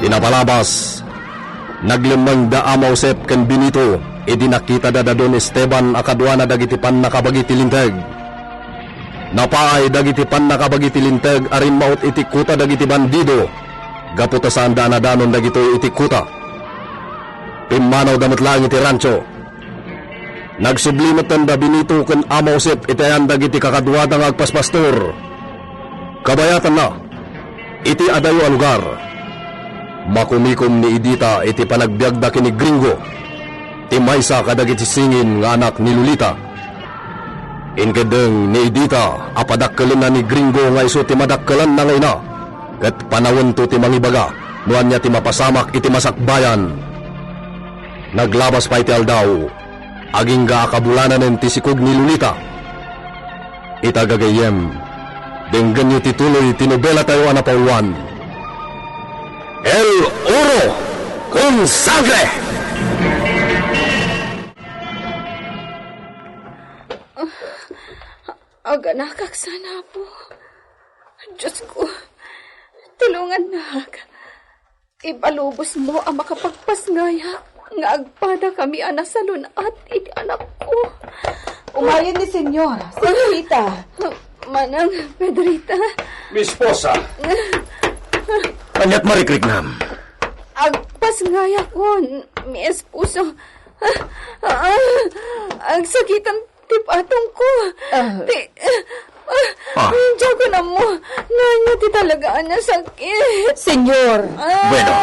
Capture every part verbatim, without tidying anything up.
Napalabas, naglemmeng da Ama Josep ken Benito idi nakitada da Don Esteban a kaduana dagiti pannakabagi ti Linteg. Napaay dagiti pannakabagi ti Linteg a rimmaut iti kuta dagiti bandido gapu ta saanda a nadanon dagitoy iti kuta. Pimmanawda met laeng iti rancho. Nagsubli metten da Benito ken Ama Josep iti ayan dagiti kakaduada nga agpaspastor. Kabayatanna, iti adayo a lugar, makumikom ni Edita iti panagbiagda ken ni Gringo, ti maysa kadagiti singin nga anak ni Lolita. Inkeddeng ni Edita a padakkelenna ni Gringo nga isu ti madakkelanna nga ina, ket panawento ti mangibaga no ania ti mapasamak iti masakbayan. Naglabas pay ti aldaw, agingga a kabulananen ti sikog ni Lolita. Ita gagayyem, denggenyo ti tuloy ti nobelatayo a napauluan, El Oro con Sangre! Aganakak sana, Apo. Diyos ko, tulungannak. Ipalubosmo a makapagpasngaya nga agpadakami a nasalun-at iti anakko. Umayen ni Senyor, Senyorita. Manang Pedrita. Mi esposa. Aniat marikriknam? Agpasngayakon, mi esposo. Ah, ah, agsakitan ti patongko. Ah. Ti, ah, Ah. Diakon ammo. Nanya ti talagaan a sakit. Senyor. Ah. Bueno,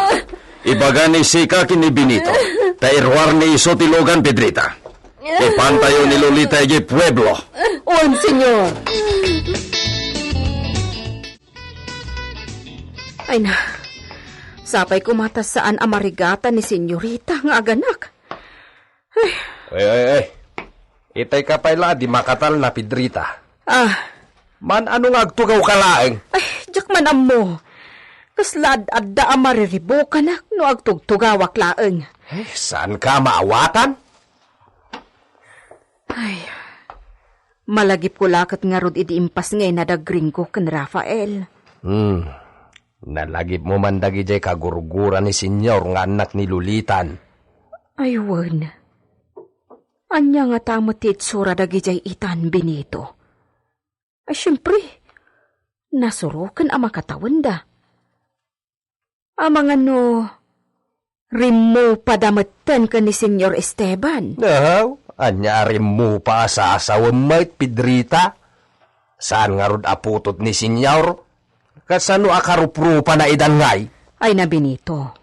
ibaga ni Sika ken ni Benito, ta iruar ni isu ti lugan, Pedrita. Ipantayo ni Lolita idiay pueblo. On, Senyor. Ay na, sapay koma ta saan a marigatan ni Senyorita nga aganak. Ay, ay, ay. Itay ka pay la di makatalna, Pedrita. Ah. Man, ano nga agtugaw ka laeng? Ay, diak man ammo. Kasla ad-adda a mariribukanak no agtugtugawak laeng. Eh, saan ka maawatan? Ay, malagipko la ket ngarud idi impasngayna da Gringo ken Rafael. Hmm. Nalagipmo man dagidiay kagurgura ni Senyor nga annak ni Lolitan. Ay, wen. Ania ngata met ti itsura dagidiay itan, Benito? Ay, siempre, nasuroken a makatawenda. Amangan no rimmupada metten ken ni Senyor Esteban. Aw, ania a rimmupa a sasawem met, Pedrita? Saan ngarud a putot ni Senyor? Kasano a karuprupana idan ngay? Ay na, Benito.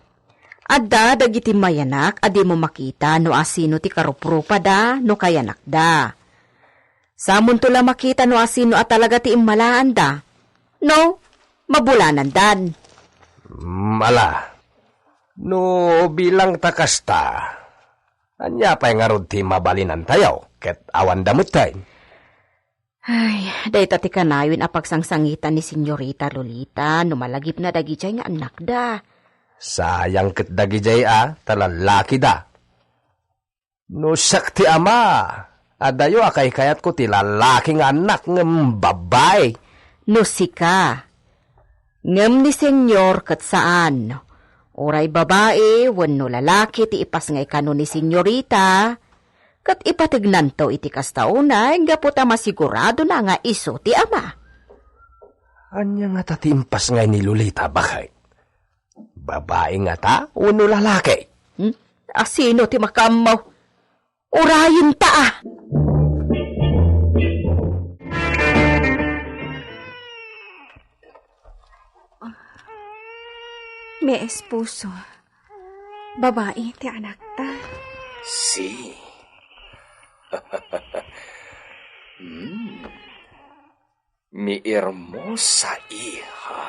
Adda dagiti mayanak a dimo makita no asino ti karuprupada no kayanakda. Samonto la makita no asino a talaga ti immalaanda. No, mabulanandan. Mm, ala. No bilang ta kasta, ania pay ngarud ti mabalinantayo ket awanda metten? Ay, dayta ti kanayon a pagsangsangitan ni Senyorita Lolita no malagipna dagidiay nga annakda. Sayang ket dagidiay a ta lallakida. No siak ti ama, adayo a kaykayatko ti lallaki nga annak ngem babbai. No sika. Ngem ni Senyor ket saan. Uray babai wenno lalaki ti ipasngay kano ni Senyorita, ket ipategnanto iti kasta unay gapu ta masiguradona nga isu ti ama. Ania ngata ti impasngay ni Lolita, baket? Babai ngata wenno lalaki? Hmm? Asino ti makaammo? Urayenta, a! Mi esposo, babai ti anakta. Si. Hmm. Mi hermosa hija.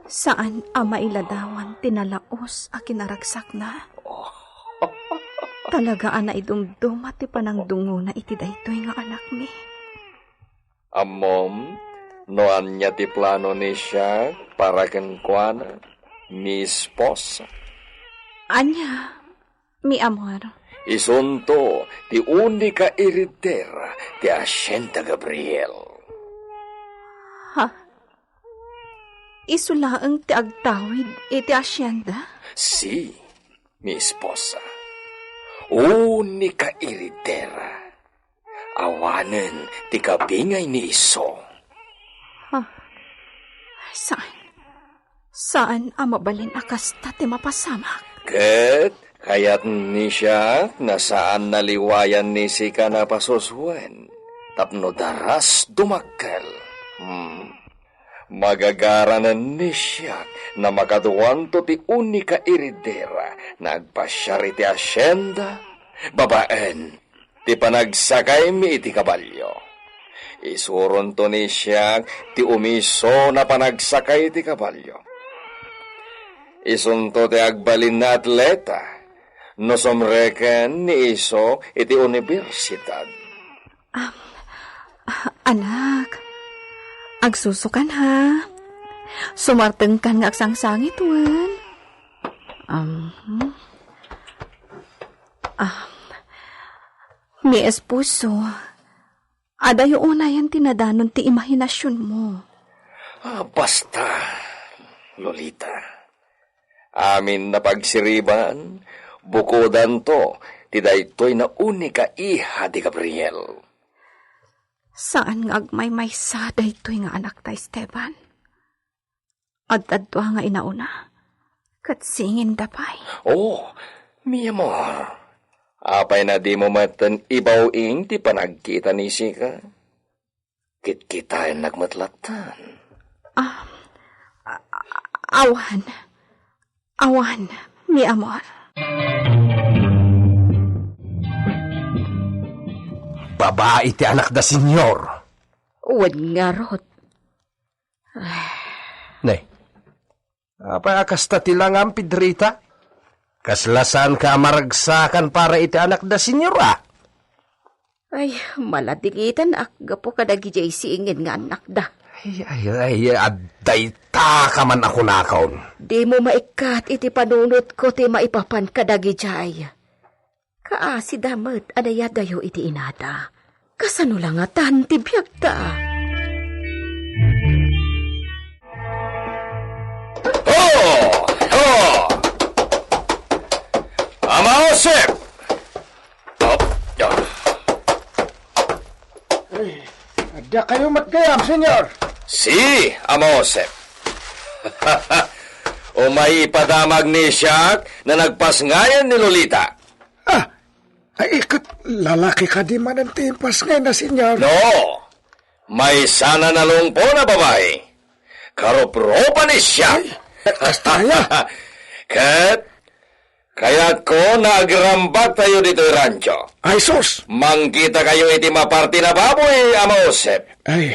Saan a mailadawan ti nalaos a kinaragsakna. Talaga a naidumduma ti panangdungona iti daytoy nga anakmi. Ammom, no ania ti plano ni Shaq para kenkuana, mi esposa? Ania? Mi amor. Isunto ti unika heredera ti Hacienda Gabriel. Ha? Isu laeng ti agtawid iti hacienda? Si, mi esposa. Unika iridera. Awanen ti kabingay ni isu. Ha? Saan? Saan a mabalin a kasta ti mapasamak? Ket kayat ni siak na saan naliwayan ni sika napasusuen tapno daras dumakkel. Hmm. Magagaranen ni siak na makaduanto ti unika iridera na agpasiar iti hacienda babaen ti panagsakaymi iti kabalio. Isuronto ni siak ti umiso na panagsakay iti kabalio. Isunto ti agbalin na atleta no sumreken ni isu iti universidad. Ah, ah, anak, agsusukan ha. Sumartengkan nga agsangsangit wen. Um, ah, mi esposo, adayo unayen ti nadanon ti imahinasionmo. Ah, basta, Lolita. Amin a pagsiriban, bukodanto ti daytoy na unika iha di Gabriel. Saan nga agmaymaysa daytoy nga anakta, Esteban. Adda dua nga inauna, ket singinda pay. Oh, mi amor. Apay na dimo metten ibaw-ing ti panagkita ni sika? Kitkitaennak met lattan. Ah, a-, a-, awan. Awan, mi amor. Babai ti anakda, Señor. Wen ngarud. Ne. Apay a kasta ti langam, Pedrita? Kasla saanka a maragsakan para iti anakda, Señor, a? Ay, maladingitanak gapu kadagijay singin nga annakda. Ay, ay, ay, adda itaka man a kunakon. Dimo maikkat iti panunotko ti maipapan kadagijay. Kaasida met a nayadayo iti inada. Kasano la ngatan ti biagda? Ho! Ho! Ama Josep! Op, ya. Ay, adda kayo met gayam, Senyor. Si, Ama Josep. Umay ipadamag ni siak na nagpasngayan ni Lolita. Ah, ay, ket lalaki kadi manen ti impasngayna, Senyor? No. Maysa a nalungpon a babai. Karupropa ni siak. Ay, kasta aya? Ket kayatko na agrambaktayo ditoy rancho. Ay, sus! Mangkitakayo iti maparti na baboy, Ama Josep. Ay,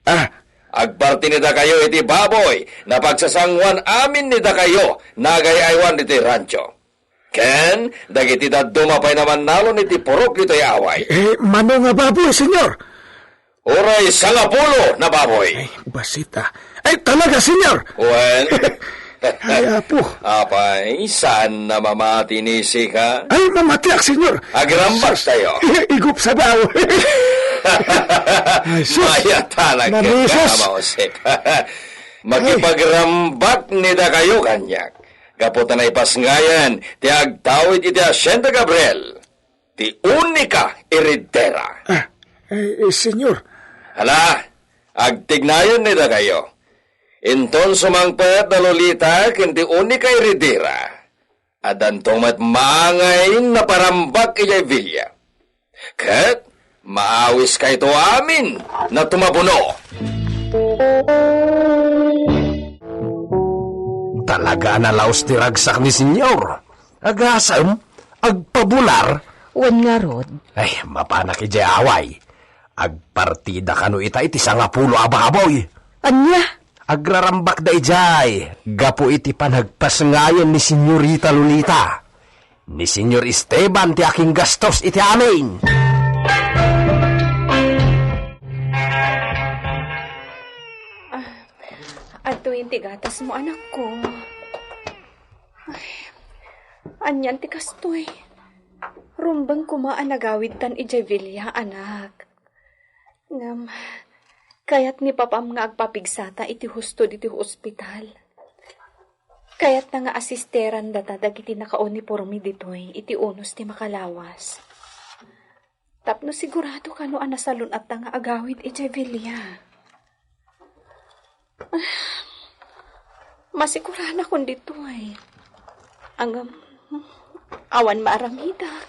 ah. Agparti ni dakayo iti baboy na pagsasanguan amin ni dakayo nagay-aywan ditoy rancho. Ken dagiti dadduma pay a mannalon iti purok ditoy away. Eh, mano nga baboy, Senyor? Uray sangapulo na baboy. Ay, basita. Ay, talaga, Senyor? Wen. Ay, Apo. Apay, saan a mamati ni sika? Ay, mamatiak, Senyor. Agrambak tayo. Igupsa daw. Ay, sus. Mayat talaga, Mamisos. Ama Josep. Makipagrambak ni dakayo kaniak. Gapu ta naipasngayan ti agtawid iti Hacienda Gabriel, ti unika heredera. Ah, eh, eh, Senyor. Hala, agtignayon ni dakayo. Inton sumangpet da Lolita ken ti unika heredera, addanto met mangay naparambak idiay villa. Ket maawiskayto amin a tumabuno. Talaga a nalaus ti ragsak ni Senyor. Agasem, agpabular. Wen ngarud. Ay, mapanak idiay away. Agpartida kano ita iti sangapulo a baboy. Ania? Agrarambakda idiay gapu iti panagpasngayan ni Senyorita Lolita. Ni Senyor Esteban ti akinggastos iti amin. Ah, adtoyen ti gatasmo, anakko. Ay, anian ti kastoy? Rumbeng koma a nagawidtan idiay villa, anak. Ngem, Kayat ni Papam nga agpapigsata iti husto ditoy ospital. Kayatna nga asisteran data dagiti nakauniporme ditoy iti unos ti makalawas. Tapno sigurado kano a nasalun-atta nga agawid idiay villa. Ah, masiguranakon ditoy. Ngem, awan maaramidak.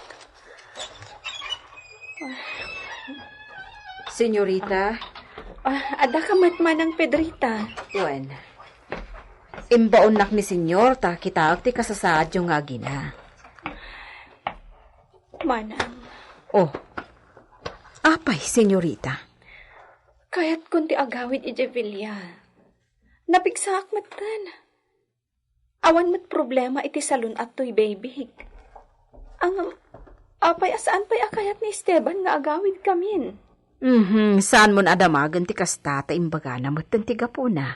Senyorita? Ah, adda ka met, Manang Pedrita? Wen. Imbaonnak ni Senyor ta kitaek ti kasasaadyo nga agina. Manang. Oh. Apay, senyorita? Kayatkon ti agawid idiay villa. Napigsaak metten. Awan met problema iti salun-at toy babyk. Ngem, apay a saan pay a kayat ni Esteban nga agawidkamin? Mhm, saanmon a damagen ti kasta ta imbagana metten ti gapuna.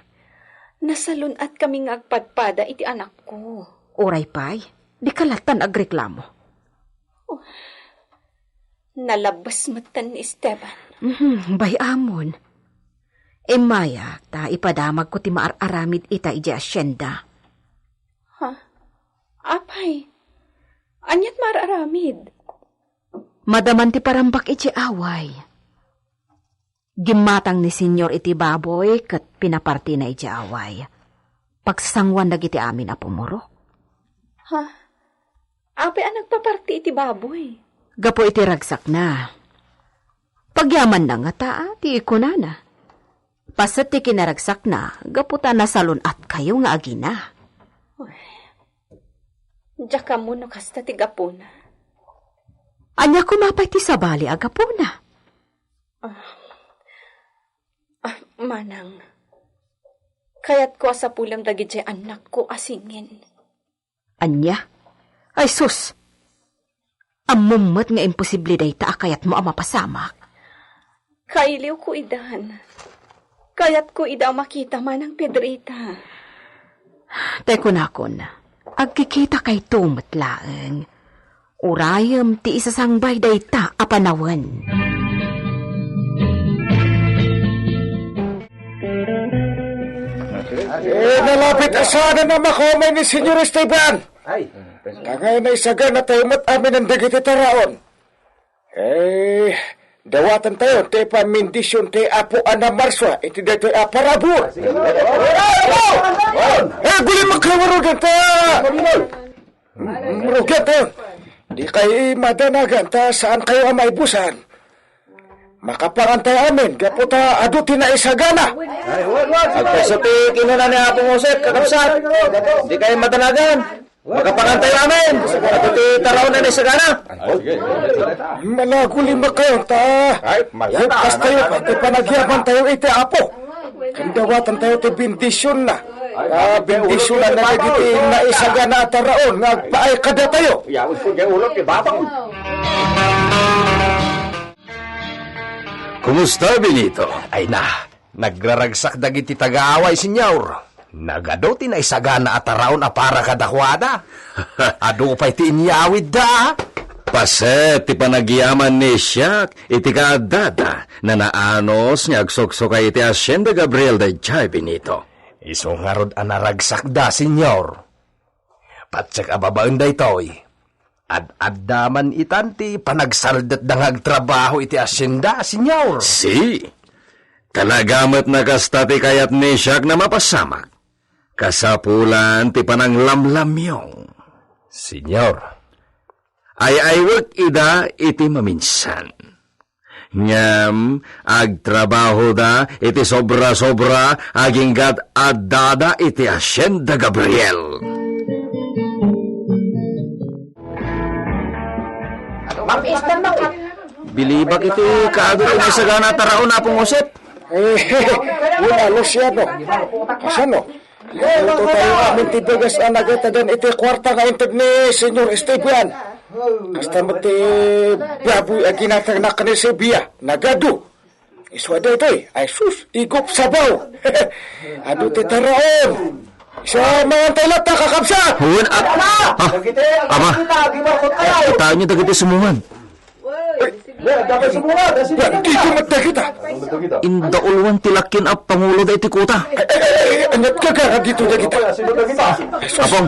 Nasalun-atkami nga agpadpada iti anakko. Uray pay, dika lattan agreklamo. Oh, nalabbes metten ni Esteban. Mhm, bay-amon. Immayak ta ipadamagko ti maar-aramid ita idiay asienda. Ha? Apay, aniat maar-aramid? Madaman ti parambak idiay away. Gimmatang ni Senyor iti baboy ket pinapartina idiay away. Pagsanguan dagiti amin a pumurok. Ha? Apay a nagpaparti iti baboy? Gapu iti ragsakna. Pagyamanna ngata ti ikunana. Paset ti kinaragsakna gapu ta nasalun-atkayo nga agina. Diak ammo no kasta ti gapuna. Ania koma pay ti sabali a gapuna? Ah, ah, manang, kayatko a sapulem dagidiay annakko a singin. Ania? Ay sus! Ammom met nga imposible dayta a kayatmo a mapasamak. Kailiwko idan. Kayatko ida a makita, Manang Pedrita. Tay kunakon, agkikitakayto met laeng. Urayem ti isasangbay dayta a panawen. Eh, nalapit a saanen a makaumay ni Senyor Esteban. Ay. Kangay naisaganatayo met aminen dagiti taraon. Eh, dawatentayo ti pammendision ti Apo a namarsua iti daytoy a parabur. Eh, gulimakkayo, marugenta! Marugentayo. Dikay madanagan ta saankayo a maibusan. Makapangantayo amin gapu ta adu ti naisagana. Agpayso ti kinuna ni Apo Josep, kakabsat. Dikay madanagan. Makapangantayo amin. Adu ti taraon a naisagana. Malaguli makayon ta. Ay, malata, kastayo, malata. Ti panagyamantayo iti Apo. Ken dawatentayo ti bendisionna. Ah, bendisionan na dagiti naisagana a taraon nga agpaay kadatayo. Yaon ko diay ulo ti babang. Kumusta, Benito? Ay na, nagraragsak dagiti taga-away, Senyor. Nagadu ti naisagana a taraon a para kadakuada. Adu pay ti inyawidda. Paset ti panagyaman ni Siak iti kaaddada, nanaanos nga agsuksukay iti Hacienda Gabriel daydiay, Benito. Isu ngarud a naragsakda, Senyor. Patiek a babaen daytoy, ad-adda man itan ti panagsaldetda nga agtrabaho iti hacienda, Senyor. Si, talaga met a kasta ti kayat ni Siak a mapasamak. Kasapulan ti pananglamlamyong. Senyor, ay-aywek ida iti maminsan. Ngem agtrabahoda iti sobra-sobra agingga addada iti Hacienda Gabriel. Bilibak iti kaadu ti naisagana a taraon, Apo Josep. Eh, wala, Luciano. Kasano? Luto tayo amin ti bigas a nagatagan iti kuarta nga inted ni Senyor Esteban. Kasta met ti baboy a ginatangnak ni Sevilla, nagadu. Isu a daytoy, ay sus, igup sabaw. Adu ti taraon. Sa maantay latta, kakabsat! Huwen, a, a, ama, kitaenyo dagiti sumungan. Dagiti met dagita. Indauluan ti lakien a pangulo daytoy kuta. Ay, ay, ay, ay, aniat gagara ditoy dagita? Apong,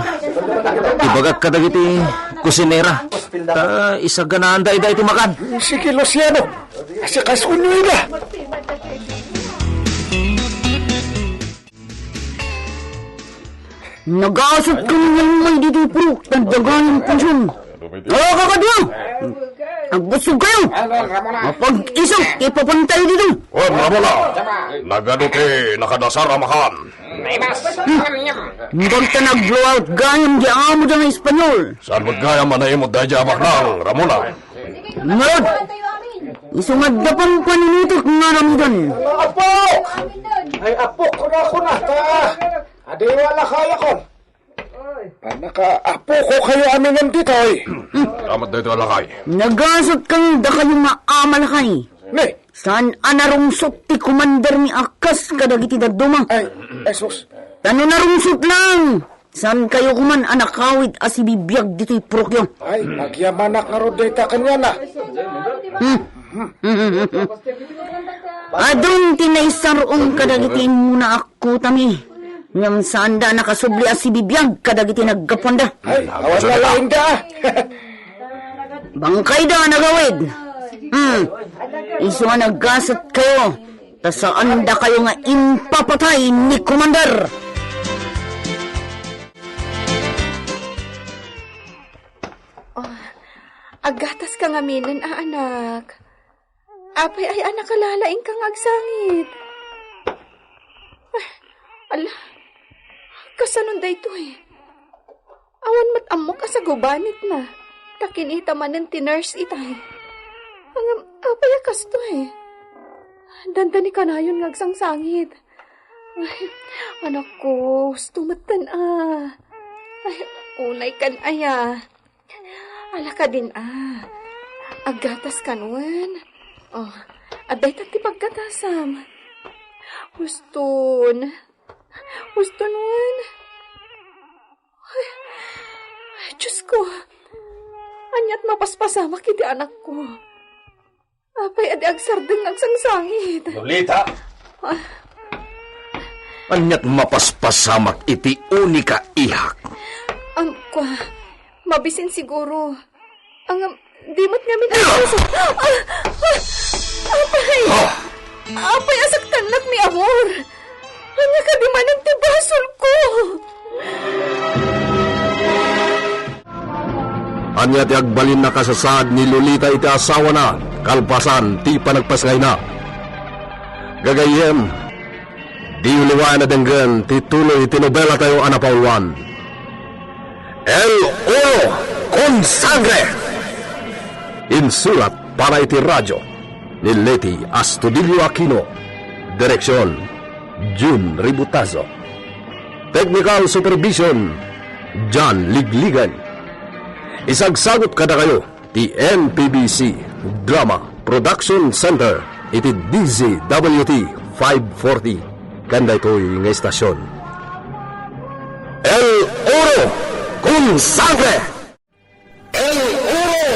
ibagak kadagiti kusinera. Ta isaganaanda ida iti makan. Sige, Luciano. Asikasoenyo ida. Nagasat kami nga immay ditoy purok, ta dagayam punsion. O, kakadua! Agbusog kayo! Mapag-iso, ipapantay dito! Wen, Ramona! Nagadu ti nakadasar a makan. Ngem ta nag-blowout gayam di amo da nga Espanyol. Saan met gayam a naimot daydi a baknang, Ramona? Ngarud, isu nga adda pampannunotek nga aramiden. Apok! Ay, apok, kuna, kuna, ta, adiwa lakayakon. Naka-apoko kayo aminen ditoy. Amat daytoy a lakay. Nagasat kang dakayo nga amalakay. Ne? Saan a narungsot ti komandermi a kas kadagiti dadduma? Ay, Jesus. Ta no narungsot lang, saan kayo koman a nakawit a sibibiag ditoy purokyo? Ay, agyamanak ngarud dayta kaniana. Hmm. Adun ti naisar-ong kadagiti immuna a kutami. Ngem saanda a nakasubli a sibibiag kadagiti naggapuanda. Ay, awan na laeng da. Bangkayda a nagawid. Hmm. Isu a nagasat kayo. Ta saanda kayo nga impapatay ni Commander. Oh, aggatas ka ngaminen, a anak. Apay aya a nakalalaing ka nga agsangit? Ay, ala, kasanon daytoy? Awan met ammok a sagubanitna. Ta kinita manen ti nurse itay. Ngem, apay a kastoy? Dandani kanayon nga agsangsangit. Ay, anakko, husto metten a. Ay, unay kan aya. Ala kadin a. Aggatas kan wen. Oh, adda itan ti paggatasam. Huston. Huston wen. Ay, Diyos ko. Aniat mapaspasamak iti anakko. Apay a di agsardeng nga agsangsangit? Lolita! Ah. Aniat mapaspasamak iti unika ihak? Am, kua, mabisin siguro. Ang, di met ngamin ang puso. Ah! Ah! Apay! Ah! Apay a saktannak ni Amor? Ania kadi manen ti basolko? Ania ti agbalin a kasasaad ni Lolita iti asawana kalpasan ti panagpasngayna? Gagayyem, diyo liwayan a denggen ti tuloy ti nobelatayo a napauluan, El Oro con Sangre. Insurat para iti radio ni Leti Astudillo Aquino. Direksion, Jun Ributazo. Technical supervision, John Ligligan. Isagsagut kadakayo ti N P B C Drama Production Center iti D Z W T five forty ken daytoy nga istasion. El Oro con Sangre! El Oro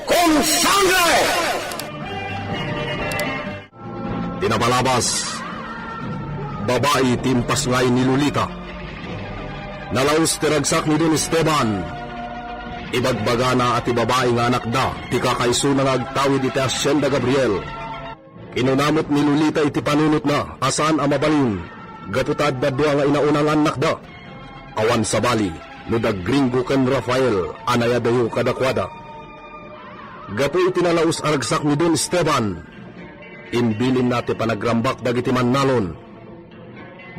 con Sangre! Ti napalabas, babai ti impasngay ni Lolita. Nalaus ti ragsak ni Don Esteban. Ibagbagana a ti babai nga anakda ti kakaisuna nga agtawid iti Hacienda Gabriel. Kinuna met ni Lolita iti panunotna a saan a mabalin gapu ta adda dua nga inauna nga annakda. Awan sabali no da Gringo ken Rafael a nayadayo kadakuada. Gapu iti nalaus a ragsak ni Don Esteban, imbilinna ti panagrambak dagiti mannalon.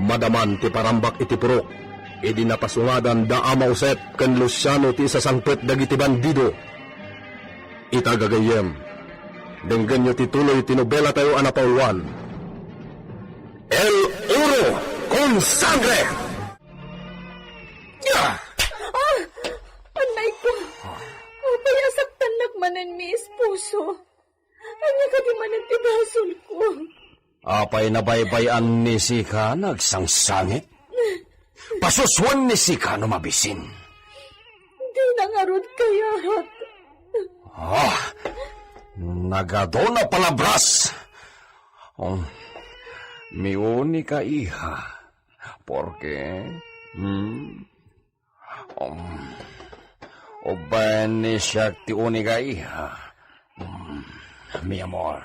Madaman ti parambak iti purok idi napasungadan da Ama Josep ken Luciano ti isasangpet dagiti bandido. Ita gagayyem, denggenyo ti tuloy ti nobelatayo a napauluan, El Oro con Sangre! Ah! Ah! Anay ko! Apay a saktannak manen, Miss Puso? Ania kadi manen ti basolko? Apay nabaybay-an ni sika nga agsangsangit? Pasusuen ni sika no mabisin. Dina ngarud kayat. Ah, Nagaduna palabras. Oh, mi única hija. Porque, hmm? Um, ubayen ni siak ti única hija. Um, mi amor.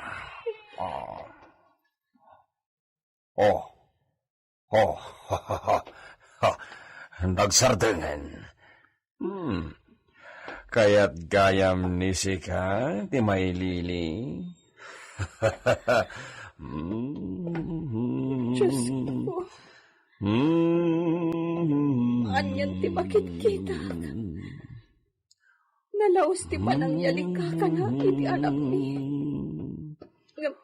Oh. Oh. Oh. Nagsardengen. Hmm. Kayat gayam ni sika ti mailili? Hmm. Diyos ko. Hmm. Anian ti makitkita. Nalaus ti panangyalingkakana iti anakmi. Ngem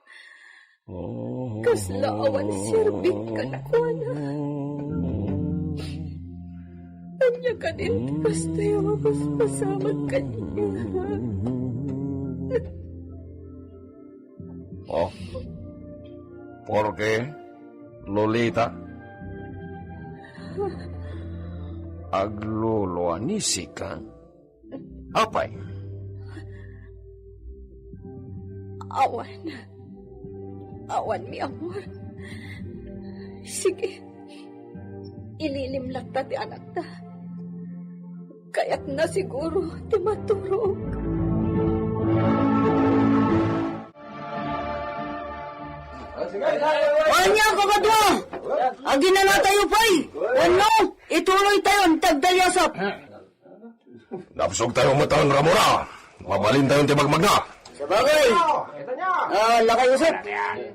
kasla awan serbik kenkuana. Ania kadin ti kastoy a mapaspasamak kaniak? Oh, porque, Lolita? Agluluanisika? Apay? Awan. Awan, mi amor. Sige. Ililim latta ti anakta. Kayatna siguro ti maturog. Ania, kakadua? Aginanatayo pay. Wenno, ituloytayon ti agdayasap. Napsugtayo metten, Ramura. Mabalintayon ti magmagna. Sabagay. Ah, lakay Josep.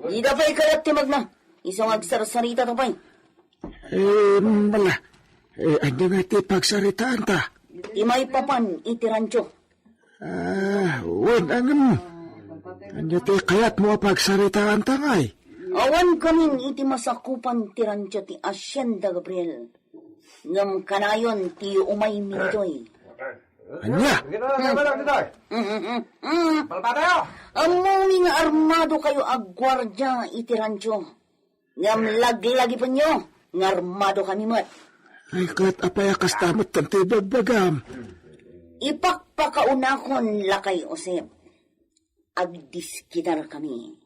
Dida pay kayat ti magna. Isu nga agsarsaritata pay. Eh, mala. Eh, ania nga ti pagsaritaanta? Ti maipapan iti rancho. Ah, wen, ngem. Ania ti kayatmo a pagsaritaanta ngay? Awan kamin iti masakupan ti rancho ti Hacienda Gabriel. Ngem kanayon ti umaymi ditoy. Ania? Mm, mm, mm, mm. Ammom nga armadokayo a guardia iti rancho. Ngem laglagipenyo nga armadokami met. Ay, ket apay a kasta met ti ibagbagam? Ipakpakaunakon, lakay Josep. Agdiskitarkami.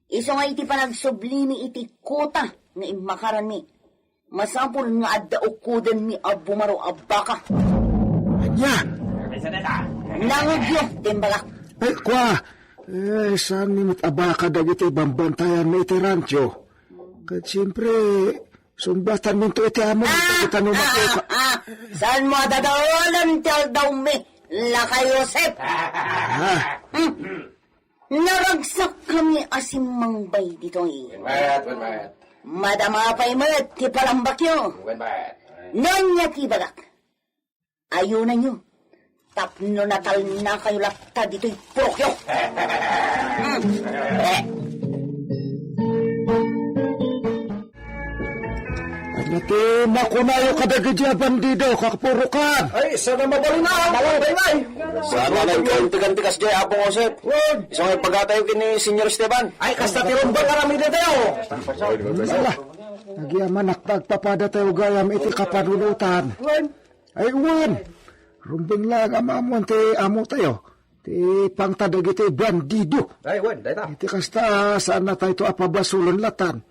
Isu nga iti panagsublimi iti kuta nga immakaranmi, masapul nga adda ukudenmi a bumaro a baka. Ania? Nangugyo, ti imbagak. Ay, kua, eh, saanmi met a baka dagiti bambantayanmi iti rancho? Ket siempre, sungbatanminto iti amo, ah, ket no ah, makuka- ah, saanmo a dadaelen ti aldawmi, lakay Josep? Ah. Hmm. Naragsakkami a simmangbay ditoy. Wen met, wen met. Madama pay met ti palambakyo. Wen met. No ania ti ibagak? Ayunanyo tapno natalnakayo latta ditoy purokyo. Hmm. Eh. Ania ti makunayo kadagiti a bandido, kapurokan? Ay, saan a mabalin a, Apo Ingay. Saan a nagkaintegan ti kasdiay, Apo Josep. Wen. Isu nga ibagatayo ken ni Señor Esteban. Ay, kasta ti rumbeng aramidentayo. Ala, agyamanak ta agpapadatayo gayam iti kapanunotan. Wen. Ay, wen. Rumbeng laeng a maammoan ti amotayo. Ti pangta dagiti bandido. Ay, wen, dayta. Iti kasta, saannatayto a pabasolon latan.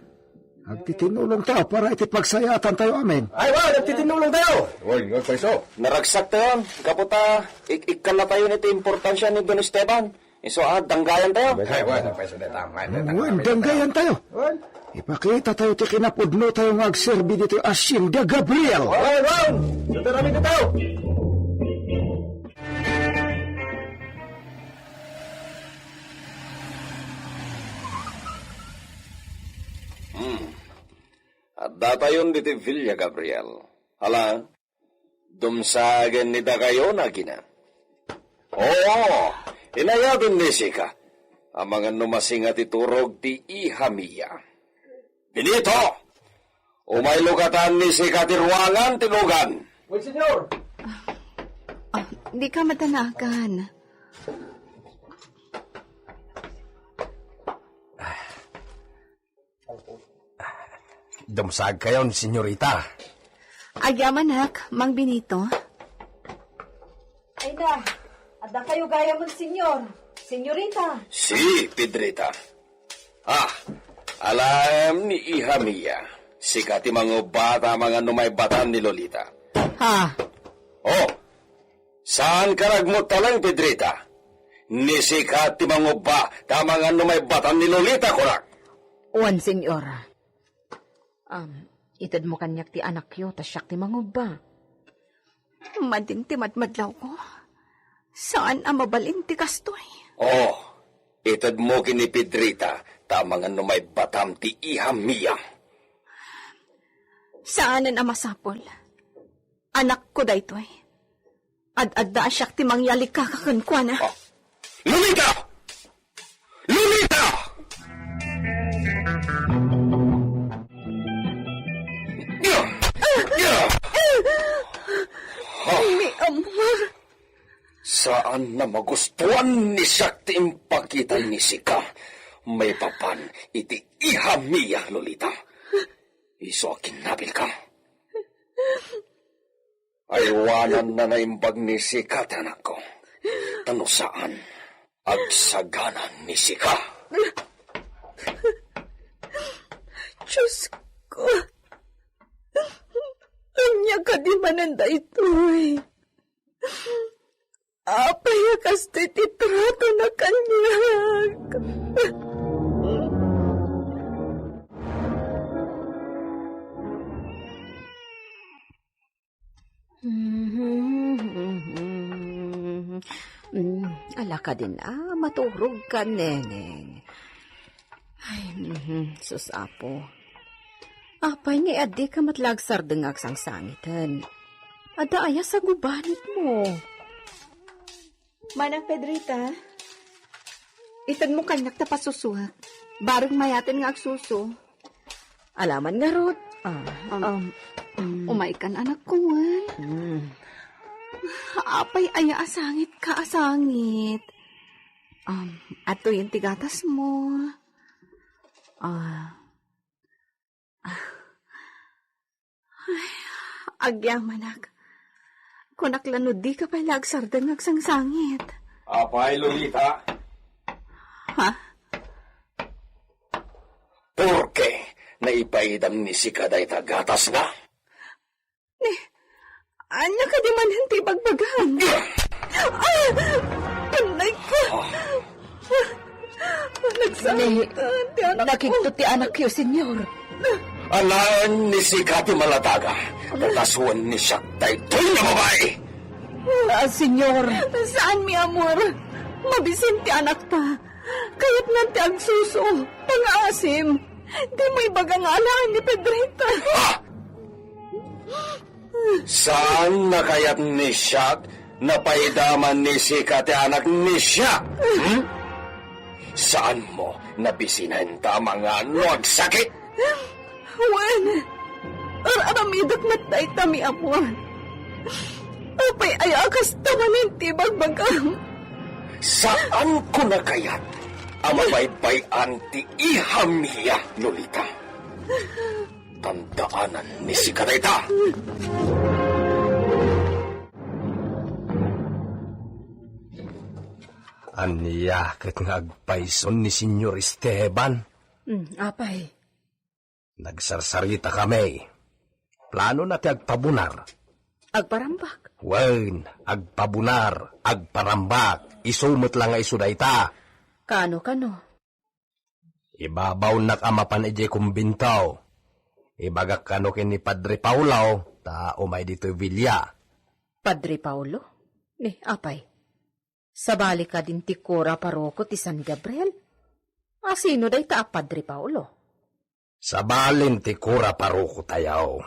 Agtitinulongtayo para iti pagsayaatantayo amin. Ay, wen, agtitinulongtayo. Wen, nga payso. Naragsaktayon, gapu ta ik-, ikkannatayon iti importansia ni Don Esteban. Isu a, danggayantayo. Ay, wen, payso dayta. Wen, danggayantayo. Wen. Ipakitatayo ti kinapudnotayo nga agserbi ditoy Hacienda Gabriel. Wen, wen. Suda amin dayta. Hmm. Addatayon ditoy Villa Gabriel. Hala, dumsagen ni dakayo, nagina. Oo, inayaten ni sika. Amangan no masinga ti turog ti iha mia. Benito! Umaylo katan ni sika ti ruangan ti lugan. Wen, Señor. Ah, di ka matanagan. Dumsagkayon, senyorita. Agyamanak, Mang Benito. Ay na, adda kayo gayam, Senyor. Senyorita. Si Pedrita. Ah, alam ni iha Mia. Sika ti mangubba ta mangan no maibatam ni Lolita. Ha? Oh, saan ka nagmutaleng, Pedrita? Ni sika ti mangubba ta mangan no maibatam ni Lolita, kunak. Wen, senyor. Um, itedmo kaniak ti anakyo, ta siak ti mangubba. Madin ti madmadlawko. Saan a mabalin ti kastoy. Oh, itedmo ken ni Pedrita, ta mangan no maibatam ti iha Mia. Saanen a masapul. Anakko daytoy. Ad-adda a siak ti mangyalikaka kenkuana. Ah. Lolita! Lolita! Mi amor. Saan a magustuan ni siak ti impakita ni sika maipapan iti iha Mia, Lolita. Isu a kinnabilka. Aywananna naimbag ni sika ti anakko. Ta no saan, agsagana ni sika. Diyos ko, ania kadi manen daytoy? Apay a kastoy ti tratona kaniak? Mm, ala kadin a, maturog ka, Neneng. Ay, mhm, sus, Apo. Apay nga adda ka met la agsardeng nga agsangsangiten? Adda aya sa gubanitmo? Manang Pedrita, itedmo kaniak ta pasusuak. Bareng mayaten nga agsuso. Alaman ngarud. Ah, Um, um, mm. Umaykan, anakko, wen. Mm. Apay aya a sangit ka a sangit? Um, adtoyen ti gatasmo. Ah. Ay, agyamanak. Kunak la no dika pay la agsardeng nga agsangsangit. Apay, Lolita? Ha? Porke naipaidam ni sika dayta gatasna? Ni, ania kadi manen ti ibagbagam? Ah! Anay ko! Ah. Nagsangit ti anak ko. Nakigtot ti anakyo, senyor. Alaen ni sika ti maladaga. Katas wen ni siak daytoy nga babai. Ah, senyor. Saan, mi amor? Mabisin ti anakta. Kayatnan ti agsuso. Pangaasim. Dimo ibaga nga alaen ni Pedrita. Ah! Saan a kayat ni siak napaidaman ni sika ti anak ni siak? Hmm? Saanmo nabisinen ta mangan no agsakit? Wen, ar-aramidek met dayta, mi amor. Apay aya a kasta manen ti ibagbagam? Saanko a kayat a mabaybay-an ti iha Mia, Lolita. Tandaanan ni sika dayta. Ania ket nga agpayson ni Senyor Esteban? Hmm, apay. Nagsarsarita kami. Planona ti agpabunar. Agparambak? Wen, agpabunar, agparambak. Isu met la nga isu dayta. Kano, kano? Ibabawnak a mapan idiay kumbento. Ibagak kano ken ni Padre Paolo, ta umay ditoy Villa. Padre Paolo? Ni, apay. Sabali kadin ti kura paroko ti San Gabriel? Asino dayta a Padre Paolo? Sabalin ti kura paroko tayo.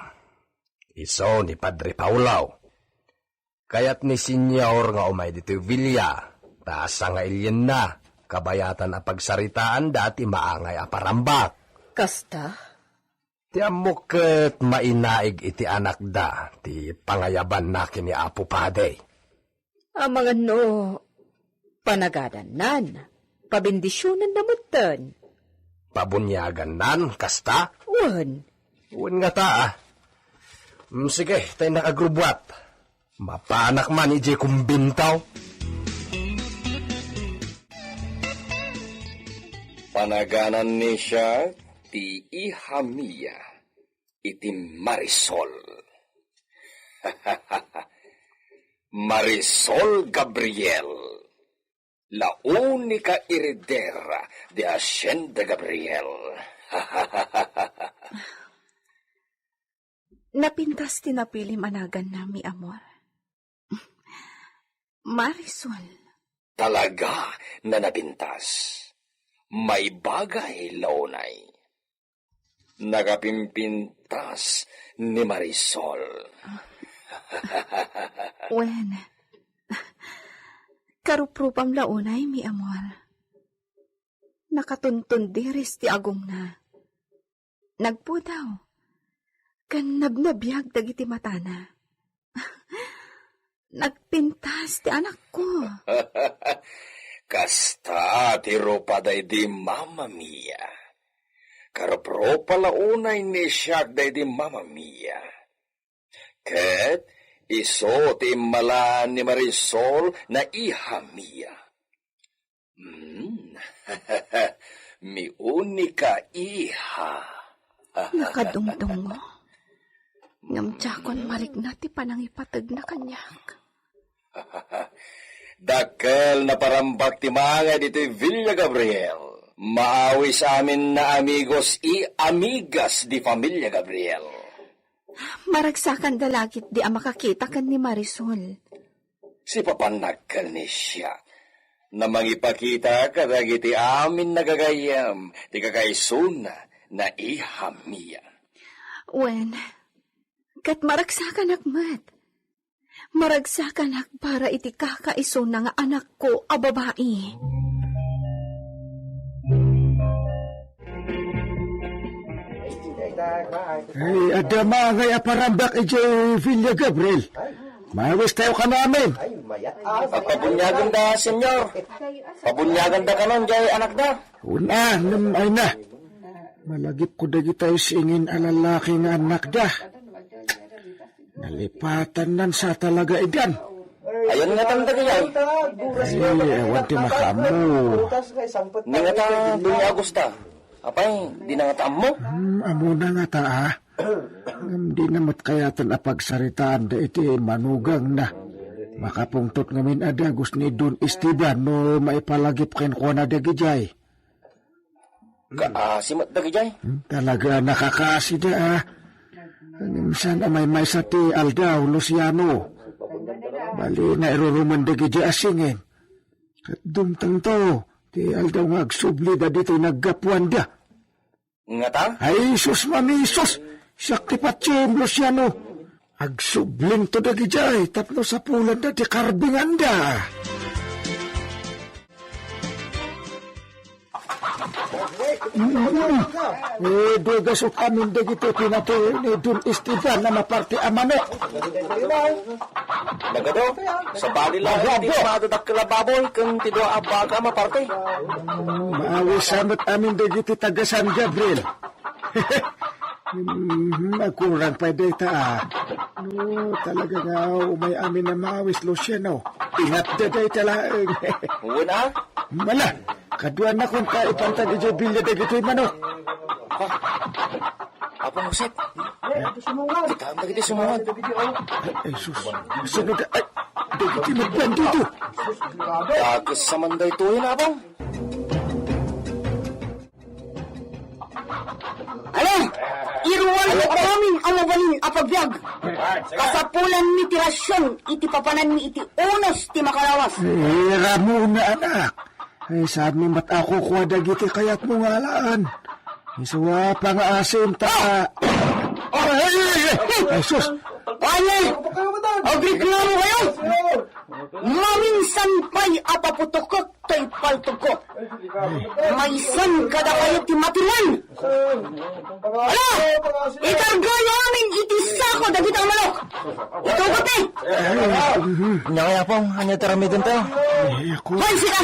Isu ni Padre Paolo. Kayat ni Senyor nga umay ditoy Villa, ta sangailienna, kabayatan a pagsaritaanda ti maangay a parambak. Kasta? Ti ammok ket mainaig iti anakda ti pangayabanna ken ni Apo Padi. Amangan no panagadannan, pabendisionanna metten. Pabuniagannan, kasta? Wen. Wen ngata, ah. Mm, sige, ta innak agrubbuat. Mapanak man idiay kumbento. Panaganan ni siak ti iha Mia iti Marisol. Marisol Gabriel, la única heredera de Hacienda Gabriel. Napintas ti napilim a naganna, mi amor. Marisol. Talaga nga napintas. Maibagay la unay. Nakapimpintas ni Marisol. Wen, karuprupam la unay, mi amor. Nakatuntundiris ti agongna. Nagpudaw, ken nabnabiag dagiti matana. Nagpintas ti anakko. Kasta ti rupa daydi Mama Mia. Karupropa la unay ni siak daydi Mama Mia. Ket isu ti immalaan ni Marisol nga iha Mia. Hmm. Mi única iha. Nakadungdungo. Ngem diakon marikna ti panangipategna kaniak. Dakkel naparambak ti manged iti Villa Gabriel. Maawis amin nga amigos y amigas di Familia Gabriel. Maragsakanda la ketdi a makakita ken ni Marisol. Sipapan dakkel ni siak nga mangipakita kadagiti amin nga gagayyem ti kakaisuna nga iha Mia. Wen, ket maragsakanak met. Maragsakanak para iti kakaisuna nga anakko a babai. Ay, adda mangay a parambak idiay Villa Gabriel. Maawis tayo kano amin. Pabuniagen da, senyor. Pabuniagen da kanon jay anakda. Una, ngem ay na. Malagipko dagitay singin a lalaki nga annakda. Nalipatannan sa talaga idan. Ayan nga tan dagayay. Ay, awan ti makaammo. Ni nga ta, Doña Augusta. Apay, di na nga ta ammo? Hmm, ammo na nga ta, ah. Ngem di na met kayaten a pagsaritaanda iti manugangna. Makapungtot ngamin a dagus ni Don Esteban no maipalagip kenkuana dagijay. Kaasi met dagijay? Hmm, talaga a nakakaasida, ah. Ngem saan a maymaysa ti aldaw, Luciano. Bali, nairurumen dagijay a singin. Ket dumtengto, ti aldaw nga agsubli dagitoy naggapuanda. Ngata? Ay, sus, mamisus! Siak ti patiem, Luciano. Agsublinto dagijay tapno sapulanda ti karbinganda. Mm. Eh, dugasok amin dagiti pinatay ni Don Esteban a maparti a manok. Nagado, sabali la ti dua a dakkel a baboy ken ti dua a baka a maparti. Mm, maawis met amin dagiti taga San Gabriel. Mhm, agkurang pay dayta, ah. No, talaga nga umay amin a maawis, Luciano. Inatda dayta laeng. Wen, ah? Mala, kaduanakon ta ipantag idiay bilya dagitoy manok. Ah, Apo Josep. Kitaem dagiti sumungad. Ay, ay, sus. Sino da-, ay, dagiti nagbandido. Dakes sa man daytoy, Apong. Ala, iruanmi amin a mabalin a pagbiag. Kasapulanmi ti rasion iti papananmi iti unos ti makalawas. Eh, Ramona, anak. Ay, saanmi met a kukua dagiti kayatmo nga alaan. Isu a pangaasim ta. Ay, ay, ay, ay, ay, sus. Ay, ay, agreklamo kayo. Maminsan pay a paputokek toy paltogko. Maysan kadakayo ti matiman. Ala, ikargayo amin iti sako dagiti a manok. Itugot ni. Anya kaya, Apong? Anya ti aramidentayo? Ay, ako. Hoy, sika!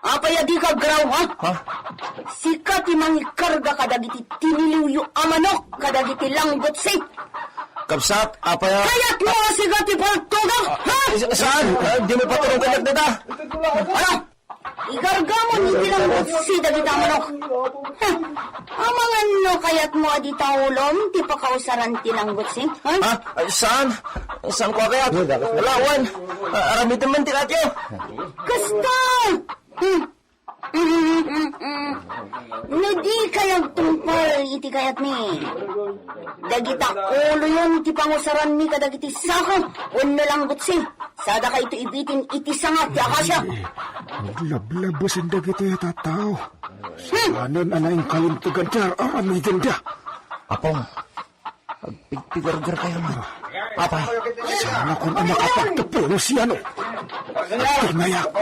Apay a dika aggaraw, ha? Ha? Sika ti mangikarga kadagiti tiniliwyo a manok kadagiti langgutsi. Kabsat, apay a... Kayatmo a sika ti paltogak, ha? Eh, sa-, saan? Eh, di mo patulong kaniak dita. Ano? Igargamon iti langgutsi dagita manok. Ha? Amangan no kayatmo a di taulom ti pakausaran ti langgutsi? Ha? Ah, ay, saan? Saan ko kayat? Lawan. Ah, aramiden man ti kayatyo. Kasta! Hmm. No di kayo agtungpal iti kayatmi, dagita uloyon ti pangusaranmi kadagiti sako wenno langgutsi, sada kayto ibitin iti sanga ti akasia. Aglablabesen dagitoy a tattao. Hmm. Saanen a naingkalintegan ti ar-aramidenda. Apong, agpigpigargar kayo man. Apay. Saan ako a makapagtepel no siano? Agtingayak.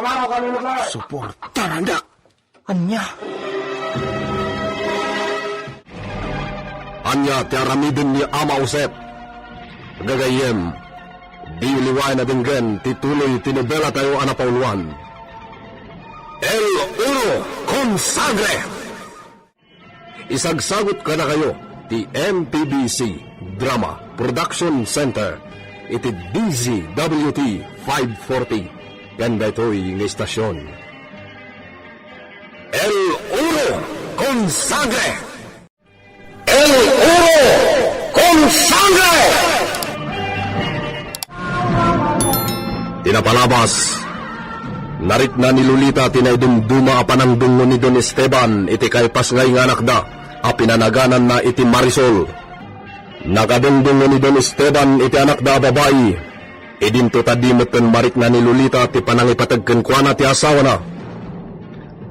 Suportarandak. Ania? Ania ti aramiden ni Ama Josep? Gagayyem, diyo liwaen a denggen ti tuloy ti nobelatayo a napauluan, El Oro con Sangre. Isagsagut kadakayo ti M P B C Drama Production Center iti D Z W T five forty ken daytoy nga istasyon. El Oro con Sangre! El Oro con Sangre! Ti napalabas, narikna ni Lolita ti naidumduma a panangdungngo ni Don Esteban iti kaipasngay nga anakda a pinanagananna iti Marisol. Nakadungdungngo ni Don Esteban iti anakda a babai. Idinto ta di metten marikna ni Lolita ti panangipateg kenkuana ti asawana.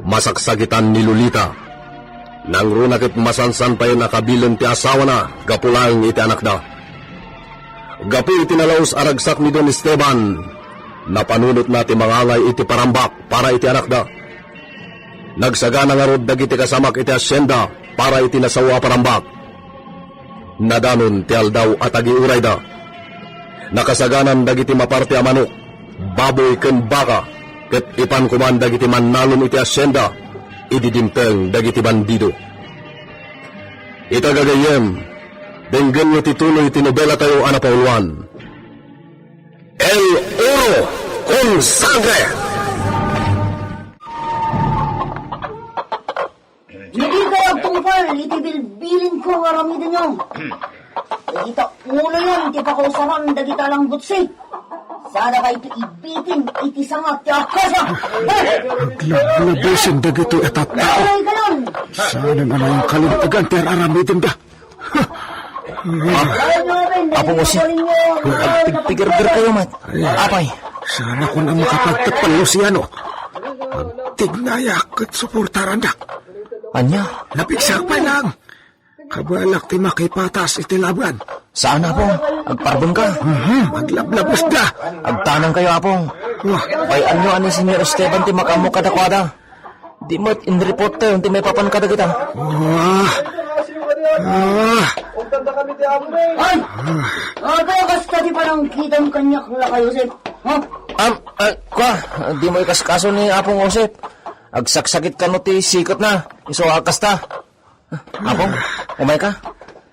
Masaksakitan ni Lolita. Nangruna ket masansan payen a kabilen ti asawana gapu laeng iti anakda. Gapu iti nalaus a ragsak ni Don Esteban, napanunotna ti mangangay iti parambak para iti anakda. Nagsagana ngarud dagiti kasamak iti hacienda para iti nasao a parambak. Nadanon ti aldaw a tagiurayda. Nakasaganan dagiti maparte a manok, baboy ken baka, ket ipan koman dagiti mannalon iti hacienda idi dimteng dagiti bandido. Ita gagayyem, denggenyo ti tuloy ti nobelatayo a napauluan, El Oro con Sangre! Idi kayo agtungpal iti bilbilinko nga aramidenyo, dagita uloyon ti pakausaran dagita langgutsi. Sada kayto ibitin iti sanga ti akasia. Aglablabesen dagitoy a tattao. Ay, kanon! Saanen a naingkalintegan ti ar-aramidenda. Ah, Apong Jose, agpigpigargar kayo met. Apay. Saan ako na makapagtepel, Luciano? Agtignayak ket suportarandak. Ania? Napigsak pay lang. Kabalak ti makipatas iti laban. Saan, Apong? Agparbeng ka? Mhm, aglablabesda. Agtanang kayo, Apong. Wah. Pay-anyo a ni Señor Esteban ti makaammo kadakuada. Di met inreport tayo ti maipapan kadagita. Ah. Ah. Ay! Ah, kaya kasta ti panangkitam kaniak, Lakay Josep. Ha? Am, ah, kwa, di mo ikaskaso ni Apong Josep. Agsaksakit kano ti siketna. Isu a kasta. Apong, umay ka.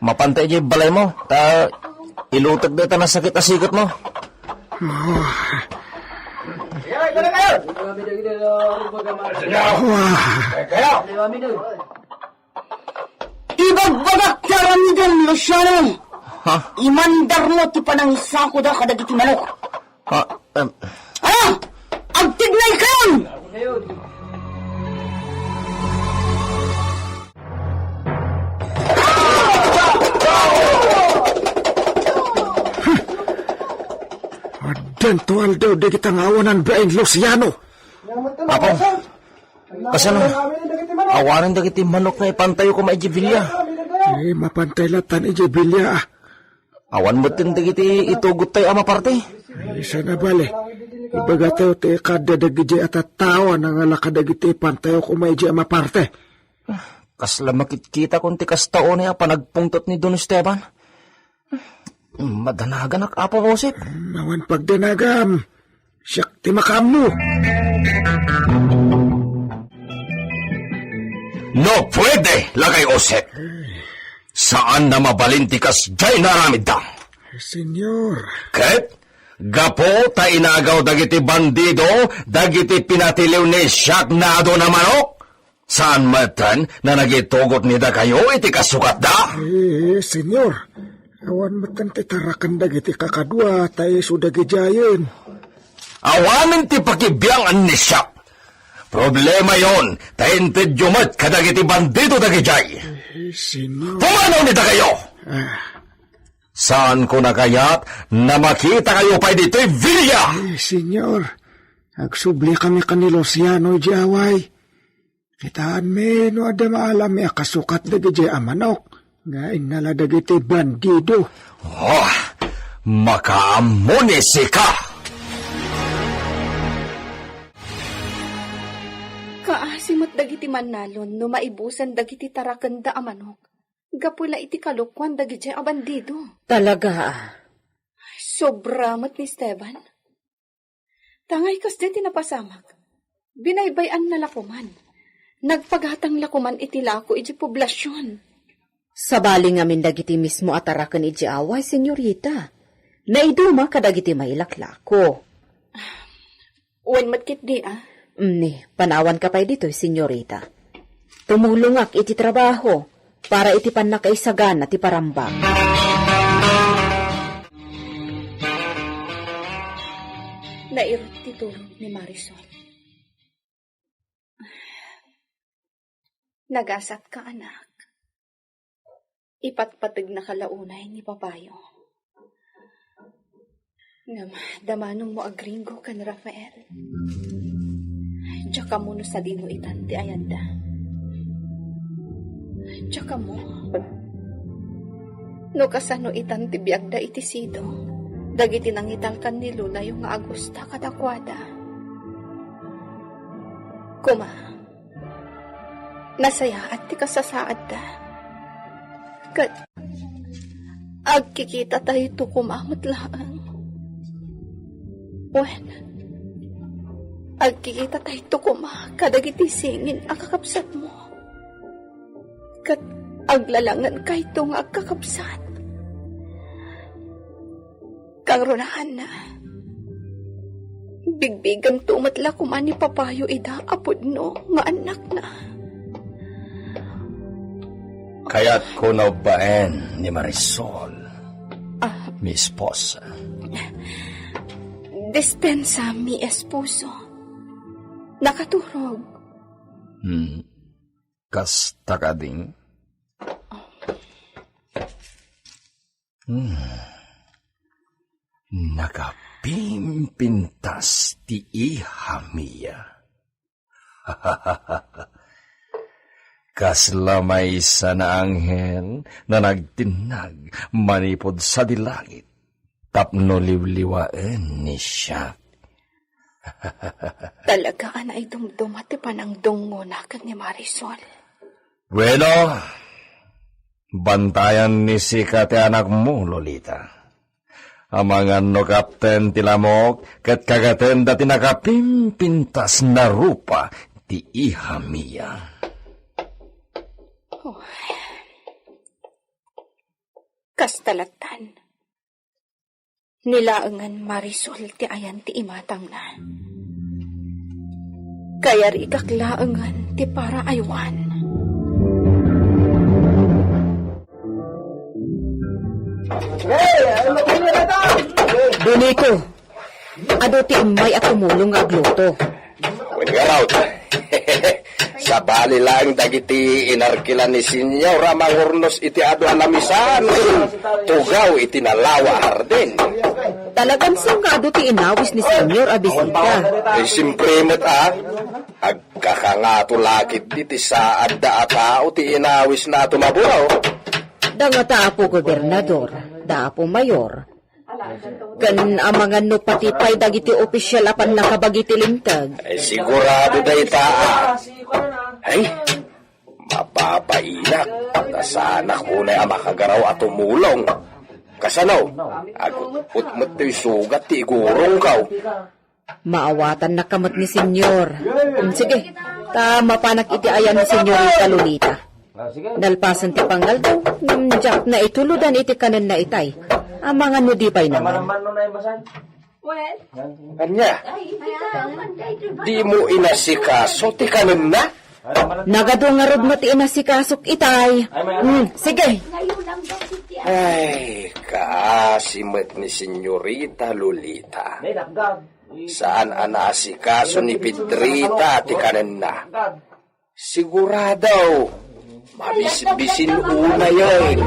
Mapanta idiay balaymo, ta iluteg dayta nasakit a siketmo. Ah. Ah. Ibagbagak ti aramidem, Luciano. Ha? Imandarmo ti panangisakoda kadagiti manok. Ah, em. Ah! Agtignay kayon! Addanto aldaw dagita nga awanan bain, Luciano. Apong, kasano? Awanen dagiti manok nga ipantayo koma idiay bilia. Eh, mapantay latan idiay bilia, ah. Awan metten dagiti itugottayo a maparte. Ay, sana bale. Ibagatayo ti ikadda dagidiay a tattao a nangala kadagiti ipantayo koma idiay a maparte. Kasla makitkitakon ti kasta unay a panagpungtot ni Don Esteban. Madanaganak, Apo Josep. Mm, awan pagdanagam. Siak ti makaammo. No puede, Lakay Josep. Saan na mabalin ti kasdiay nga aramidda. Señor. Ket Gapu ta inagaw dagiti bandido dagiti pinatiliw ni Siak nga adu a manok. Saan metten a nagitugot ni dakayo iti kasukatda? Eh, Señor, awan metten ti taraken dagiti kakadua ta isu dagidiayen. Awanen ti pakibiangan ni Siak. Problemayon ta intedyo met kadagiti bandido dagidiay. Eh, Señor. Pumanaw ni dakayo! Ah. Saanko a kayat a makitakayo pay ditoy villa! Eh, Señor, agsublikami ken ni Luciano idiay away. Kitaenmi no adda maalammi a kasukat dagidiay a manok nga innala dagiti bandido. Oh, makaammo ni sika! Kaasi met dagiti mannalon no maibusen dagiti tarakenda a manok. Gapu la iti kalokuan dagidiay a bandido. Talaga, a. Sobra met ni Esteban. Tangay kasdi ti napasamak. Binaybay-anna la koman. Nagpagatang la koman iti lako iti poblasion. Sabali ngamin dagiti mismo a taraken iti away, senyorita. Naiduma kadagiti mailaklako. Wen met ketdi, a? Ni, panawanka pay ditoy, senyorita. Tumulongak iti trabaho para iti pannakaisagana ti parambag. Nairut ti tulog ni Marisol. Nagasatka, anak. Ipatpategnaka la unay ni Papayo. Ngem, damanonmo a gringo ken Rafael. Diak ammo no sadino itan ti ayanda. Diak ammo no kasano itan ti biagda iti Sido, dagiti nangitalkan ni Lolayo nga agusta kadakuada. Koma, nasayaat ti kasasaadda. Ket agkikitatayto koma met laeng. Wen, agkikitatayto koma kadagiti singin a kakabsatmo. Ket aglalaengkayto nga agkakabsat. Kangrunaanna, bigbigento met la koma ni Papayo ida a pudno nga annakna. Kayatko no baen ni Marisol, ah, mi esposa. Dispensa, mi esposo. Nakaturog. Hmm. Kasta kadi? Hmm. Nakapimpintas ti iha, Mia. Kasla maysa nga anghel nga nagtinnag manipud sadi langit tapno liwliwaen ni Siak. Talaga a naidumduma ti panangdungngona ken ni Marisol. Bueno, bantayan ni sika ti anakmo, Lolita. Amangan no kapten ti lamok ket kagatenda ti nakapimpintas nga rupa ti iha Mia. Oh. Kasta lattan. Ni laengen Marisol ti ayan ti imatangna. Kayarigak laengen ti para aywan. Donito, adu ti immay a tumulong nga agluto. Wen ngarud, sabali laeng dagiti inarkilan ni Señor a mangurnos iti adu a lamisan ken tugaw iti nalawa a hardin. Talagan saan nga adu ti inawis ni Señor a bisita. Eh, siempre met, a. Agkakangato la ketdi ti saadda a tao ti inawisna a tumaburaw. Da ngata, Apo Gobernador, da Apo Mayor, ken amangan no pati pay dagiti opisial a pannakabagi ti Linteg. Ay, sigurado dayta, a. Ay, mababainak. Nasanak unay a makagaraw a tumulong. Kasano? Agut-ut met toy sugat ti igurongko. Maawatannaka met ni Señor. Mm, sige, ta mapanak iti ayan ni Señorita Lolita. Nalpasen ti pangngaldaw, ngem diak naituludan iti kanenna itay. Amangan no di pay naman. Ania? Dimo inasikaso ti kanenna? Nagadu ngarud met ti inasikasok itay. Hmm, sige. Ay, kaasi met ni Senyorita Lolita. Saan a naasikaso ni Pedrita ti kanenna. Sigurado, mabisbisin unayen.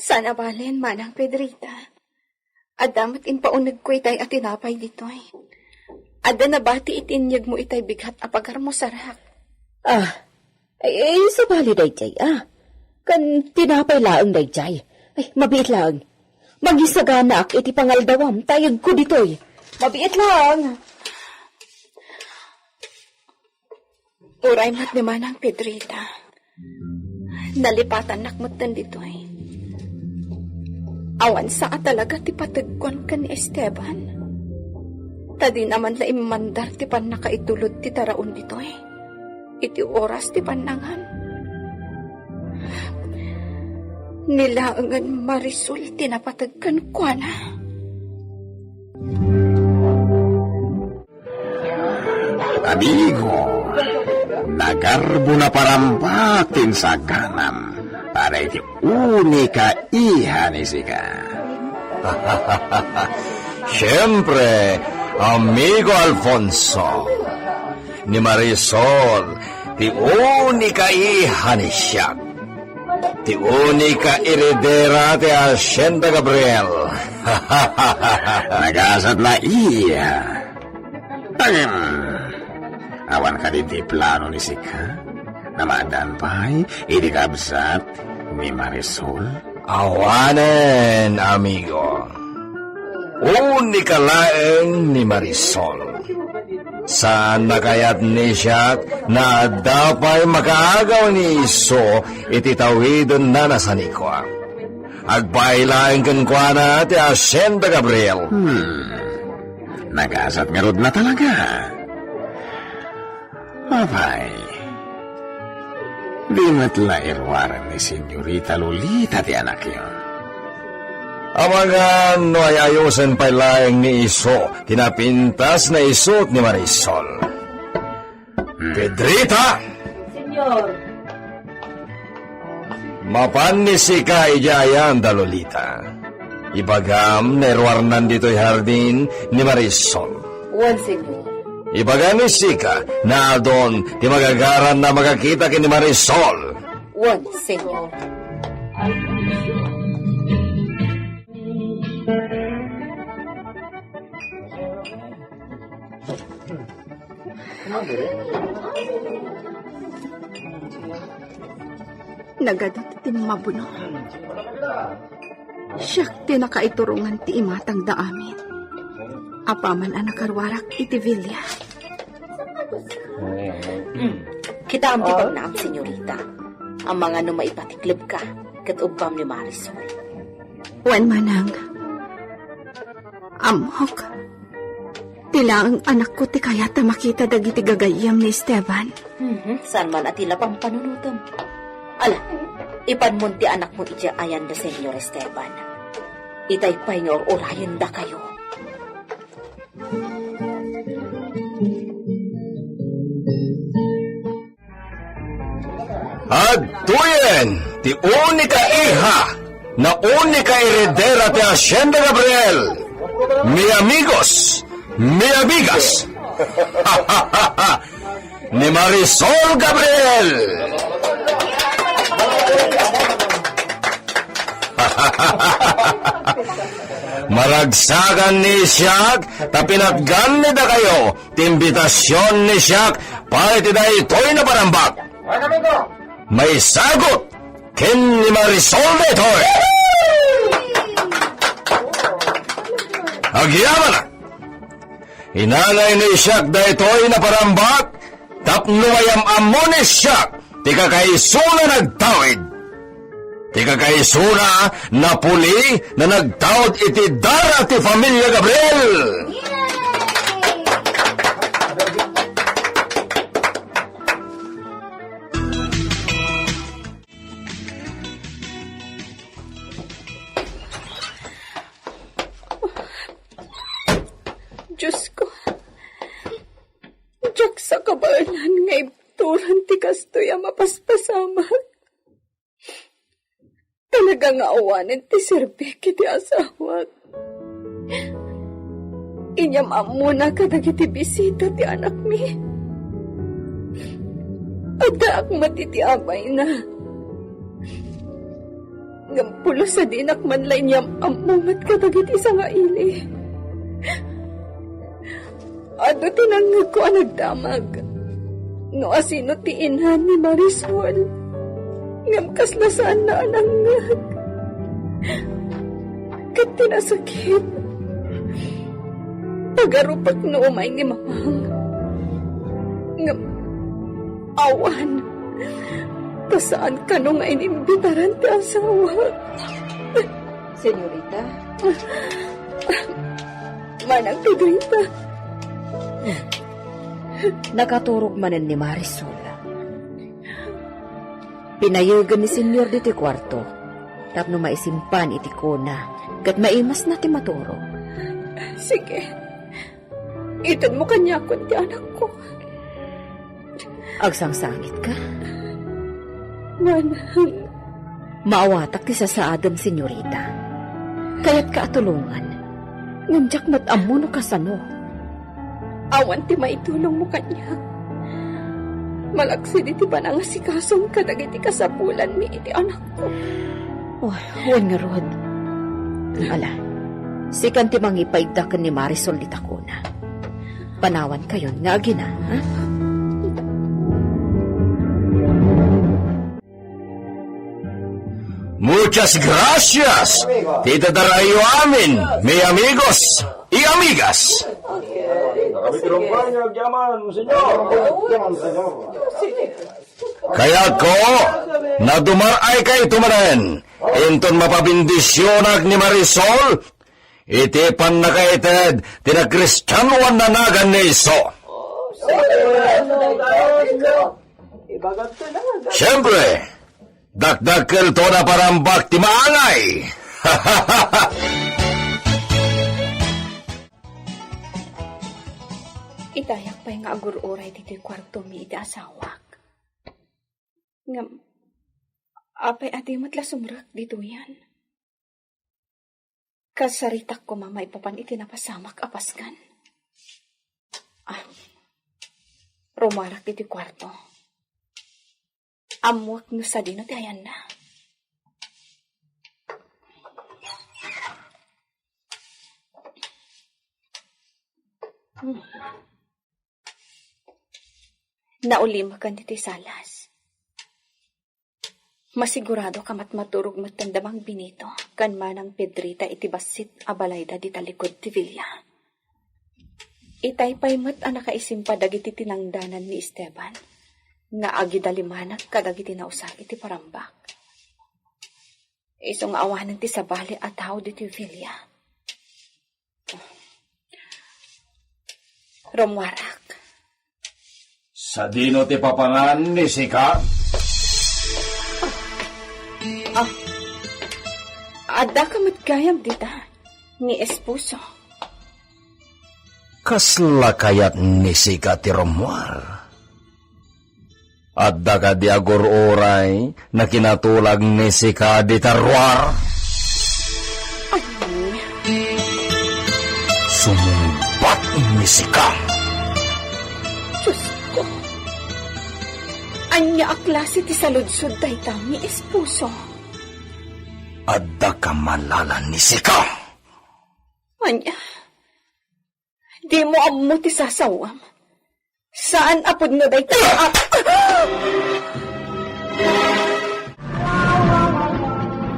Saan a balen, Manang Pedrita. Adda met impaunegko itay a tinapay ditoy. Adda nabati iti inyegmo itay bigat a pagarmusarak. Ah, ay, ay, sabali dayjay, ah. Kan tinapay laeng dayjay. Ay, mabiit laeng. Mangisaganaak iti pangaldawam, tayegko ditoy. Mabiit laeng. Uray met ni Manang Pedrita. Nalipatannak metten ditoy. Awan sa a talaga ti pategkuan ken ni Esteban. Ta dina man la immandar ti pannakaitulod ti taraon ditoy. Iti oras ti pannangan. Ni laengen Marisol ti napateg kenkuana. Amigo, nagarbo na parambak ti insaganam para iti unika iha ni sika. Siempre, amigo Alfonso, ni Marisol, ti unika iha ni siak. Ti unika heredera ti Hacienda Gabriel. Nagasat la iya. Awan kadi ti plano ni sika? Namaaddaan pay idi kabsat ni Marisol? Awanen, amigo. Unika laeng ni Marisol. Saan a kayat ni siak nga adda pay makaagaw ni isu iti tawidenna a sanikua. Agpaay laeng kenkuana ti Hacienda Gabriel. Hmm. Nagasat ngarud na talaga. Apay, di met la iruaren ni Senyorita Lolita ti anakyo. Amangan no ay-ayosen pay laeng ni isu ti napintas nga isuot ni Marisol. Hmm. Pedrita! Senyor. Mapan ni sika idiay ayan da Lolita. Ibagam, nairuarnan ditoy hardin ni Marisol. Wen, Senyor. Ibaga ni sika, naadun ti magagaran a makakita ken ni Marisol. Wen, Senyor. Nagadu ti timmabuno. Siak ti nakaiturongan ti imatangda amin. Apaman a nakaruarak iti villa. Mm. Kitaem ti pagnaam, senyorita. Amangan no maipatiklebka ket ubbam ni Marisol. Wen, manang. Ammok. Ti laeng anakko ti kayat a makita dagiti gagayyem ni Esteban. Mhm, saan man a ti la pampanunotem. Ala, ipanmon ti anakmo idiay ayan da Senyor Esteban. Itay pay nga ur-urayendakayo. Adtoyen ti unika iha, na unika heredera ti Hacienda Gabriel. Mi amigos, mi amigas. Ni Marisol Gabriel. Maragsakan ni siak, ta pinatgan ni dakayo ti imbitasion ni siak para iti daytoy nga panambag. Maisagut ken ni Marisol daytoy. Agyamanak. Inangay ni siak daytoy nga panambag tapno mayam-ammo ni siak ti kakaisuna nagtawid. Ti kakaisuna napuli nga nagtaud iti dara ti familia Gabriel. Paksakabaelan nga ibturan ti kastoy a mapaspasamak. Talaga nga awanen ti serbik iti asawak. Inyam-ammona kadagiti bisita ti anakmi. Addaak met iti abayna. Ngem pulos a dinak man la inyam-ammo met kadagiti sangaili. Adu ti nangngegko a nagdamag no asino ti ina ni Marisol. Ngem kasla saanna a nangngeg. Ket ti nasakit, pagarupek no umay ni Mamang. Ngem awan, ta saan kano nga inimbitaran ti asawak. Senyorita? Manang Pedrita. Nakaturog manen ni Marisol. Pinayegen ni Senyor ditoy kuarto tapno maisimpan iti kuna ket maimasna ti maturog. Sige. Itedmo kaniakon ti anakko. Agsangsangitka? Manang. Maawatak ti sasaadem, senyorita. Kayatka a tulongan, ngem diak met ammo no kasano. Awan ti maitulongmo kaniak. Malaksid iti panangasikasom kadagiti kasapulanmi iti anakko. Oh, wen ngarud. Ala, sikan ti mangipaidda ken ni Marisol dita kuna. Panawankayon nga agina, ha? Muchas gracias ti itedarayo amin, mi amigos y amigas. Nakabitirumpay nga agyaman, Senyor. Kayatko, nadumar-ay kayto manen, inton mapabendisionak ni Marisol, iti pannakaited ti nakristianoan a nagan ni Isu. Siempre, dakdakelto a parambak ti maangay. Itayak pay nga agur-uray ditoy kuartomi iti asawak. Ngem, apay a di met la sumrek ditoyen? Kasaritak koma maipapan iti napasamak a paskan. Ah, rumuarak iti kuarto. Ammoak no sadino ti ayanna. Hmm. Naulimekan iti salas. Masigurado ka met maturog metten da Mang Benito ken Manang Pedrita iti bassit a balayda dita likud ti villa. Itay pay met a nakaisimpa dagiti tinangdanan ni Esteban nga agidalimanak kadagiti nausa iti parambak. Isu nga awanen ti sabali a tao ditoy villa. Rumuarak. Sadino ti papangan ni Sika? Ah, adda ka met gayam dita, ni esposo. Kasla kayat ni Sika ti rumuar? Adda kadi agur-uray a kinatulag ni Sika dita ruar? Ay. Sumungbat ni Sika. Diyos ko. Ania a klase ti saludsod dayta, mi esposo? Adda kamalala ni Sika. Ania? Dimo ammo ti sasawam. Saan a pudno dayta.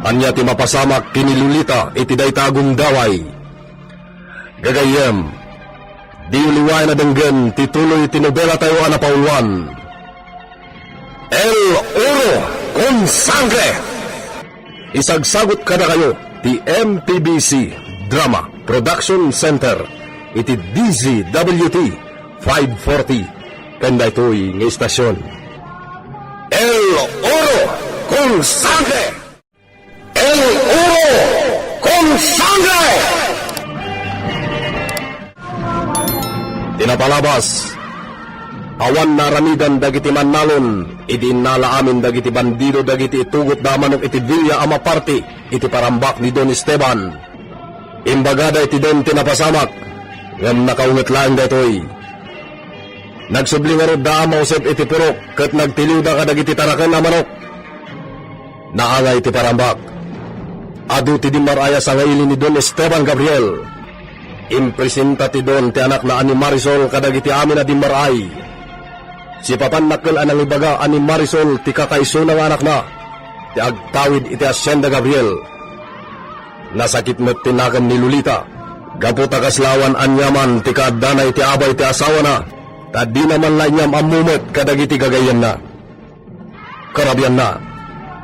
Ania ti mapasamak ken ni Lolita iti dayta a gundaway? Gagayyem, diyo liwayan a denggen ti tuloy ti nobelatayo a napauluan. El Oro con Sangre. Isagsagut kadakayo ti M P B C Drama Production Center iti D Z W T five forty ken daytoy nga istasyon. El Oro con Sangre. El Oro con Sangre. Ti napalabas, Awan naaramidan dagiti mannalon idi innala amin dagiti bandido dagiti itugotda a manok iti villa a maparti iti parambak ni Don Esteban. Imbagada iti don ti napasamak, ngem nakaunget laeng daytoy. Nagsubli ngarud da a mausep iti purok ket nagtiliwda kadagiti taraken a manok. Naangay ti parambak. Adu ti dimmar-ay a sangaili ni Don Esteban Gabriel. Impresenta ti don ti anakna a ni Marisol kadagiti amin a dimmar-ay. Sipapan dakkel a nangibaga a ni Marisol ti kakaisuna nga anakna ti agtawid iti Hacienda Gabriel. Nasakit met ti nakem ni Lolita, gapu ta kasla awan aniaman ti kaaddana iti abay ti asawana, ta dina man la inyam-ammo met kadagiti gagayemna. Karabianna,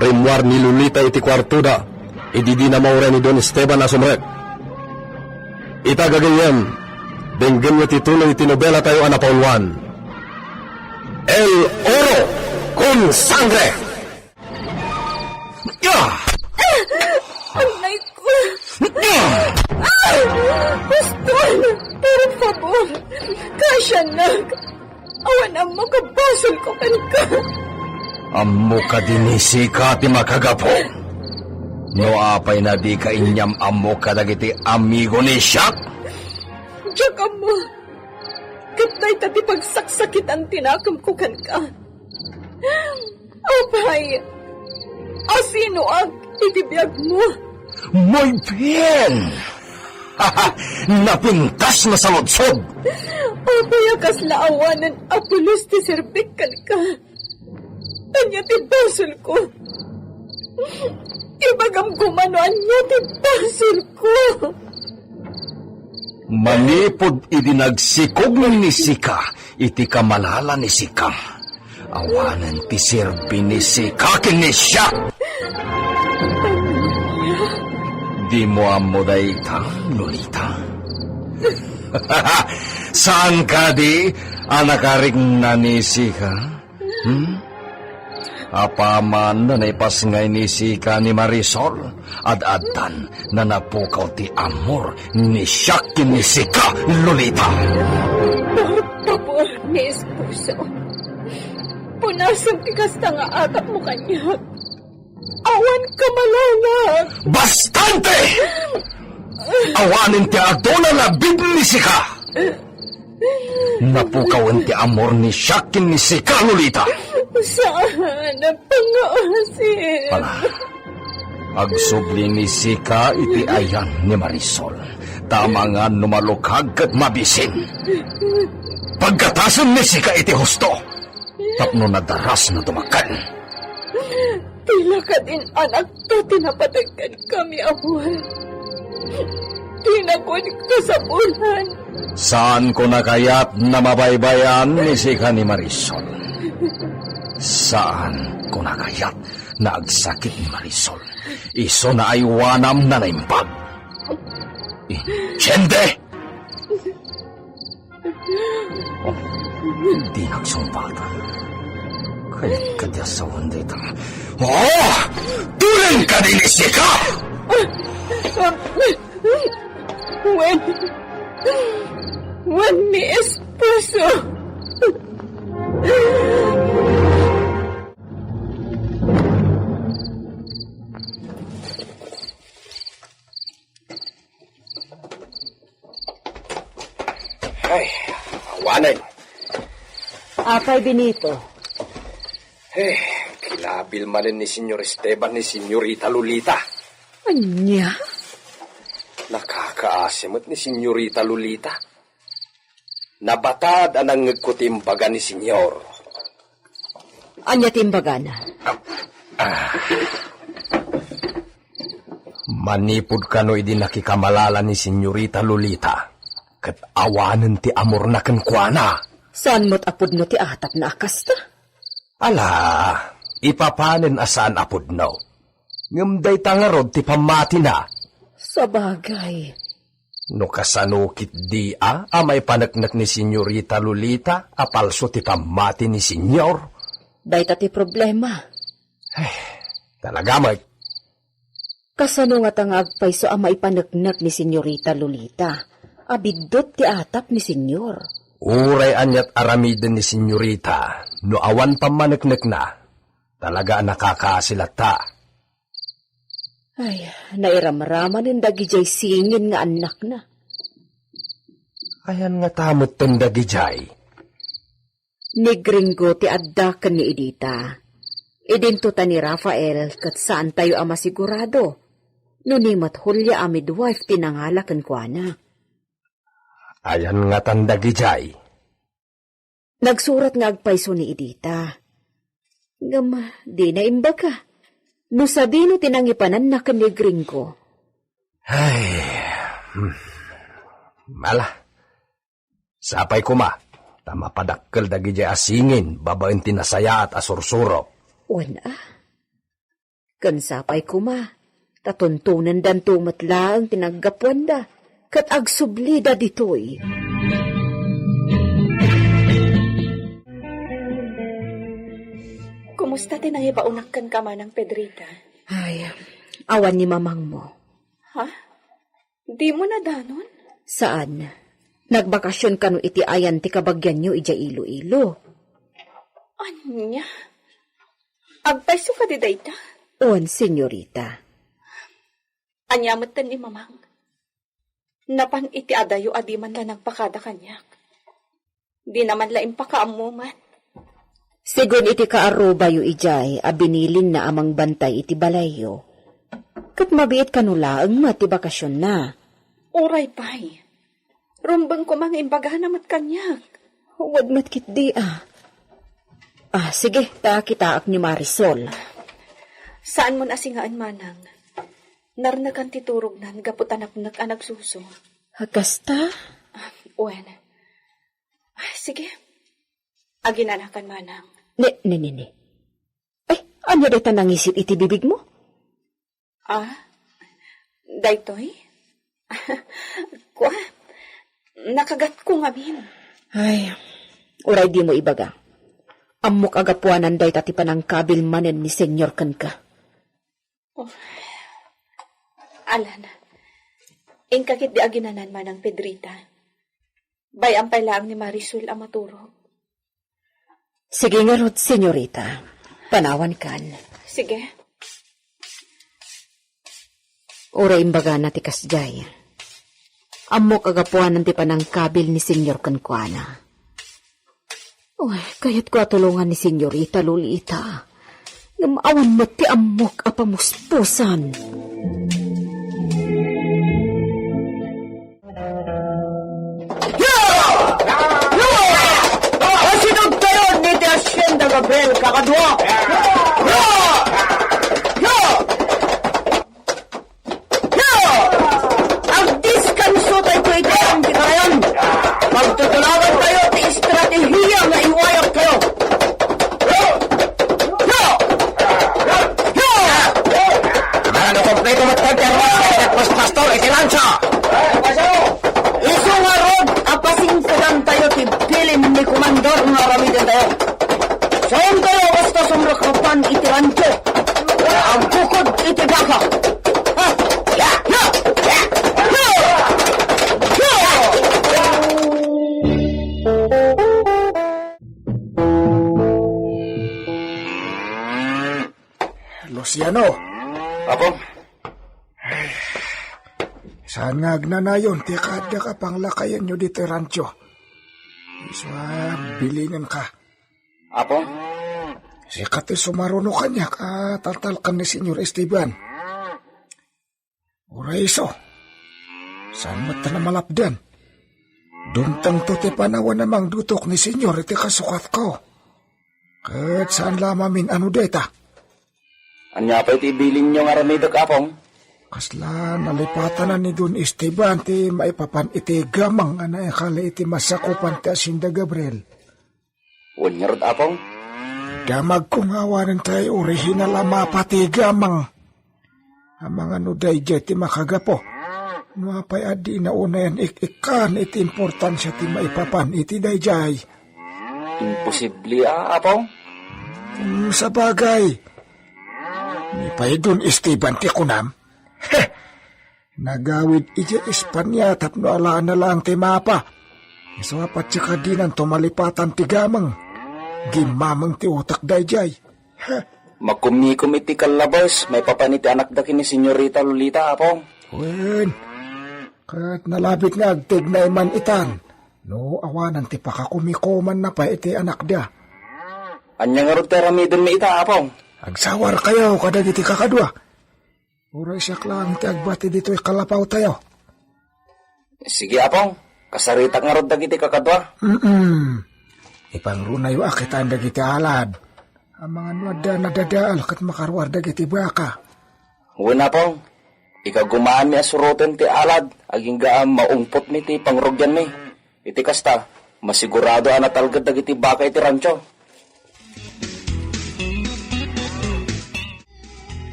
rimmuar ni Lolita iti kuartoda idi dina mauray ni Don Esteban a sumrek. Ita gagayyem, denggenyo ti tuloy ti nobelatayo a napauluan, El Oro con Sangre! Ah! Anay ko! Ah! Pastor! Por favor! Kasianak! Awan ammo ka basolko kenka. Ammo kadi ni Sika ti makagapu? No apay na dika inyam-ammo kadagiti amigo ni Siak? Diak ammo. Ket dayta ti pagsaksakitan ti nakemko kenka. Apay, asinoak iti biagmo? Muy bien! Napintas nga saludsod! Apay a kasla awanen a pulos ti serbik kenka? Ania ti basolko? Ibagam koma no ania ti basolko. Manipud idi nagsikog ni Sika iti kamalala ni Sika, awanen ti serbi ni Sika ken ni Siak. Dimo ammo dayta, Lolita? Saan kadi a nakarikna ni Sika? Hmm? Apaman a naipasngay ni Sika ni Marisol, ad-addan a napukaw ti amor ni Siak ken ni Sika, Lolita. Por favor, mi esposo. Punasem ti kasta nga atapmo kaniak. Awan kamalala. Bastante! Awanen ti adu a labib ni Sika. Napukawen ti amor ni Siak ken ni Sika, Lolita. Saan a pangaasim. Ala, agsubli ni Sika iti ayan ni Marisol, ta amangan no malukag ket mabisin. Paggatasem ni Sika iti husto tapno nadarasna dumakkel. Ti lakad in anakta ti napateg kenka, mi amor. Dinakon kasapulan. Saanko a kayat a mabaybayan ni Sika ni Marisol. Saanko a kayat a agsakit ni Marisol. Isu a aywanam a naimbag. Entiende? Oh, di nagsumbatan. Kayat kadi a sawen dayta. Oh! Tuleng kadi ni Sika! Wen, wen, mi esposo. Ay, awanen. Apay, Benito? Eh, kilabil manen ni Senyor Esteban ni Senyorita Lolita. Ania? Nakakaasi met ni Senyorita Lolita. Nabatad a nangngegko ti imbaga ni Senyor. Ania ti imbagana? Ah. Manipud kano idi nakikamalala ni Senyorita Lolita, ket awanen ti amorna kenkuana. Saan met a pudno ti atapna a kasta? Ala, ipapanen a saan a pudno. Ngem dayta ngarud ti pammatina. Sabagay. No kasano ketdi a maipaneknek ni Senyorita Lolita a palso ti pammati ni Senyor? Dayta ti problema. Eh, talaga met. Kasano ngata nga agpayso a maipaneknek ni Senyorita Lolita a biddut ti atap ni Senyor? Uray aniat aramiden ni Senyorita no awan pammaneknekna, talaga a nakakaasi latta. Ay, nairamramanen dagidiay singin nga annakna. Ayan nga tametten dagidiay. Ni Gringo ti adda ken ni Edita. Idinto ta ni Rafael ket saantayo a masigurado no ni met Julia a midwife ti nangala kenkuana. Ayan ngatan dagidiay. Nagsurat nga agpayso ni Edita. Ngem dina imbaga no sadino ti nangipananna ken ni Gringo. Ay, hmm. Ala, sapay koma, ta mapadakkel dagidiay a singin babaen ti nasayaat a sursurok. Wen a. Ken sapay koma, ta tuntonendanto met laeng ti naggapuanda, ket agsublida ditoy. Kumusta ti nangibaonak kenka, Manang Pedrita? Ay, awan ni mamangmo. Ha? Dimo nadanon? Saan. Nagbakasyon kano iti ayan ti kabagianyo idiay Iloilo. Ania? Agpayso kadi dayta? Wen, senyorita. Ania metten ni Mamang? Napan iti adayo a diman la nagpakada kaniak. Dina man la impakaammo met. Segun iti kaarrubayo idiay a binilinna a mangbantay iti balayyo, ket mabiit kano laeng met ti bakasionna. Uray pay. Rumbeng koma nga imbagana met kaniak. Wen met ketdi a. Ah, sige, ta kitaak ni Marisol. Saanmon a singaen, Manang. Narnekan ti turognan gapu ta napnek a nagsuso. Kasta? Ah, wen. Ah, sige. Aginanakan, Manang. Ne, ne, ne, ne. Ay, ania dayta nangisit iti bibigmo? Ah, daytoy? Kua, nakagatko ngamin. Ay, uray dimo ibaga. Ammok a gapuanan dayta ti panangkabil manen ni Senyor kenka. Oh. Alan, inka ketdi aginanan, Manang Pedrita. Bay-am pay laeng ni Marisol a maturog. Sige ngarud, senyorita. Panawankan. Sige. Uray imbagana ti kasdiay. Ammok a gapuanan ti panangkabil ni Senyor kenkuana. Uy, kayatko a tulongan ni Senyorita Lolita. Ngem awan met ti ammok a pamuspusan. Ya! Ya! Asidegtayon iti Hacienda Gabriel kakadua. Ya! Ya! Ya! Agdiskanso tayo iti ayan ti karayan. Pagtutulagan tayo ti estratehiya nga iwayak tayo. Ya! Ya! Ya! Amangan no kompleto met ti Pastor iti lansa. Isu ngarud a pasingpetan tayo ti bilin ni Komandor nga aramiden tayo. Saantayo basta sumrekrutan iti rancho. Agbukod iti baka. Ha? Ya! Ya! Ya! Ya! Ya! Luciano. Apo? Ay, saan nga agnanayon ti kaaddak a panglakayenyo ditoy rancho? Isu a bilinenka. Apo? Sika ti sumaruno kaniak a taltalkan ni Senyor Esteban. Uray isu, saan met ta namalapdan? Dumtengto ti panawen a mangdutok ni Senyor iti kasukatko. Ket saan la mamin-ano dayta. Ania pay ti ibilinyo nga aramidek, Apong? Kasla nalipatanan ni Don Esteban ti maipapan iti gamang a naikali iti masakupan ti Hacienda Gabriel. Wen ngarud, Apong? Damagko nga awanen tay uri hinalama pati gamang. Amangan no daydiay ti makagapu. No apay a dina unayen ik-ikkan iti importansia ti maipapan iti daydiay. Imposible a, Apong? Hmm, sabagay. Ni pay Don Esteban ti kunam? Heh! Nagawid idiay Espania tapno alaenna laeng ti mapa. Isu a patse kadinanto malipatan ti gameng. Gimmameng ti utek daydiay. Makumikom iti kallabes maipapan iti anakda ken ni Senyorita Lolita, Apong. Wen, ket nalabit nga agtignay man itan no awanan ti pakakumikomanna pay iti anakda. Ania ngarud ti aramidenmi ita, Apong? Agsawarkayo kadagiti kakadua. Uray siak laeng ti agbati ditoy kalapawtayo. Sige, Apong. Kasaritak ngarud dagiti kakadua. Mm-mm. Ipangrunayo a kitaan dagiti alad. Amangan no adda nadadael ket makaruar dagiti baka. Wen, Apong. Ikagumaanmi a suroten ti alad, agingga a maungpotmi ti pangrugianmi. Iti kasta, masigurado a natalged dagiti baka iti rancho.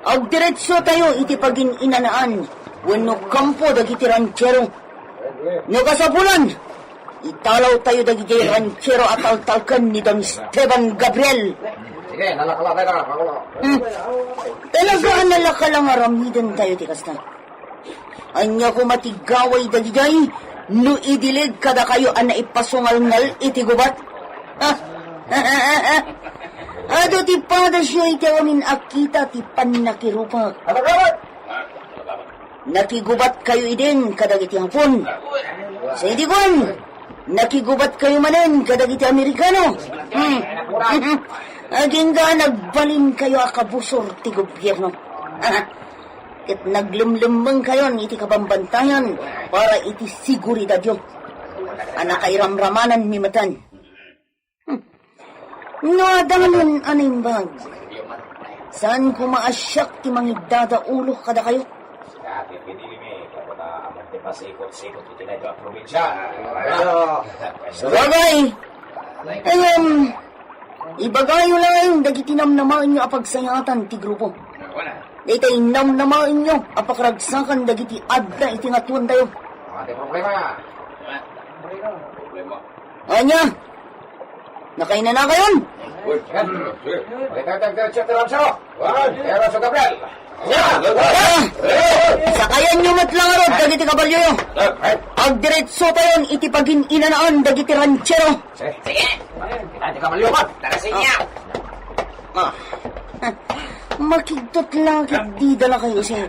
Agdiretso tayo iti pagin-inanaan wenno kampo dagiti ranchero. No kasapulan, italaw tayo dagiti ranchero a taltalken ni Don Esteban Gabriel. Sige, nalakala tayo ka. Hmm. Talaga a nalakala nga aramiden tayo ti kasta. Ania koma ti gaway dagijay no idileg kadakayo a naipasungalngal iti gubat? Adu ti padasyo iti amin a kita ti pannakirupak. Nakigubatkayo idin kadagiti Hapon. Sa idi kuan, nakigubatkayo manen kadagiti Amerikano. Hmm. Agingga nagbalinkayo a kabusor ti gobierno. Ket naglemlemmengkayon iti kabambantayan para iti seguridadyo. A nakairamramananmi metten. Hmm. No adalen a naimbag, saan koma a siak ti mangiddada ulo kadakayo? Sabagay, ngem, ibagayo laeng dagiti namnamaenyo a pagsayaatan ti grupo. Daytay namnamaenyo a pakaragsakan dagiti adda iti ngatoantayo. Ania? Nakainanakayon? Uy, sige. Pakita tayo, Teacher Alonso. Wan, Teacher Alonso Gabriel. Ah! Sakayanyo met la ngarud dagiti kabalyoyo. Agdiretso tayon iti pagin-inanaan dagiti ranchero. Sige. Sige. Kita ti kabalyo ko. Tara, sinya. Ah. Makigtot la ket dida la kayo, sir.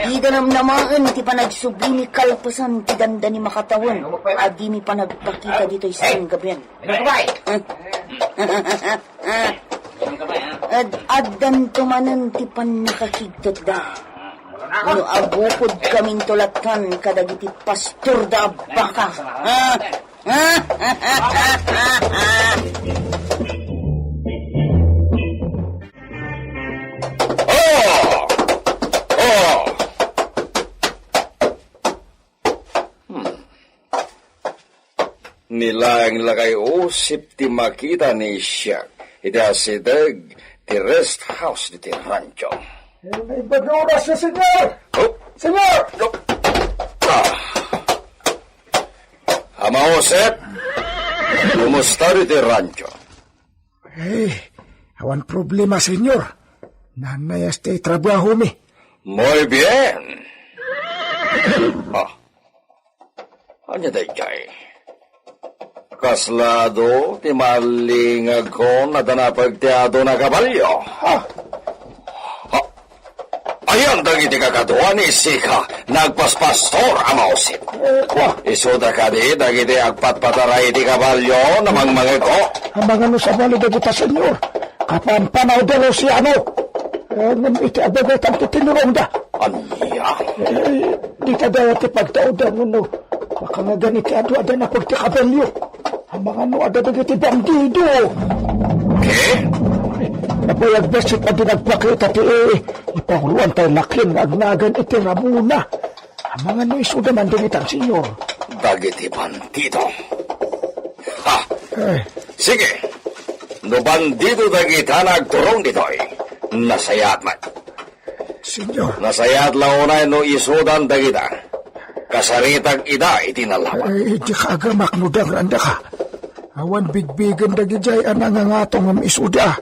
Dida namnamaen ti panagsubli ni kalpasan ti dandani makatawen a dimi panagpakita ditoy San Gabriel. Ad-addanto manen ti pannakakigtotda. No agukod kaminto lattan kadagiti pastorda a baka. Ah! Oh! Oh! Hmm. Ni laeng la kay Osip ti makita ni siak iti asideg ti rest house ditoy rancho. Eh, naimbag nga oras na, Senyor! Oh! Senyor! No. Ah. Ama Osip, kumusta ditoy rancho? Eh, awan problema, Senyor. Nanayas ti trabahomi. Muy bien. Ah. Ania daydiay? Kasla adu ti mallingagko, nadana pagtiado na kabalyo. Ah. Ah. Ayan dagiti kakadua ni Sika, nagpaspastor a mausit. Eh, kwa? Isuda kadi dagiti agpatpataray iti kabalyo, namangmangeko. Amangan no sabali dagita, Senyor. Kapanpanaw da Luciano. Eh, ngem iti abagetan ti tinurongda. Ania? Eh, dita dawa ti pagtaudan wenno makangagan iti adu a danapag ti kabalyo. Amangan no adda dagiti bandido. Eh? Nabayag bassit a di nagpakita ti, eh, ipanguloan tayo lakin nga agnagan iti ramona. Amangan no isuda man dagita, Senyor. Dagiti bandido. Ha! Eh. Sige. No bandido dagita nga agturong ditoy, nasayaat met. Senyor. Nasayaat la unay no isudan dagita. Kasaritak ida iti nalawa. Eh, di ka agamak no dangrandaka. Awan bigbigen dagidiay a nangangato ngem isuda.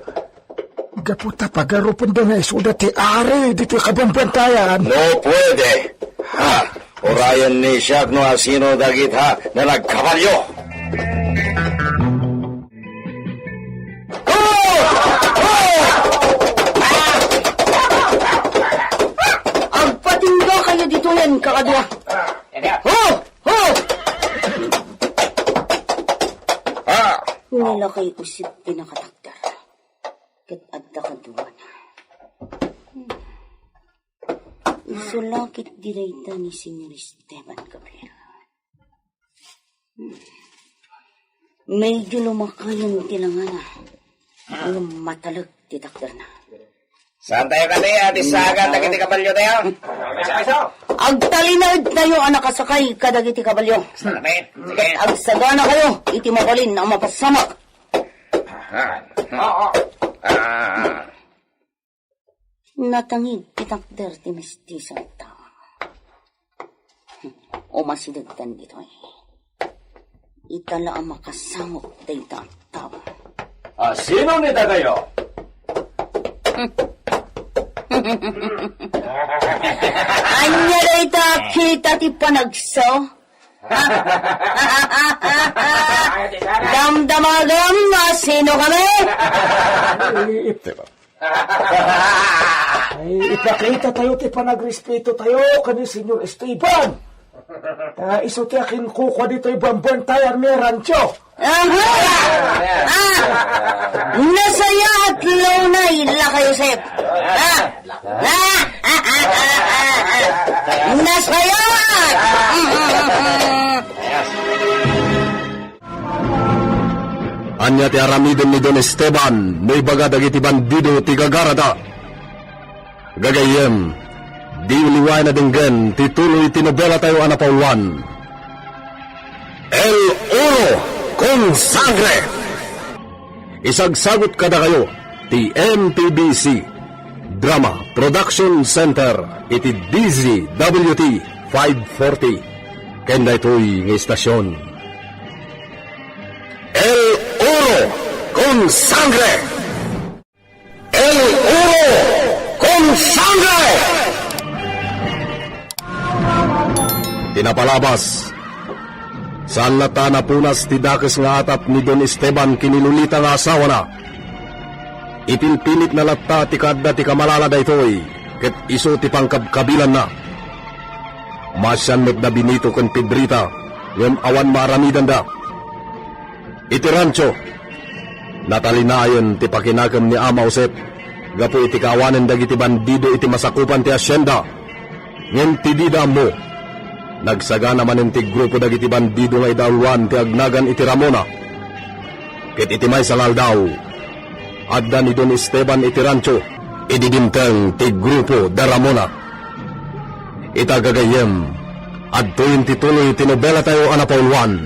Gapu ta pagarupenda nga isuda ti ari ditoy kabambantayan. No puede. Ha? Urayen ni siak no asino dagita nga nagkabalio. Agpatingga kayo ditoyen, kakadua. Ho! Ho! Ah! Nilakay usib ti nakatakder. Ket adda kaduana. Isu la ket di dayta ni Señor Esteban Gabriel. Medyo lumakayon ti langana. Ngem matalek ti takderna. Saan tayo kadi, Ate Saga, dagiti kabalio tayo? Agtalinaed tayo a nakasakay kadagiti kabalio. Salamat. Sige. Ket agsagana kayo iti mabalin a mapasamak. Ah. Oo. Ah. Natangid ti takder ti mestiso a tao. Umasidegtan ditoy. Ita la a makasangok dayta a tao. Ah, sino ni dakayo? Ania dayta a kita ti panagso? Damdamagam a sino kami? Ay, ipakita tayo ti panagrespeto tayo ken ni Señor Esteban. Ta isu ti akinkukua ditoy bambantayan mi a rancho. Aha! Ah! Nasayaat la unay, Laka Joseph. Ah! Ah! Nasayaat! Ania ti aramiden ni Don Esteban no ibaga dagiti bandido ti gagarada? Gagayyem, diyo liwayen a denggen ti tuloy ti nobelatayo a napauluan, El Oro con Sangre. Isagsagut kadakayo ti M P B C Drama Production Center iti D Z W T five forty. Ken daytoy nga istasyon, El Oro con Sangre. El Oro con Sangre! Ti napalabas, saan latta a napunas ti dakes nga atap ni Don Esteban ken ni Lolita nga asawana. Ipilpilitna latta ti kaadda ti kamalala daytoy, ket isu ti pangkabkabilanna. Maasian met da Benito ken Pedrita, ngem awan maaramidanda. Iti rancho, natalinayen ti pakinakem ni Ama Josep gapu iti kaawanen dagiti bandido iti masakupan ti hasienda. Ngem ti dida ammo, nagsagana manen ti grupo dagiti bandido nga idauloan ti agnagan iti Ramona. Ket iti maysa nga aldaw, adda ni Don Esteban iti rancho idi dimteng ti grupo da Ramona. Ita gagayyem, adtoyen ti tuloy ti nobelatayo a napauluan,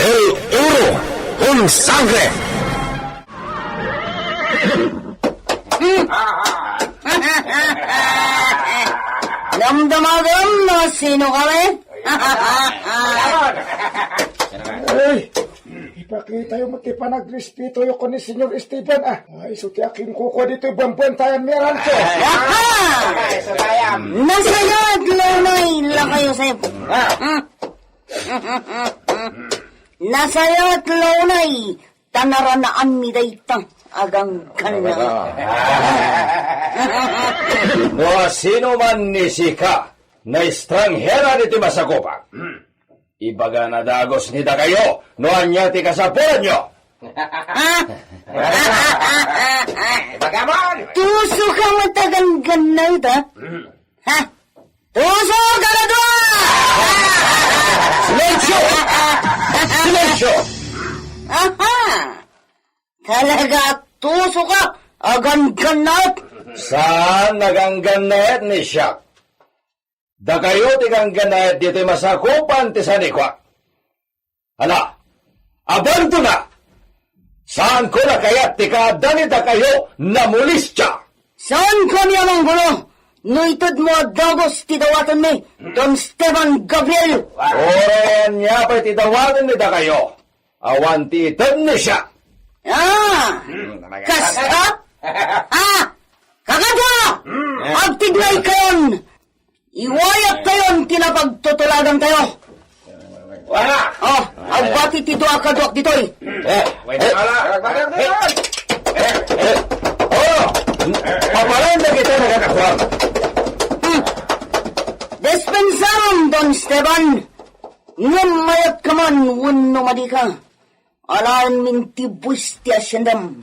El Oro con Sangre! Damdamagam no sino kami? Ay, ipakitayo met ti panagrespeto yo ken ni Señor Esteban, ah. Ay, isu ti akinkukua ditoy bambantayan mi a rancho. Aha! Nasayaat la unay, Laka Joseph. Ah. Nasayaat la unay, ta naranaanmi dayta a gangganna. No asino man ni sika, naestranghera ditoy masakupan, ibagana dagus ni dakayo no ania ti kasapulanyo. Ha? Ibagamon! Tuso ka met a gangganna ita? Ha? Tuso ka kadua! Silensyo! Silensyo! Aha! Talaga, tuso ka a ganggannaet? Saan a ganggannaet ni siak? Dakayo ti ganggannaet ditoy masakupan ti sanikuak. Ala, abanto na! Saanko a kayat ti kaadda ni dakayo a molestia. Saanka a manggulo no itedmo a dagus ti dawatenmi, Don Esteban Gabriel. Uray ania pay ti dawaten ni dakayo, awan ti ited ni siak. Ah, kasta? Ah, kakadua! Agtignaykayon! Iwayat tayon ti napagtutulagantayo. Wala. Oh, agbati ti dua kaduak ditoy. Eh, wala. Eh, eh, oh, papalan na kita nagkakakuan. Hmm. Dispensaron, Don Esteban. Ngem mayat ka man wenno madi ka. Alaen min ti buis ti asiendam.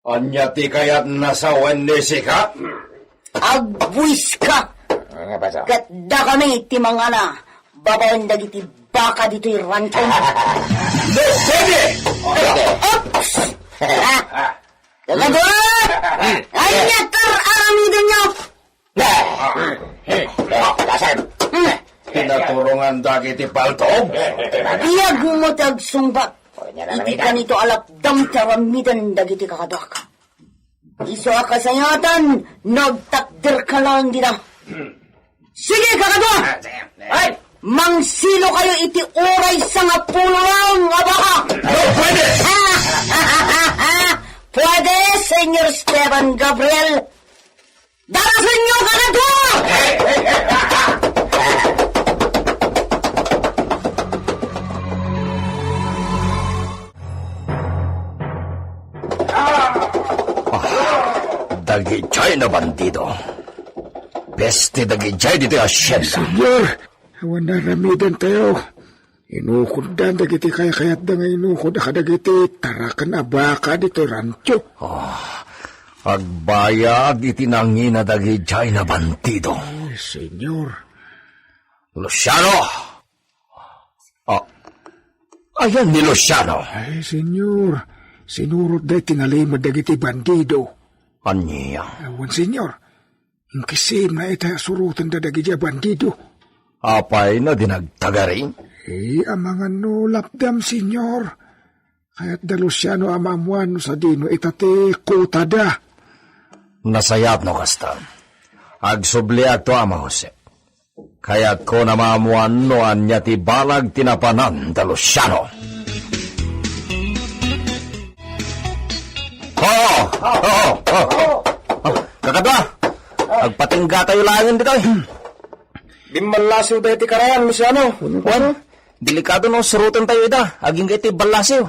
Ania ti kayatna sawen ni sika? Agbuis ka! Ano ba sa? Ket dakami ti mangala babaen dagiti baka ditoy rancho. No, pwede! Oops! Ah, kakadua! Ania ti ar-aramidenyo? Pinaturongan dagiti paltog. Biag mo ti agsungbat. Iti kanito alapdam ti aramiden dagiti kakaduak. Isu a kasayatan, nagtakder ka lang dida. Sige, kakadua! Ay! Mangsilo kayo iti uray sangapulo lang nga baka! No, pwede! Pwede, Senyor Esteban Gabriel! Darasenyo, kakadua! Ah, dagijay a bandido. Peste dagijay ditoy asienda. Senyor, awan aramidentayo. Inukoddan dagiti kaykayatda nga inukod kadagiti taraken a baka ditoy rancho. Oh, agbayag iti nangina dagijay a bandido. Ay, Senyor. Luciano! Ah, ayan ni Luciano? Ay, Senyor. Sinurotda iti nalimed dagiti bandido. Ania? Awan, Senyor. Inkissim na ita surotenda dagiti a bandido. Apay no di nagtagari? Eh, amangan no lapdam, Senyor. Kayatda Luciano a maammuan no sadino ita ti kutada. Nasayaat no kasta. Agsubliakto, Ama Jose. Kayatko a maammuan no ania ti balag ti napanan da Luciano. Oh, oh, oh, oh. Oh, kakadua, agpatinggatayo laengen ditoy. Bimmallasiw daytoy karayan, Luciano. Wen, delikado no surotentayo ida, agingga iti ballasiw.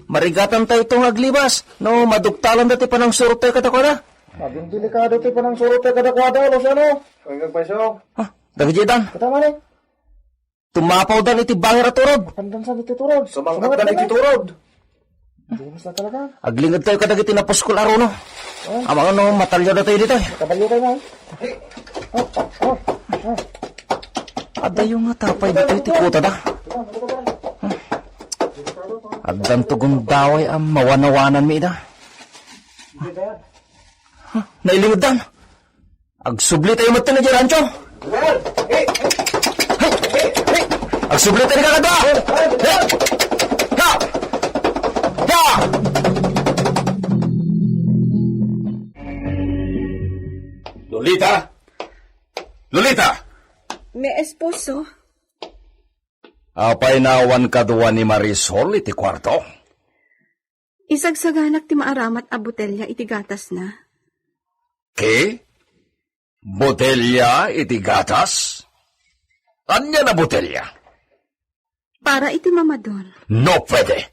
Marigatantayto nga aglibas, no maduktalanda ti panangsurottayo kadakuada. Aging delikado ti panangsurottayo kadakuada, Luciano. Agingga pay so. Ah, dagiti itan. Kata manen. Tumapawdan iti bangir a turod. Pandansan iti turod. Sumangkatdan iti turod. Dimas na talaga. Aglingedtayo kadagiti napuskol a runo. Oh. Amangan no matalliawdatayo ditoy. Kabalyo tayo na. Oh, oh, oh. Adayo nga tapay ditoy ti kutada. Addanto gundaway a mawanawananmi ida. Huh? Nailingeddan. Agsubli tayo met ti rancho. Agsubli tayo, kakadua. Ha! Ha! Lolita! Lolita! Mi esposo. Apay no awan kadua ni Marisol iti kuarto? Isagsaganak ti maaramat a botelia iti gatasna. Ki? Botelia iti gatas? Ania a botelia? Para iti mamadon. No pwede.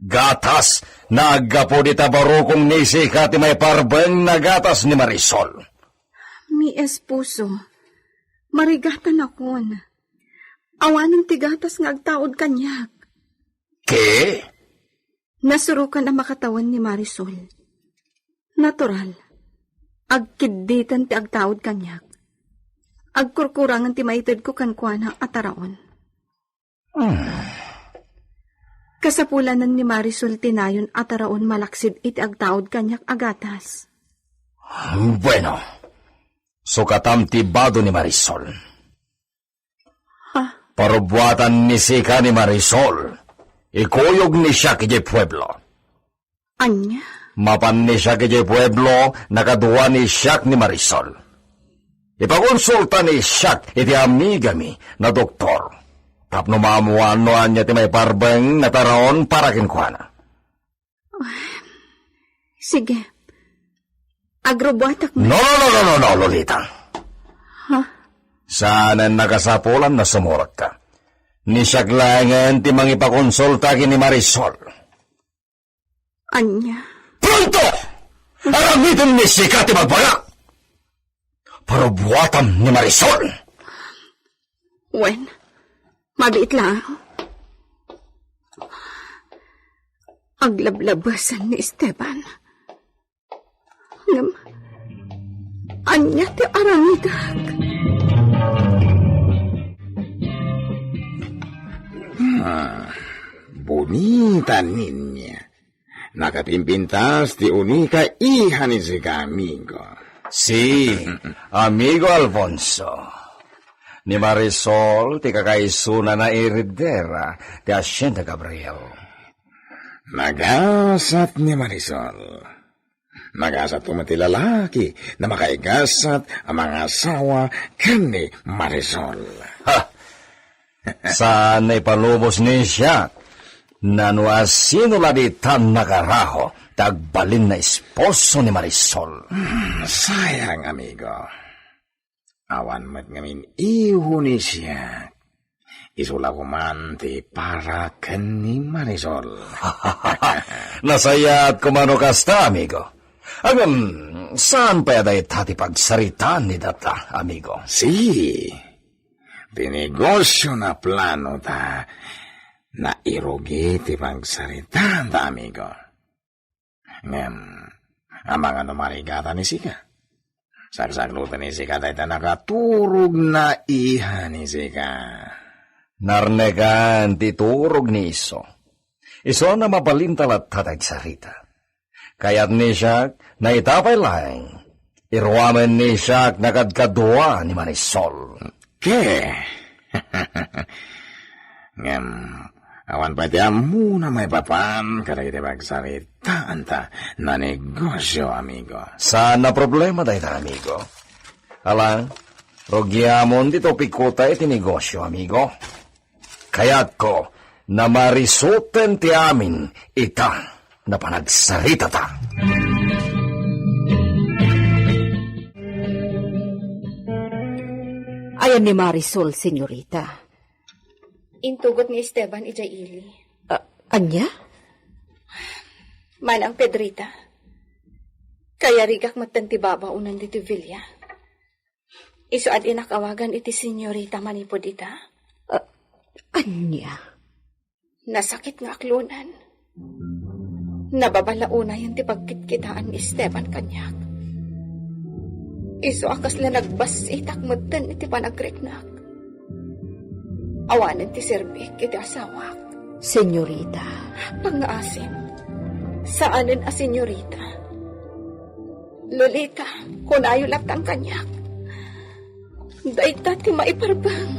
Gatas nga aggapu dita barukong ni Sika ti maiparbeng a gatas ni Marisol. Mi esposo, marigatanakon. Awanen ti gatas nga agtaud kaniak. Ki? Nasurokan a makatawen ni Marisol. Natural. Agkidditen ti agtaud kaniak. Agkurkurangen ti maitedko kenkuana a taraon. Hmm. Kasapulanen ni Marisol ti nayon a taraon malaksid iti agtaud kaniak a gatas. Bueno. Sukatam ti bado ni Marisol. Ha? Parubbuatan ni Sika ni Marisol. Ikuyog ni siak idiay pueblo. Ania? Mapan ni siak idiay pueblo, nakadua ni siak ni Marisol. Ipakonsulta ni siak iti amigami a doktor. Tapno maammuan no ania ti maiparbeng a taraon para kenkuana. Sige. Agrubbuatak. No, no, no, no, no, no, Lolita. Ha? Saanen nakasapulan no sumurot ka. Ni siak laengen ti mangipakonsulta ken ni Marisol. Ania? Pronto! Aramidem ni sika ti bagbaga! Parubuatam ni Marisol! Wen, mabiit lang. Aglablabesen ni Esteban. Ngem, ania ti aramidek? Ah, bonita, niña. Nakapimpintas ti unika iha ni sika, amigo. Si, amigo Alfonso. Ni Marisol ti kakaisuna nga heredera ti Hacienda Gabriel. Nagasat ni Marisol. Nagasat met ti lalaki na makaigasat a mangasawa ken ni Marisol. Ha! Saan nga ipalubos ni siak. Nano a sino la ditan nakaraho ta agbalin nga esposo ni Marisol. Hmm, sayang, amigo. Awan met ngamin iho ni siak. Isu la koma ti para ken ni Marisol. Nasayaat koma no kasta, amigo. Ngem, saan pay a dayta ti pagsaritaan ni data, amigo? Si, ti negosio na plano ta nairugi ti pagsaritaanta, amigo. Ngem, amangan no marigatan ni sika. Saksakloten ni sika dayta nakaturog nga iha ni sika. Narnekan ti turog ni isu. Isu a mabalinta latta ti agsarita. Kayat ni siak, naita pay laeng. Iruamen ni siak nakadkadua ni Marisol. Ke. Ngem, awan pay ti ammona maipapan kadagiti pagsaritaanta nga negosio, amigo. Saan a problema dayta, amigo. Ala, rugiamon ti topikko ta iti negosio, amigo. Kayatko, namarisoten ti amin ita nga panagsaritata. Ayan ni Marisol, senyorita. Intugot ni Esteban idiay ili. Ah, ania? Manang Pedrita, kayarigak metten ti babaonen ditoy villa. Isu a dinak awagan iti senyorita manipud ita. Ah, ania? Nasakit nga aklonan. Nababalaonayen ti pagkitkitaan ni Esteban kaniak. Isu a kasla nagbassitak metten iti panagriknak. Awanen ti serbik iti asawak. Senyorita. Pangngaasim. Saanen a senyorita. Lolita, kunayo latta kaniak. Dayta ti maiparbeng.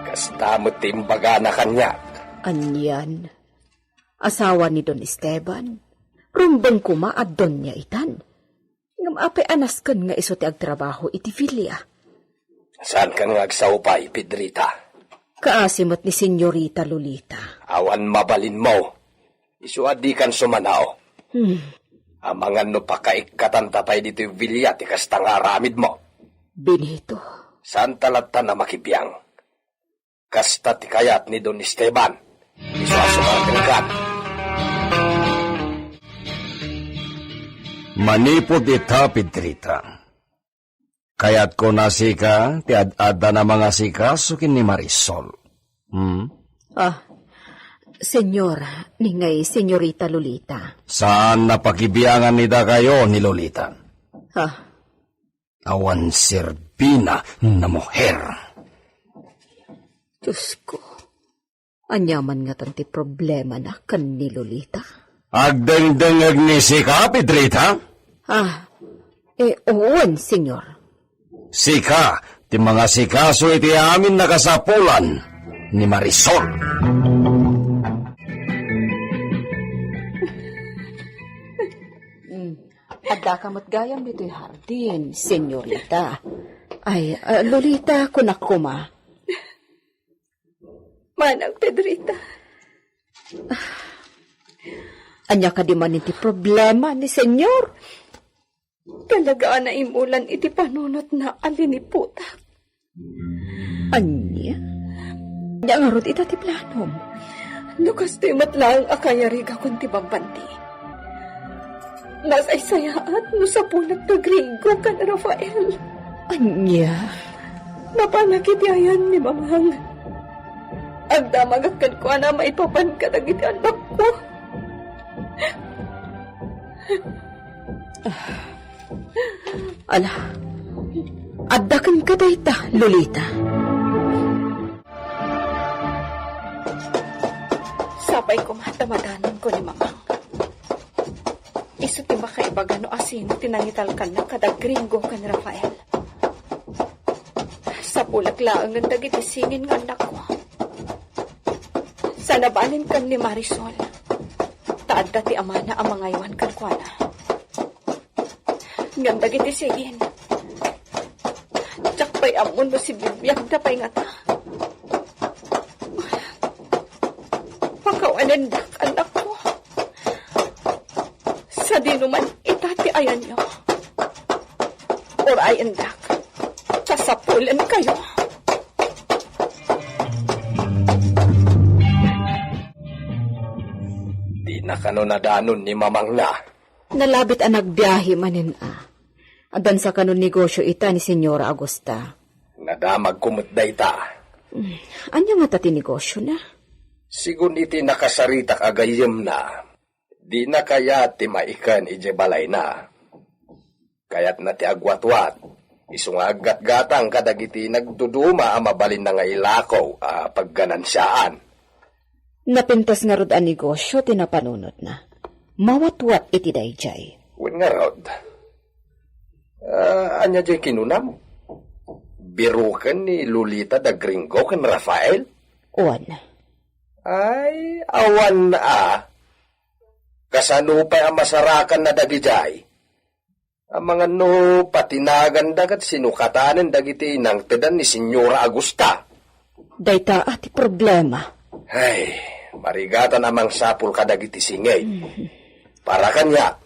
Kasta met ti imbagana kaniak. Anian? Asawa ni Don Esteban? Rumbeng koma a doña itan. Ngem apay a nasken nga isu ti agtrabaho iti villa? Saankan nga agsao pay, Pedrita. Kaasi met ni Senyorita Lolita. Awan mabalinmo. Isu a dikan sumanao. Hmm. Amangan no pakaikkatanta pay ditoy villa ti kasta nga aramidmo. Benito. Saanta latta a makibiang. Kasta ti kayat ni Don Esteban. Isu a sumarkenkan. Manipud ita, Pedrita, kayatko a sika ti ad-adda a mangasikaso ken ni Marisol. Hmm? Ah, senyor, ni ngay Senyorita Lolita. Saan a pakibiangan ni dakayo ni Lolita? Ah. Awan serbina a muher. Diosko, ania man ngatan ti problemana ken ni Lolita? Agdengdengngeg ni sika, Pedrita? Ah, eh, wen, senyor. Sika ti mangasikaso iti amin a kasapulan ni Marisol. Mm. Addaka met gayam ditoy hardin, senyorita. Ay, ah, Lolita, kunak koma. Manang Pedrita. Ania kadi manen ti problema ni Senyor? Talaga a naimulan iti panunotna a liniputak. Ania? Ania ngarud ita ti planom? No kastoy met laeng a kayarigakon ti bambanti, nasaysayaat no sapulek da Gringo ken Rafael. Ania? Napanak iti ayan ni Mamang. Agdamagak kenkuana maipapan kadagiti annakko. Ala, adda kenka dayta, Lolita. Sapay koma ta madanonko ni Mamang. Isu ti makaibaga no asino ti nangitalkanna kada Gringo ken Rafael. Sapulek laengen dagiti singin nga annakko. Sanabalin ken ni Marisol, ta adda ti amana a mangaywan kenkuana. Ngem dagiti singin, diak pay ammo no sibibiagda pay ngata. Pakawanendak, annakko. Sadino man ita ti ayanyo, urayendak, ta sapulenkayo. Dina kano nadanon ni Mamangna. Nalabit a nagbiahe manen a. Addan sa kano negosio ita ni Señora Augusta. Nadamagko met dayta. Hmm, ania ngata ti negosiona? Sigun iti nakasaritak a gayyemna, dina kayat ti maiken idiay balayna. Kayatna ti agwatwat, isu nga aggatgatang kadagiti nagduduma a mabalinna nga ilako a pagganansiaan. Napintas ngarud a negosio ti napanunotna. Mawatwat iti daydiay. Wen ngarud, ah, ania diay kinunam? Biroken ni Lolita da Gringo ken Rafael? Wen. Ay, awan a. Kasano pay a masarakanna dagidiay? Amangan no patinaganda ket sinukatanen dagiti nangtedan ni Señora Augusta. Dayta a ti problema. Ay, marigatan a mangsapul kadagiti singin. Mhm. Para kaniak,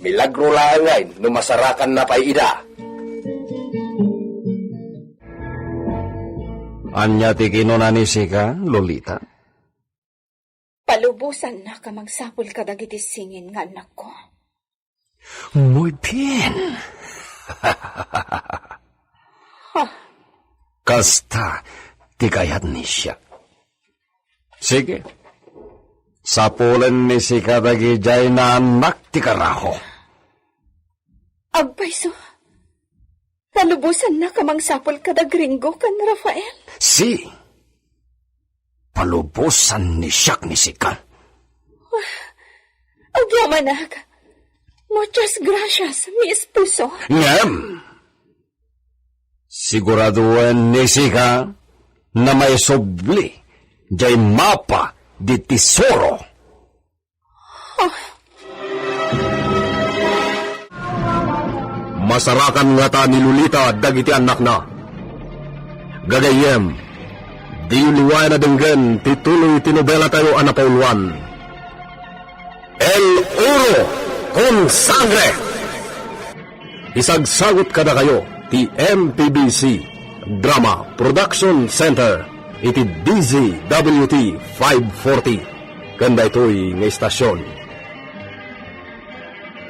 milagro laeng ngay no masarakanna pay ida. Ania ti kinuna ni sika, Lolita? Palubosannak a mangsapul kadagiti singin nga annakko. Muy bien. Ha? Kasta ti kayat ni siak. Sige. Sapulen ni sika dagidiay naannak ti karaho. Agpayso. Palubosannak a mangsapul kada Gringo ken Rafael? Si, palubosan ni siak ni sika. Agyamanak. Muchas gracias, mi esposo. Ngem, siguradoen ni sika na maisubli jay mapa di tesoro. Masarakan ngata ni Lolita dagiti annakna. Gagayyem, diyo liwayan a denggen ti tuloy ti nobelatayo a napauluan, El Oro con Sangre. Isagsagut kadakayo ti M P B C Drama Production Center iti D Z W T five forty ken daytoy nga istasion.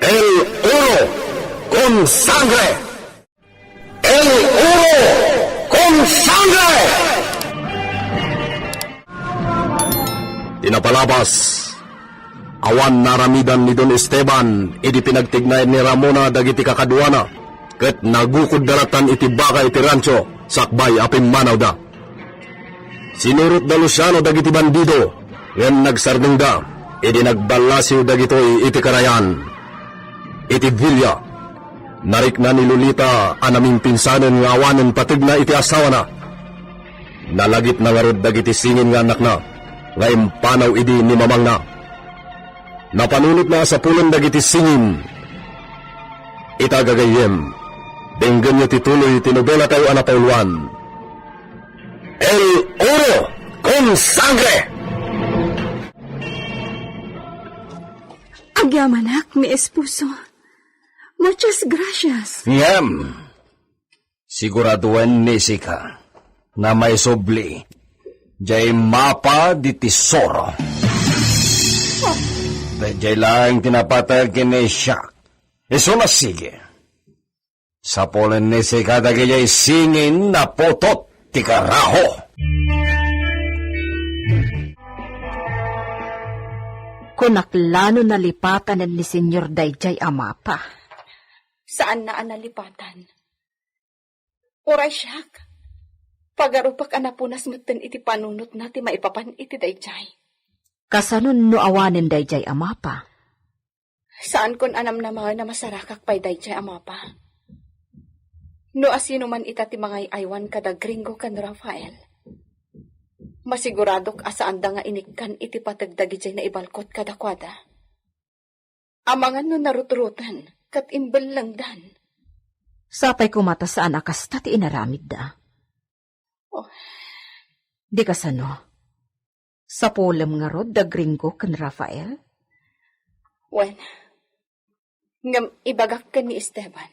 El Oro con Sangre! El Oro con Sangre! Ti napalabas, awan naaramidan ni Don Esteban idi pinagtignayan ni Ramona dagiti kakaduana, ket nagukudda lattan iti baka iti rancho sakbay a pimmanawda. Sinurot da Luciano dagiti bandido, ngem nagsardengda idi nagballasiw dagitoy iti karayan. Iti Villa, narikna ni Lolita a namimpinsanen nga awanen pategna iti asawana. Nalagipna ngarud dagiti singin nga annakna nga impanaw idi ni mamangna. Napanunotna a sapulen dagiti singin. Ita gagayyem, denggenyo ti tuloy ti nobelatayo a napauluan, El Oro con Sangre! Agyamanak, mi esposo. Muchas gracias. Ngem, siguraduen ni Sika, na maisubli, jay mapa di tesoro. Dayjay laeng ti napateg ken ni Siak. Isu na sige. Sapulen ni Sika dagijay singin naputot ti karaho. Kunak la no nalipatanen ni Senyor dayjay a mapa. Saanna a nalipatan. Uray siak, pagarupak a napunas metten iti panunotna ti maipapan iti dayjay. Kasanon no awanen dayjay a mapa? Saankon a namnamaen a masarakak pay dayjay a mapa. No asino man ita ti mangay-aywan kada Gringo ken Rafael, masiguradok a saanda nga inikkan iti pateg dagijay naibalkot kadakuada. Amangan no narutroten ket imbellengdan. Sapay koma ta saan a kasta ti inaramidda. Oh. Di kasano? Sapulem ngarud da Gringo ken Rafael? Wen, ngem ibagak ken ni Esteban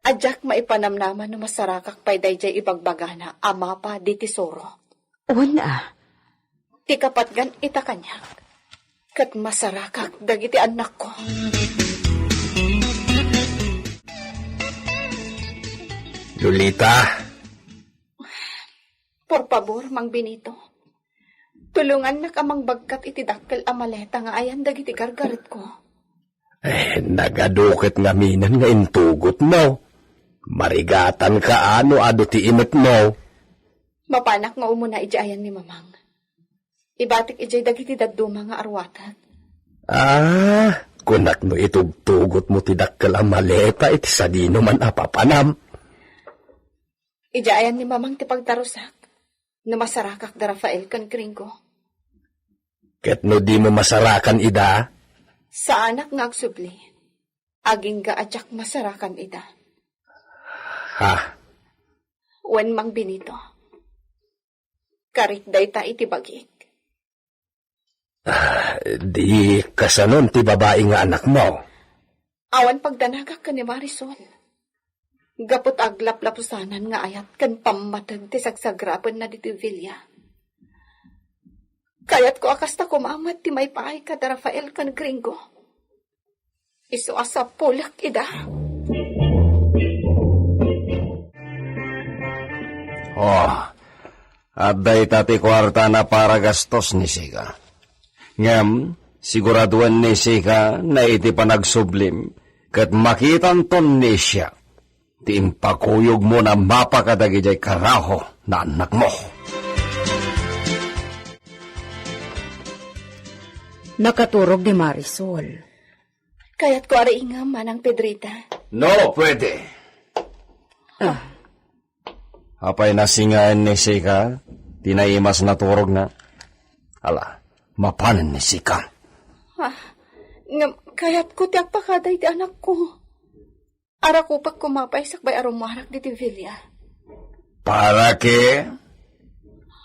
a diak maipanamnama no masarakak pay dayjay ibagbagana a mapa di tesoro. Wen a. Ti kapatgan ita kaniak, ket masarakak dagiti annakko. Lolita. Por pabor, Mang Benito. Tulongannak a mangbagkat iti dakkel a maleta nga ayan dagiti gargaretko. Eh, nagadu ket ngaminen nga intugotmo. Marigatanka a no adu ti imetmo. Mapanak nga umuna idiay ayan ni Mamang. Ibatik idiay dagiti dadduma nga aruatek. Ah, kunak no itugtugotmo ti dakkel a maleta iti sadinoman a papanam. Idiay ayan ni Mamang ti pagtarusak, no masarakak da Rafael ken Gringo. Ket no dimo masarakan ida? Saanak nga agsubli. Agingga a diak masarakan ida. Ha? Wen, Mang Benito. Karik dayta iti bagik. Ah, di kasanon ti babai nga anakmo? Awan pagdanagak ken ni Marisol. Gapu ta aglaplapusanan nga ayat ken pammateg ti sagsagrapenna ditoy villa. Kayatko a kasta koma met ti maipaay kada Rafael ken Gringo. Isu a sapulek ida. Oh, adda ita ti kuartana para gastos ni Sika. Ngem, siguraduen ni Sika na iti panagsublim, ket makitanton ni siak ti impakuyogmo na mapa kadagijay karaho na annakmo. Nakaturog ni Marisol. Kayatko a riingem, Manang Pedrita. No, pwede. Ah. Apay nasingaen ni Sika, ti naimas naturogna. Ala, mapanen ni Sika. Ah, ngem kayatko ti agpakada iti anakko. Arakupek koma pay sakbay a rummuarak ditoy villa. Para ke?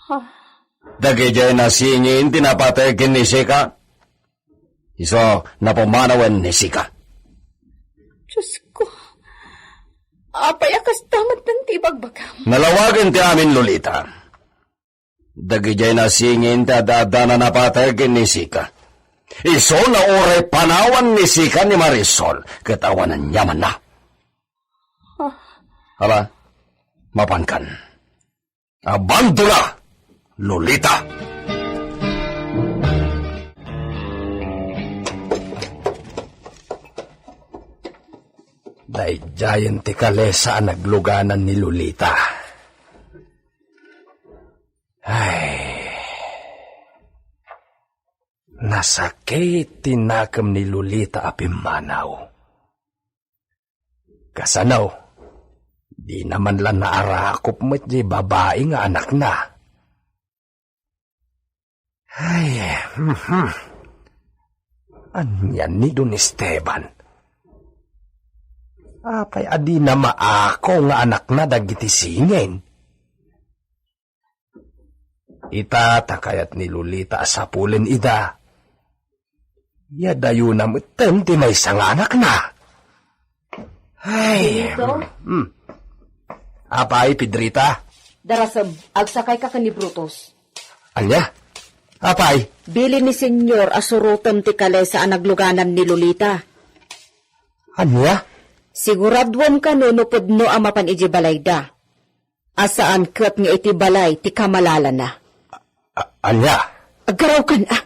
Ah. Dagijay nasingin ti napateg ken ni Sika. Isu, napumanawen ni Sika. Diosko, apay a kasta met ti ibagbagam? Nalawagen ti amin, Lolita. Dagijay nasingin ti adda-addana napateg ken ni Sika. Isu na uray panawan ni Sika ni Marisol ket awan aniamanna. Ah. Ala, mapankan. Abandona, Lolita! Daydiayen ti kalesa a nagluganan ni Lolita. Ay. Nasakit ti nakem ni Lolita a pimmanaw. Kasano? Dina man la naarakop met diay babai nga anakna. Ay, mhm. Ania ni Don Esteban? Apay a dina maako nga anakna dagiti singin? Ita ta kayat ni Lolita a sapulen ida. Ya dayona metten ti maysa nga anakna. Ay, Benito? Hmm. Apay, Pedrita? Darasem, agsakayka ken ni Brutus. Ania? Apay? Bilin ni Senyor a surotem ti kalesa a nagluganan ni Lolita. Ania? Siguraduem kano no pudno a mapan idiay balayda. A saan ket nga iti balay ti kamalalana. A-, ania? Aggarawkan, a.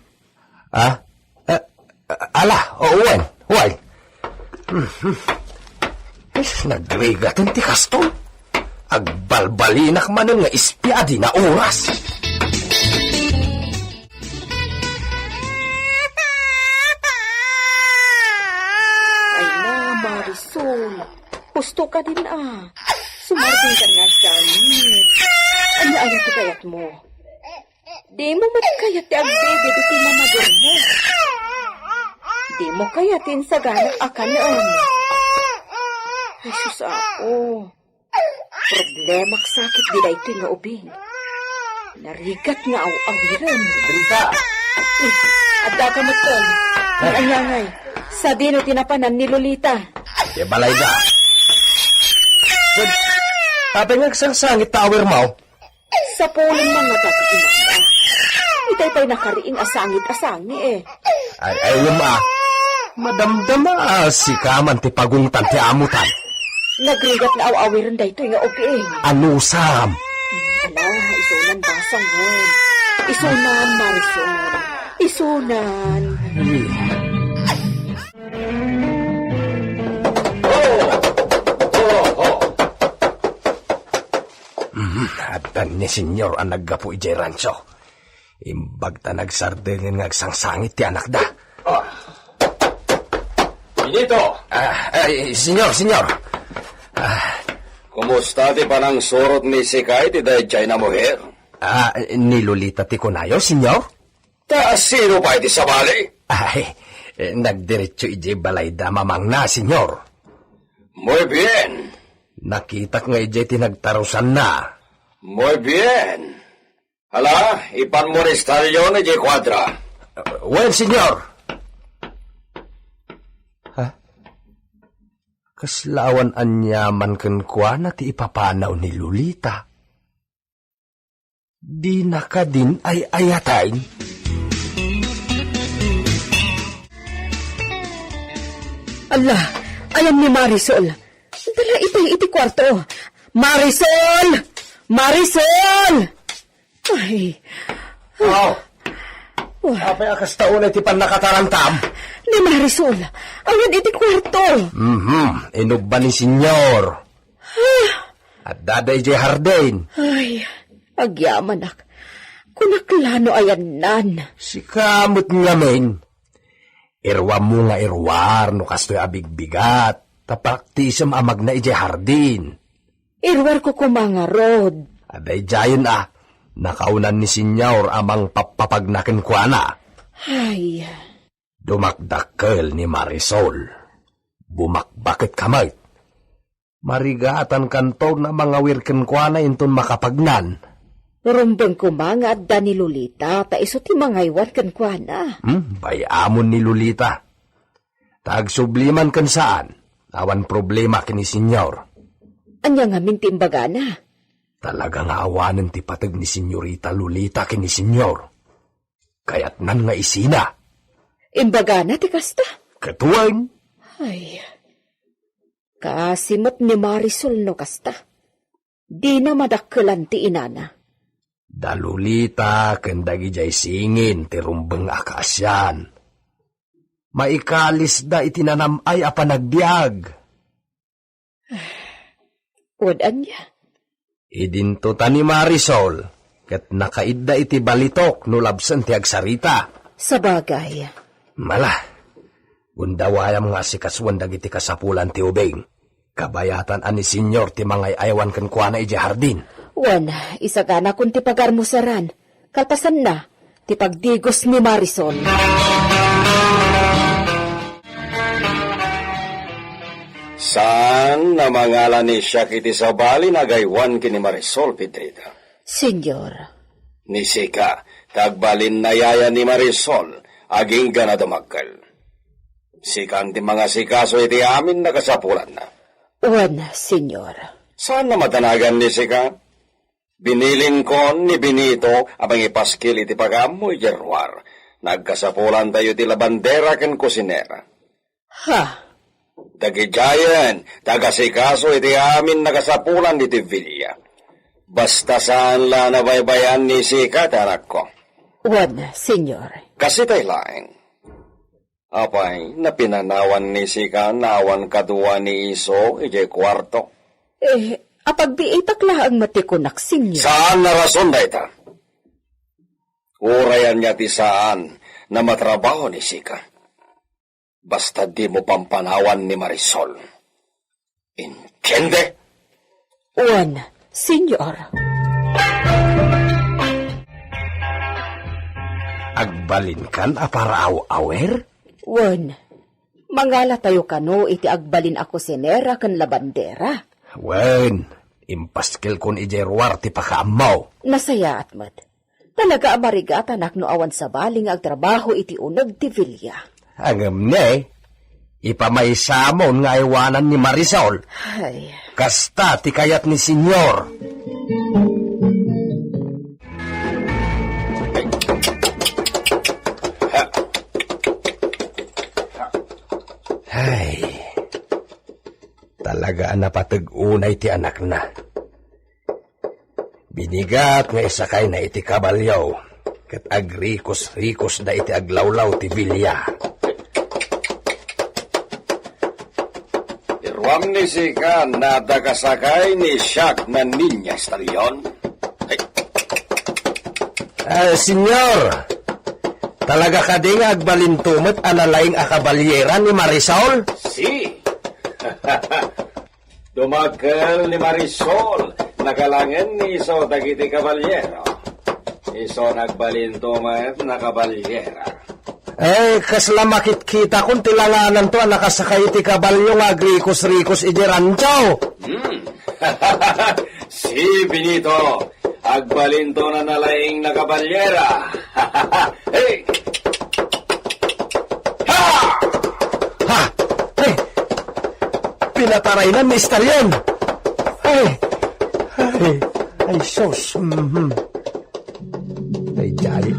A? A-, a-, ala, o, wen, wen. Mhm. Is, nagrigaten ti kasto. Agbalbalinak manen nga ispia a dina oras. Ay na, Marisol. Husto ka din, a. Sumardengka nga agsangit. Ania aya ti kayatmo? Dimo met kayat ti agdede iti mamagermo? Dimo kayat ti insaganak a kanem? Ay, sus, Apo. Problemak sakit di daytoy nga ubing. Narigat nga aw-awiren. Rita! Eh, adda ka met ken. Ay. Ania ngay? Sadino ti napanan ni Lolita? Ti balayda. Apay nga agsangsangit ta awirmo? Sapulen man nga dagiti mata. Itay pay nakariing a sangit a sangi, eh. Ay, ay, ngem, a. Madamdama, a, sika man ti pagungtan ti amutan. Nagrigat nga aw-awiren daytoy nga ubing. Anusam? Ala, isunan basang, wen. Isunan, Marisol. Isunan. Ay. Mm, addan ni Senyor a naggapu idiay rancho. Imbag ta nagsardengen nga agsangsangit ti anakda. Ah. Benito! Ah, ay, Senyor, Senyor. Ah. Kumusta ti panangsurot ni Sika iti daydiay a muher? Ah, ni Lolita ti kunayo, Senyor? Ta sino pay ti sabali? Ay, eh, nagdiretso idiay balayda a mamangna, Senyor. Muy bien. Nakitak nga idiay ti nagtarusanna. Muy bien. Hala, ipanmo ni Stallion idiay kuadra. Wen, Senyor. Ha? Kasla awan aniaman kenkuana ti ipapanaw ni Lolita. Dina kadin ay-ayaten? Ala, ayan ni Marisol. Dala itay iti kuarto. Marisol! Marisol! Ay. Aw. Wah. Apay a kasta unay ti pannakatarantam? Ni Marisol, awan iti kuarto. Mhm, inubba ni Senyor. Ah. Adda daydiay hardin. Ay, agyamanak. Kunak la no ayannan. Sika met ngamin. Iruammo nga iruar no kastoy a bigbigat, ta praktisem a magna idiay hardin. Iruarko koma ngarud. Adaydiayen a, nakauna ni Senyor a mangpappapagna kenkuana. Ay. Dumakdakkel ni Marisol. Bumakbaket ka met. Marigatan kanto nga mangawir kenkuana inton makapagnan. Rumbeng koma nga adda ni Lolita, ta isu ti mangaywan kenkuana. Hmm, bay-amon ni Lolita. Ta agsubli man ken saan, awan problema ken ni Senyor. Ania ngamin ti imbagana? Talaga nga awanen ti pateg ni Senyorita Lolita ken ni Senyor. Kayatnan nga isina. Imbagana ti kasta? Ket wen. Ay, kaasi met ni Marisol no kasta. Dina madakkelan ti inana. Da Lolita ken dagidiay singin ti rumbeng a kaasian. Maikalisda iti nanam-ay a panagbiag. Wen ania? Idinto ta ni Marisol, ket nakaidda iti balitok no labsen ti agsarita. Sabagay. Mala, gundawayam nga asikasuan dagiti kasapulan ti ubing. Kabayatan a ni Senyor ti mangay-aywan kenkuana idiay hardin. Wen, isaganakon ti pagarmusaran. Kalpasanna, ti pagdigos ni Marisol. Saan a mangala ni siak iti sabali nga agaywan ken ni Marisol, Pedrita? Senyor. Ni sika, ta agbalin a yaya ni Marisol, agingga a dumakkel. Sikan ti mangasikaso iti amin a kasapulanna. Wen, Señor. Saan a madanagan ni sika? Binilinkon ni Benito a mangipaskil iti pakaammo idiay ruar. Nagkasapulantayo ti labandera ken kusinera. Ha? Dagidiayen, tagasikaso iti amin nakasapulan iti villa. Basta saan la nabaybayan ni sika ti anakko. Wen, Señor. Kasitay laeng. Apay, napinanawan ni sika nga awan kadua ni iso idiay kuarto? Eh, apagbiitak laeng met ti kunak, Señor. Saan a rason dayta. Uray ania ti saan a matrabaho ni sika. Basta dimo pampanawan ni Marisol. Entiende? Wen, Señor. Agbalinkan a paraaw-awer? Wen, mangalatayo kano iti agbalin a kusinera ken labandera. Wen, impaskilkon idiay ruar ti pakaammo. Nasayaat met. Talaga a marigatanak no awan sabali nga agtrabaho iti uneg ti villa. Ngem ne, ipamaysamo nga aywanan ni Marisol. Ay. Kasta ti kayat ni Señor. Ay. Talaga a napateg unay ti anakna. Binigat nga isakayna iti kabalio, ket agrikos-rikosda iti aglawlaw ti villa. Iruam ni sika nga adda kasakay ni Siak nga Niña Estalyon? Ay. Ah, Señor, talaga kadi nga agbalinto met a nalaing a kabalyera ni Marisol? Si. Dumakkel ni Marisol, nakalangen ni iso dagiti kabalyero. Isu nagbalinto met a kabalyera. Eh, kasla makitkitakon ti langananto a nakasakay iti kabalio nga agrikos-rikos iti rancho. Hmm. Si Benito, agbalinto a nalaing a kabalyera. Hey! Ha! Ha! Ay! Pinataraynan ni Estalyon! Ay! Ay! Ay, sus! Mhm. Daydiay,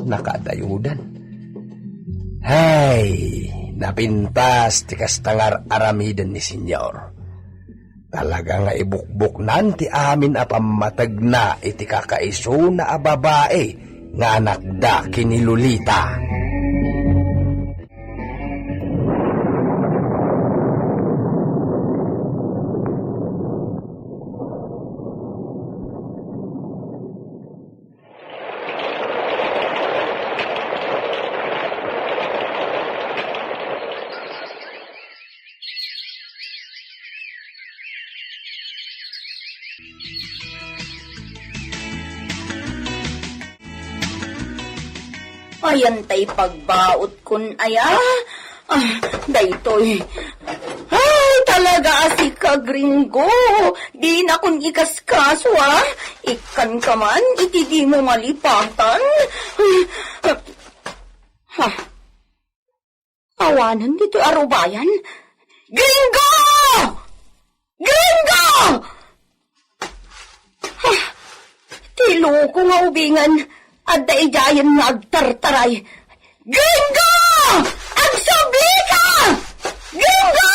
nakaadayodan. Ay! Napintas ti kasta nga ar-aramiden ni Señor. Talaga nga ibukbuknan ti amin a pammategna iti kakaisuna a babai nga anakda ken ni Lolita. Ayan tay pagbaotkon aya. Ah, daytoy. Ay, talaga a sika, Gringo. Dinakon ikaskaso, ah. Ikkanka man iti dimo malipatan. Ha? Awanen ditoy a rubayan? Gringo! Gringo! Ah, ti loko nga ubingen, adda idiayen nga agtartaray. Gringo! Agsubli ka! Gringo!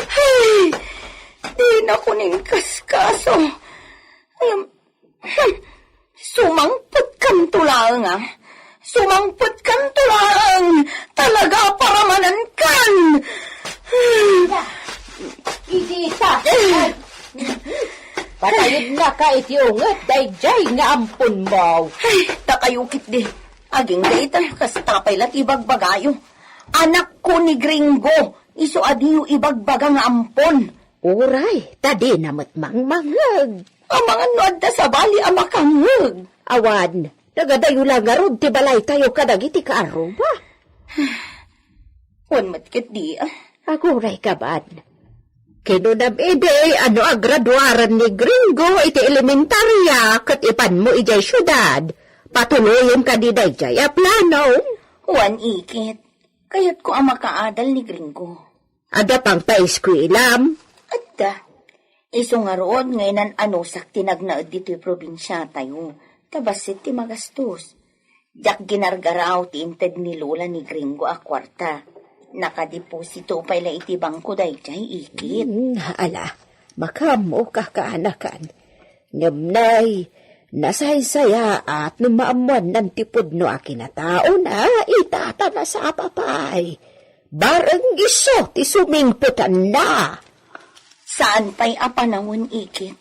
Ay, dinakon inkaskaso. Ngem, hmm, sumangpetkanto laeng, a. Sumangpetkanto laeng. Talaga a paramanankan. Idi ita. Patayudnaka iti unget daydiay nga amponmo. Ay, dakayo ketdi. Agingga ita, kasta pay la ti ibagbagayo. Anakko ni Gringo, isu a diyo ibagbaga nga ampon. Uray, ta dina met mangmangngeg. Amangan no adda sabali a makangngeg. Awan, nagadayo la ngarud ti balaytayo kadagiti kaarruba. Wen met ketdi, a. Aguray ka man. Kinunam idi a no agraduaren ni Gringo iti elementaria ket ipanmo idiay siudad, patuloyen kadi daydiay a plano. Wen, iket. Kayatko a makaadal ni Gringo. Adda pang paeskuelam? Adda. Isu ngarud nga inan-anusak ti nagnaed ditoy probinsiatayo. Ta bassit ti magastos. Diak ginargaraw ti inted ni Lola ni Gringo a kuarta. Nakadeposito pay la iti bangko daydiay, Ikit. Hmm, ala, makaammoka, kaanakan. Ngem nay, nasaysayaat no maammoannan ti pudno a kinataona, ita ta nasapa pay. Bareng isu ti sumingpetanna. Saan pay a panawen, Ikit?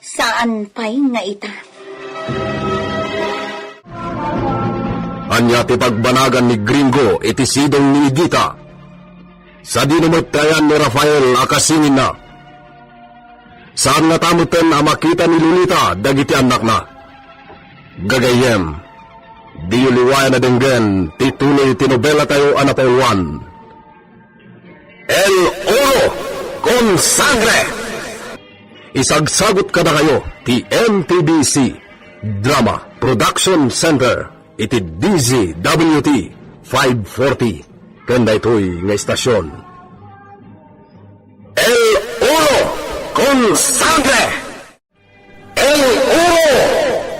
Saan pay nga ita? Ania ti pagbanagan ni Gringo iti sidong ni Edita? Sadino met ti ayan ni Rafael a kasinginna? Saan ngata metten a makita ni Lolita dagiti annakna? Gagayyem, diyo liwayan a denggen ti tuloy ti nobelatayo a napauluan. El Oro con Sangre! Isagsagot kadakayo ti M T B C Drama Production Center iti D Z W T five forty ken daytoy nga istasyon. El Oro con Sangre! El Oro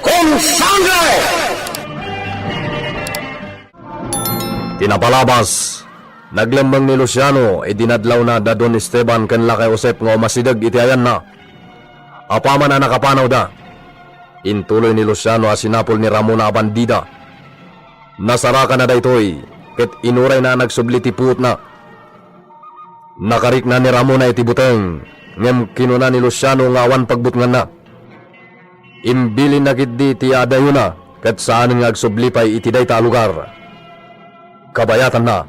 con Sangre! Ti napalabas, naglemmeng ni Luciano idi nadlawna da Don Esteban ken Lakay Josep nga umasideg iti ayanna. Apaman a nakapanawda, intuloy ni Luciano a sinapul ni Ramona a bandida. Nasarakanna daytoy, ket inurayna a nagsubli ti puotna. Nakarikna ni Ramona iti buteng, ngem kinuna ni Luciano nga awan pagbutnganna. Imbilinna ketdi ti adayona ket saanen nga agsubli pay iti dayta a lugar. Kabayatanna,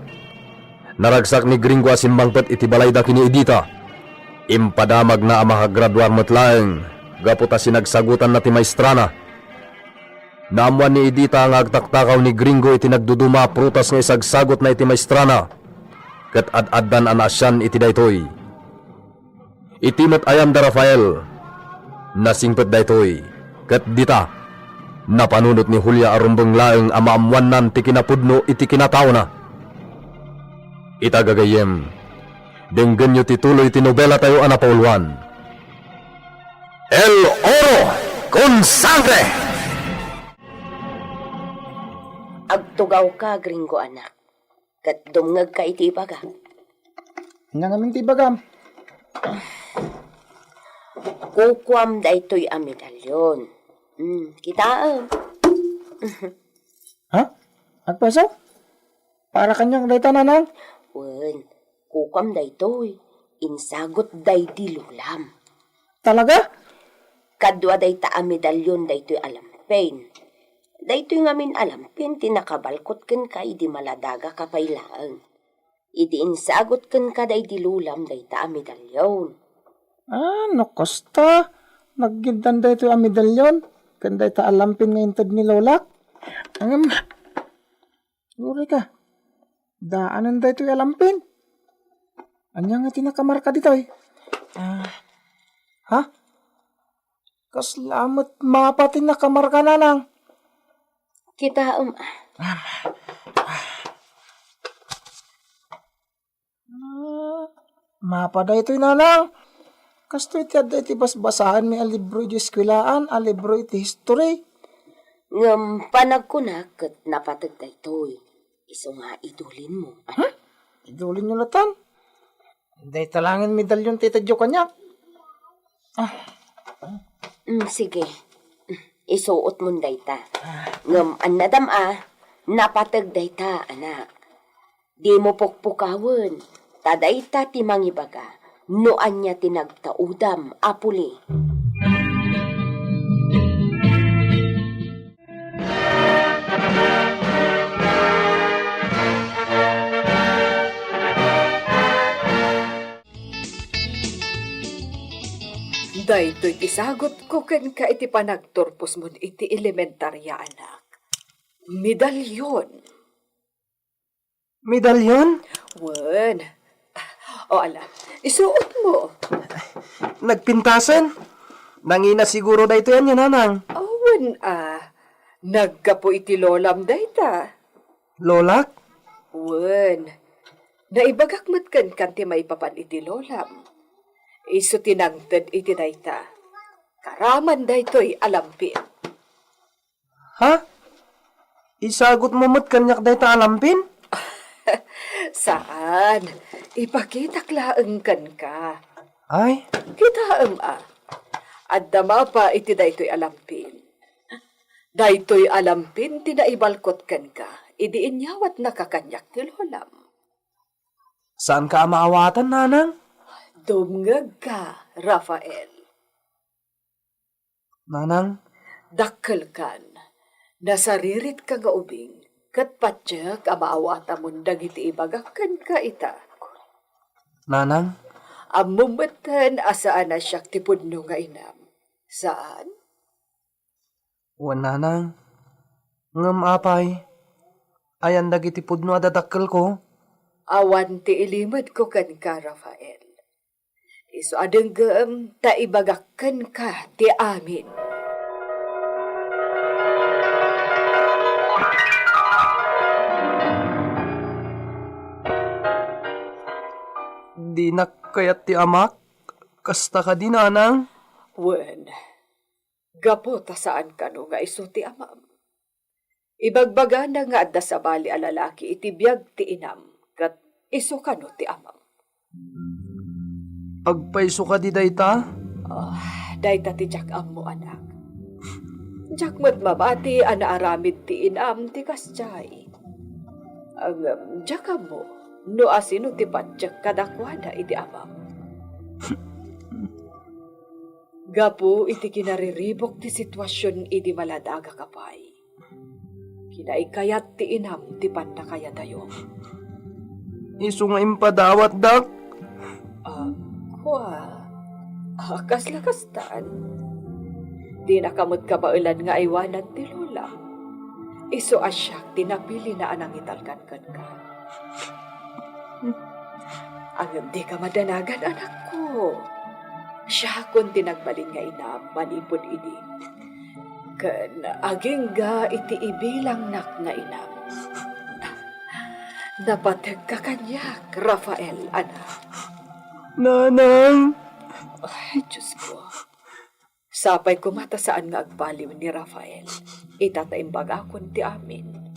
naragsak ni Gringo a simmangpet iti balayda ken ni Edita. Impadamagna a makagraduar met laeng gapu ta sinagsagotanna ti maestrana. Naammoan ni Edita nga agtaktakaw ni Gringo iti nagduduma a prutas nga isagsagutna iti maestrana, ket ad-addan a naasian iti daytoy. Iti met ayan da Rafael, nasingpet daytoy, ket dita, napanunot ni Julia a rumbeng laeng a maammoannan ti kinapudno iti kinataona. Ita gagayyem, denggenyo ti tuloy ti nobelatayo a napauluan. El Oro con Sangre! Agtugawka, Gringo anak, ket dumngegka iti ibagak. Ania ngamin ti ibagam? Kukuam daytoy a medalyon. Hmm, kitaem. Ha? Agpaso? Para kaniak dayta, nanang? Wen, kukuam daytoy. Insagut daydi lolam. Talaga? Kadua dayta a medalyon daytoy a lampin. Daytoy ngamin a lampin ti nakabalkot kenka idi maladagaka pay laeng. Idi insagut kenka daydi lolam dayta a medalyon. Ah, no kasta, naggiddan daytoy a medalyon ken dayta a lampin nga inted ni lolak. Ngem, Yurika, daanen daytoy a lampin. Ania nga ti nakamarka ditoy? Ah, ha? Kasla met mapa ti nakamarka, nanang? Kitaem, ah. Ah, mapa daytoy, nanang. Kastoy ti adda iti basbasaenmi a libro iti eskuelaan, a libro iti history. Ngem panagkunak ket napateg daytoy. Isu nga idulinmo. Ha? Idulinyo latan? Dayta laengen medalyon ti itedyo kaniak. Ah. Mm, sige. Isuotmon dayta. Ngem annadam a, napateg dayta, anak. Dimo pukpukawen, ta dayta ti mangibaga no ania ti nagtaudam a puli. Daytoy ti sagutko kenka iti panagturposmon iti elementaria, anak. Medalyon. Medalyon? Wen. O, ala, isuotmo. Nagpintasen? Nangina siguro daytoy ania, nanang? Awan a. Naggapu iti lolam dayta. Lolak? Wen. Naibagak met kenka ti maipapan iti lolam. Isu ti nangted iti dayta. Karaman daytoy a lampin. Ha? Isagutmo met kaniak dayta a lampin? Saan. Ipakitak laeng kenka. Ay? Kitaem a. Adda mapa iti daytoy a lampin. Daytoy a lampin ti naibalkot kenka idi inyawatnaka kaniak ti lolam. Saanka a maawatan, nanang? Dumngegka, Rafael. Nanang? Dakkelkan. Nasariritka nga ubing, ket patiek a maawatamon dagiti ibagak kenka ita. Nanang? Ammom metten a saan a siak ti pudno nga inam. Saan? Wen, nanang. Ngem apay, ayan dagiti pudno a dadakkelko? Awan ti ilimedko kenka, Rafael. Isu a denggem ta ibagak kenka ti amin. Dinak kayat ti amak? Kasta kadi, nanang? Wen, gapu ta saan kano nga isu ti amam. Ibagbagana nga adda sabali a lalaki iti biag ti inam, ket isu kano ti amam. Agpayso kadi dayta? Ah, dayta ti diak ammo, anak. Diak met mabati a naaramid ti inam ti kasdiay. Ngem diak ammo no asino ti patiek kadakuada iti amam. Gapu iti kinariribuk ti situasion idi maladagak a pay, kinaykayat ti inam ti pannakayatayom. Isu nga impadawatdak? Ah, kua. Ah, kasla kastan. Dinaka met kabaelan nga aywanan ti lolam. Isu a siak ti napilina a nangitalkan kenka. Ngem dika madanagan, anakko. Siakon ti nagbalin nga inam manipud idi. Ken agingga iti ibilangnak nga inam. Napategka kaniak, Rafael, anak. Nanang! Ay, Diyos ko. Sapay koma ta saan nga agbaliw ni Rafael ita ta imbagakon ti amin.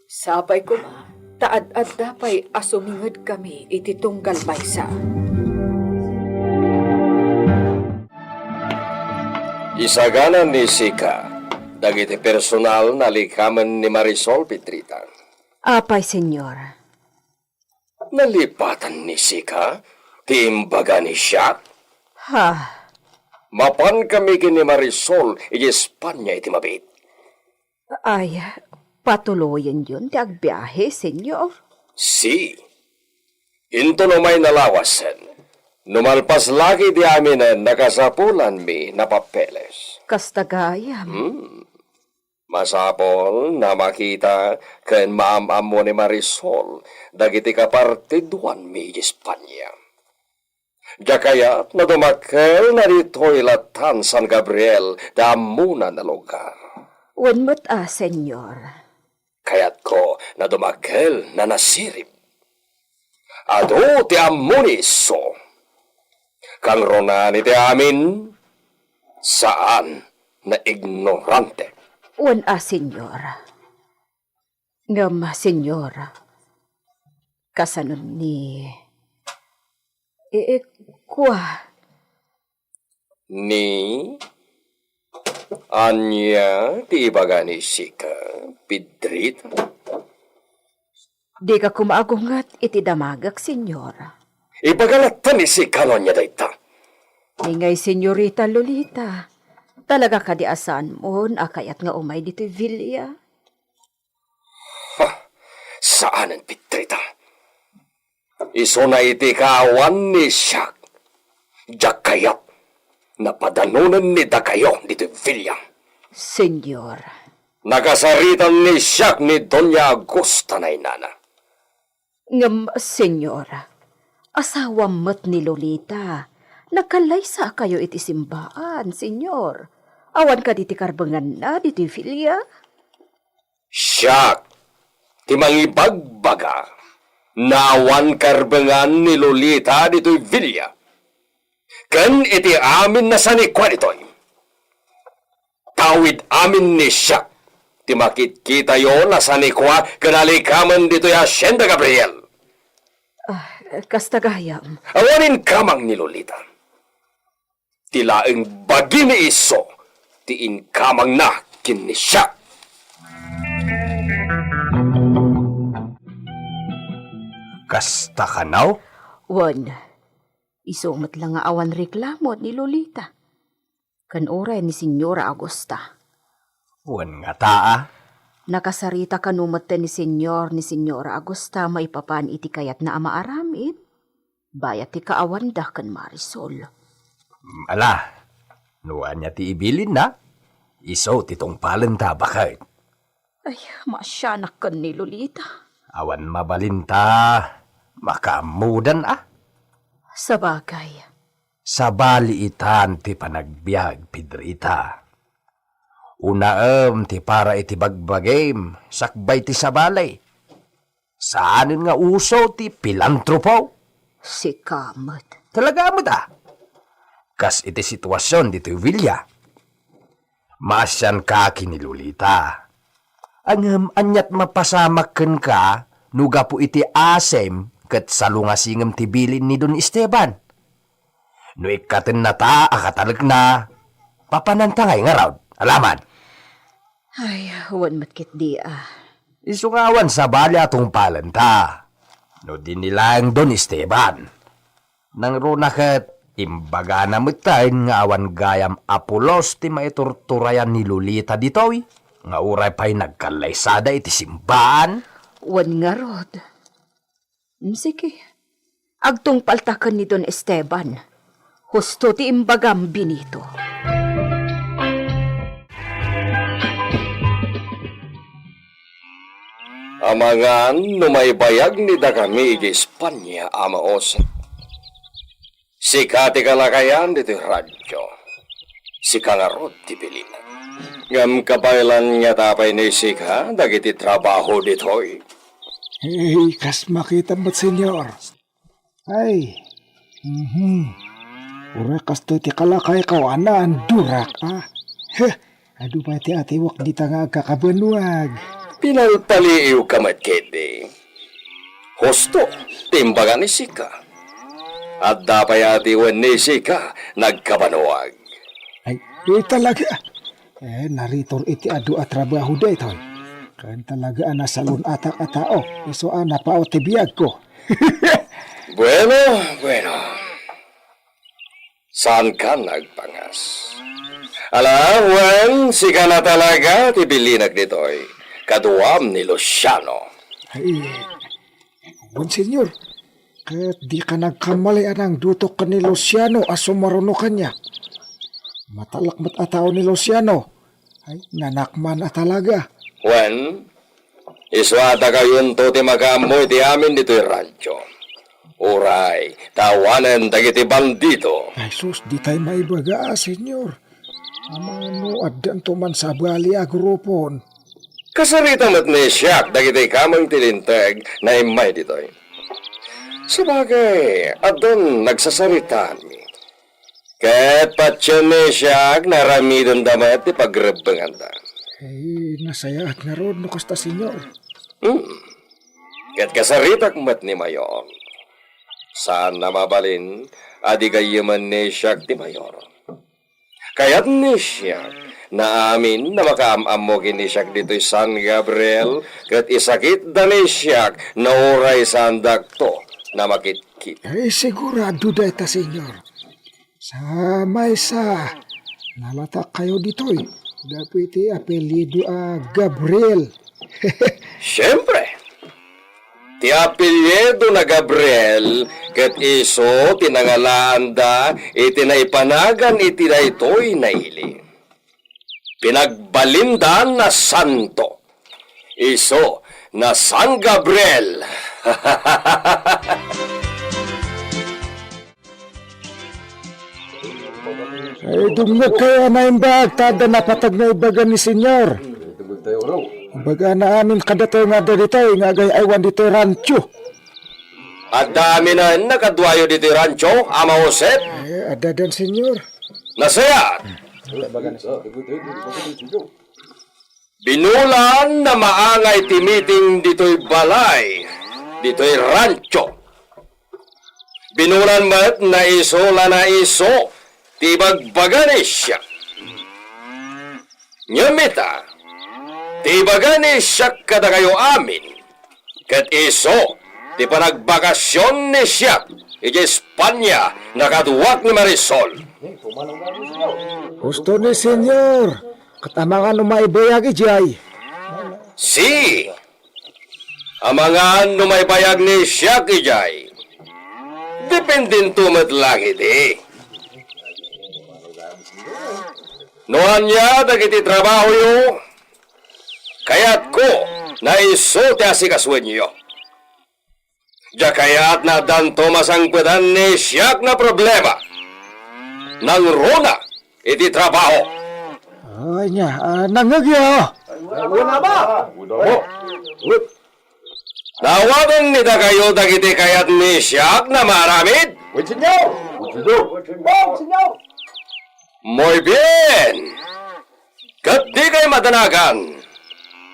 Sapay koma ta ad-adda pay a sumingedkami iti tunggal maysa. Isagana ni Sika dagiti personal nga alikamen ni Marisol, Pedrita. Apay, Señor. Nalipatan ni Sika ti imbaga ni Siak? Ha? Mapankami ken ni Marisol idiay Espanya iti mabiit. Ay, patuloyenyon ti agbiahe, Señor. Si. Inton umay nalawasen, no malpas la ket ti aminen, nakasapulanmi a papeles. Kasta gayam. Hmm. Masapul a makita ken maam-ammo ni Marisol dagiti kapartiduanmi idiay Espanya. Diak kayat a dumakkel ditoy latan San Gabriel ti ammona a lugar. Wen met a, Señor. Kayatko a dumakkel a nasirib. Adu ti ammoni isu. Kangrunaan iti amin, saan a ignorante. Wen a, Señor. Ngem, Señor, kasano ni, e, e, kua. Ni? Ania ti ibaga ni Sika, Pedrita? Dika koma agunget iti damagek, Señor. Ibaga latta ni Sika no ania dayta. Ni ngay, Señorita Lolita, talaga kadi a saanmon a kayat nga umay ditoy villa? Ha, saanen, Pedrita. Isuna iti kaawan ni Siak. Diak kayat a padanonen ni dakayo ditoy villa. Señor. Nakasaritan ni Siak ni Doña Augusta nga inana. Ngem, Señor, asawam met ni Lolita. Nagkallaysakayo iti simbaan, Señor. Awan kadi ti karbenganna ditoy villa? Siak ti mangibagbaga. Naawan karbengan ni Lolita ditoy villa. Ken iti amin a sanikua ditoy, tawid amin ni siak ti makitkitayo a sanikua ken alikamen ditoy Hacienda Gabriel. Ah, kasta gayam. Awan inkamang ni Lolita. Ti laeng bagi ni isu ti inkamangna ken ni siak. Kasta kano? Wen, isu met la nga awan reklamo ni Lolita. Ken uray ni Señora Augusta. Wen ngata a? Nakasarita kano met ni Señor ni Señora Augusta maipapan iti kayatna a maaramid? Bayat ti kaawanda ken Marisol. Ala, no ania ti ibilinna, isu ti tungpalenta, baket. Ay, maasianak ken ni Lolita. Awan mabalinta, makaammodan a. Sabagay. Sabali itan ti panagbiag, Pedrita. Unaem ti para iti bagbagim, sakbay ti sabali. Saanen nga uso ti pilantropo. Sika met. Talaga met a. Kas iti situasion ditoy villa. Maasianka ken ni Lolita. Ngem aniat mapasamak kenka no gapu iti asem ket salungasingem ti bilin ni Don Esteban? No ikkatennata a katalekna, papananta ngay ngarud, alaman. Ay, wen met ketdi a. Isu nga awan sabali a tungpalenta. No di ni laeng Don Esteban. Nangruna ket imbagana metten nga awan gayam a pulos ti maiturturayan ni Lolita ditoy, nga uray pay nagkallaysada iti simbaan. Wen ngarud. Mm, sige. Agtungpalta ken ni Don Esteban. Husto ti imbagam, Benito. Amangan no maibayag ni dakami iti Espanya a mausik. Sika ti kalakayan ditoy radyo. Sika ngarud ti bilinak. Ngem kabaelan ngata pay ni sika dagiti trabaho ditoy? Hey, kas makitam met, Senyor. Ay, mhm. Uray kastoy ti kalakayko a naandurak, a. Heh, adu pay ti atiwak dita nga agkakabanuag. Pinalpaliiwka met ketdi. Husto ti imbaga ni sika. Adda pay atiwen ni sika nagkabanuag. Ay, ay, talaga. Eh, naritor iti adu a trabaho daytoy. Ken talaga a nasalun-atak a tao, isu a napao ti biagko. Bueno, bueno. Saankan agpangas. Ala, wen, sika na talaga ti bilinak ditoy. Kaduam ni Luciano. Ay, wen, Senyor. Ket dika nagkamali a nangdutok ken ni Luciano a sumaruno kaniak. Matalek met a tao ni Luciano. Ay, nanakman a talaga. Wen, isu a dakayonto ti makaammo iti amin ditoy radyo. Uray, ta awanen dagiti bandido. Ay sus, ditay maibaga, Senyor. Amano, addanto man sabali a grupon. Kasarita met ni siak dagiti kameng ti linteg na immay ditoy. Sabagay, addan nagsasaritaanmi. Ket patien ni siak, naramidenda met ti pagrebbenganda. Eh, nasayaat ngarud no kasta, Senyor. Hmm. Ket kasaritak met ni Mayor. Saan a mabalin a di gayyemen ni siak ti Mayor. Kayat ni siak, naamin a makaam-ammo ken ni siak ditoy San Gabriel, ket isakitda ni siak no uray saandakto a makitkita. Eh, sigurado dayta, Senyor. Sa maysa, nalatak kayo ditoy, gapu iti apelyido a Gabriel. Siempre, ti apelyido na Gabriel ket isu ti nangalaanda iti naipanagan iti daytoy na ili. Pinagbalinda na santo. Isu na San Gabriel. Ay, dumngegkayo a naimbag, ta adda napateg nga ibaga ni Senyor. Ibagana amin kadatayo nga adda ditoy nga agay-aywan ditoy rancho. Adda aminen a kaduayo ditoy rancho, Ama Josep? Eh, adda, Don Señor. Nasayaat. Binulan a maangay ti meeting ditoy balay, ditoy rancho. Binulan met naiso la naiso ti ibagbaga ni Siak. Ngem ita, ti ibaga ni Siak kadakayo amin, ket isu ti panagbakasion ni Siak idiay Espania a kaduak ni Marisol. Husto ni Señor, ket amangan no maibayag idiay. Si, amangan no maibayag ni Siak idiay. Dependento met laeng idi. No ania dagiti trabahoyo, kayatko naisu ti asikasuenyo. Diak kayat a addanto masangpetan ni Siak a problema. Nangruna iti trabaho. Ania, ah, nangngegyo? Nawaten ni dakayo dagiti kayat ni Siak a maaramid? Wen, Señor. Wen, Señor. Muy bien. Ket dikay madanagan.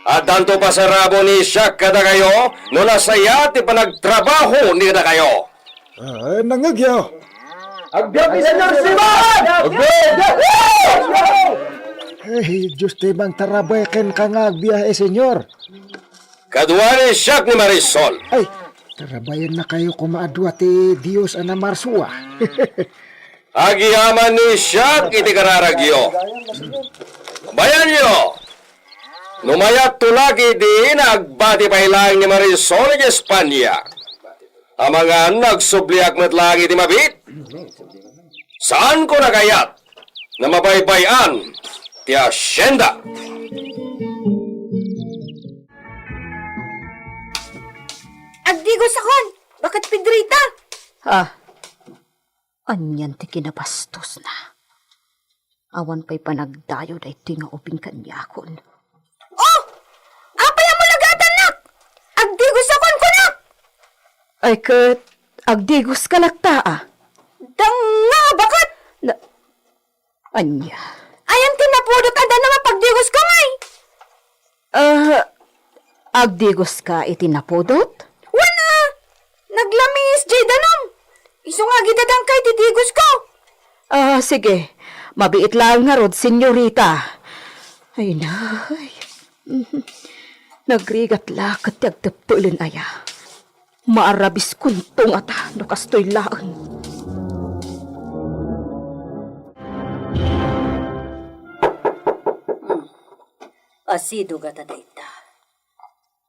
Addanto pasarabo ni Siak kadakayo no nasayaat ti panagtrabaho ni kadakayo. Ah, nangngegyo? Agbiag ni Señor Siman! Agbiag! Ay, Dios ti mangtarabay kenka nga agbiag, eh, Señor. Kadua ni Siak ni Marisol. Ay, tarabay nakayo koma a dua ti Dios a namarsua. Agyamanen ni Siak iti kararagyo. Bayanyo, no mayatto la idi nga agbati pay laeng ni Marisol iti Espania. Amangan no agsubliak met laeng iti mabiit. Saanko a kayat a mabaybay-an ti asienda. Agdigosakon, baket Pedrita. Ah, anian ti kinabastosna? Awan pay panagdayo daytoy nga ubing kaniakon. Oh! Apay a mulagatannak? Agdigosakon, kunak! Ay, ket agdigoska latta, a. Danga a baket! Na, ania? Ayan ti napudot a danum a pagdigosko, ngay? Ah, agdigoska iti napudot? Wen a, naglamiis diay danum. Isu nga agidadangka iti digosko. Ah, sige. Mabiit laeng ngarud, senyorita. Ay, nay. Nagrigat la ket ti agteppelen aya. Maarabiskonto ngata no kastoy laeng. Hmm. Asido ngata dayta.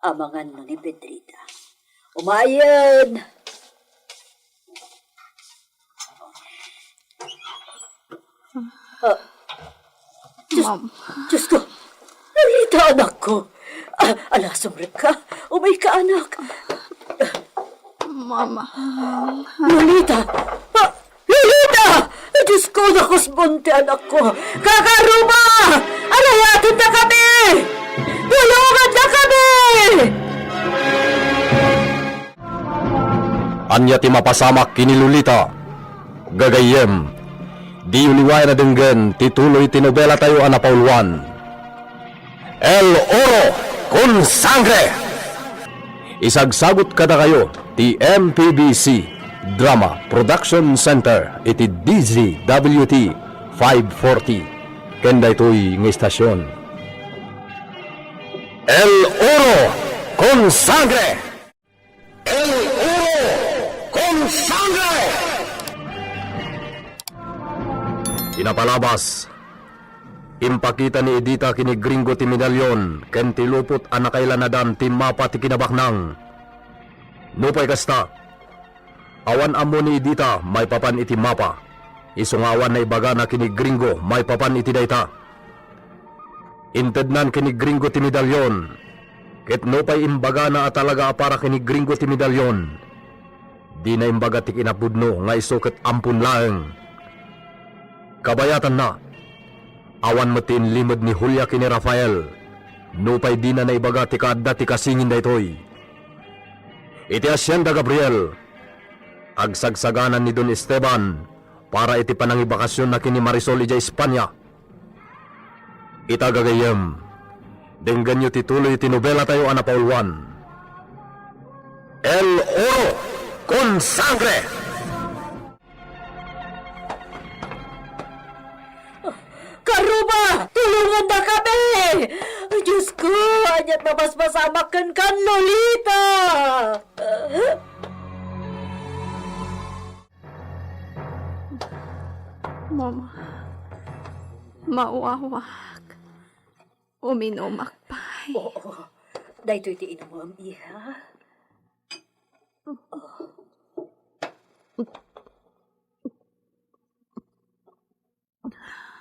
Amangan no ni Pedrita. Umayen! Ah. Diyos, Ma'am. Diyos ko! Lolita, anakko! Ah, alasem rikka! Umayka, anak! Mama. Lolita! Ah, Lolita! Diyos ko, nakusbon ti anakko! Kaka Roma! Arayatendakami! Tulongandakami! Ania ti mapasamak ken ni Lolita? Gagayyem, diyo liwayan a denggen ti tuloy ti nobelatayo a napauluan, El Oro con Sangre! Isagsagut kadakayo ti M P B C Drama Production Center iti D Z W T five forty ken daytoy nga istasion. El Oro con Sangre! El Oro con Sangre! Ti napalabas, impakita ni Edita ken ni Gringo ti medalyon ken ti lupot a nakailanadan ti mapa ti kinabaknang. Nupay kasta, awan ammo ni Edita maipapan iti mapa, isu nga awan naibagana ken ni Gringo maipapan iti dayta. Intednan ken ni Gringo ti medalyon, ket nupay imbagana a talaga a para ken ni Gringo ti medalyon, dina imbaga ti kinapudno nga isu ket ampon laeng. Kabayatanna, awan met ti inlimed ni Julia ken ni Rafael, nupay dina naibaga ti kaadda ti kasingin daytoy. Iti Hacienda Gabriel, Agsagsaganna ni Don Esteban para iti panangibakasionna ken ni Marisol idiay Espania. Ita, gagayyem, denggenyo ti tuloy ti nobelatayo a napauluan, El Oro con Sangre! Karuba, tulongandakami! Diosko, ania't mapaspasamak kenka, Lolita! Mama, mawawak. Uminumak pay. Oo. Daytoy ti inumem, iha.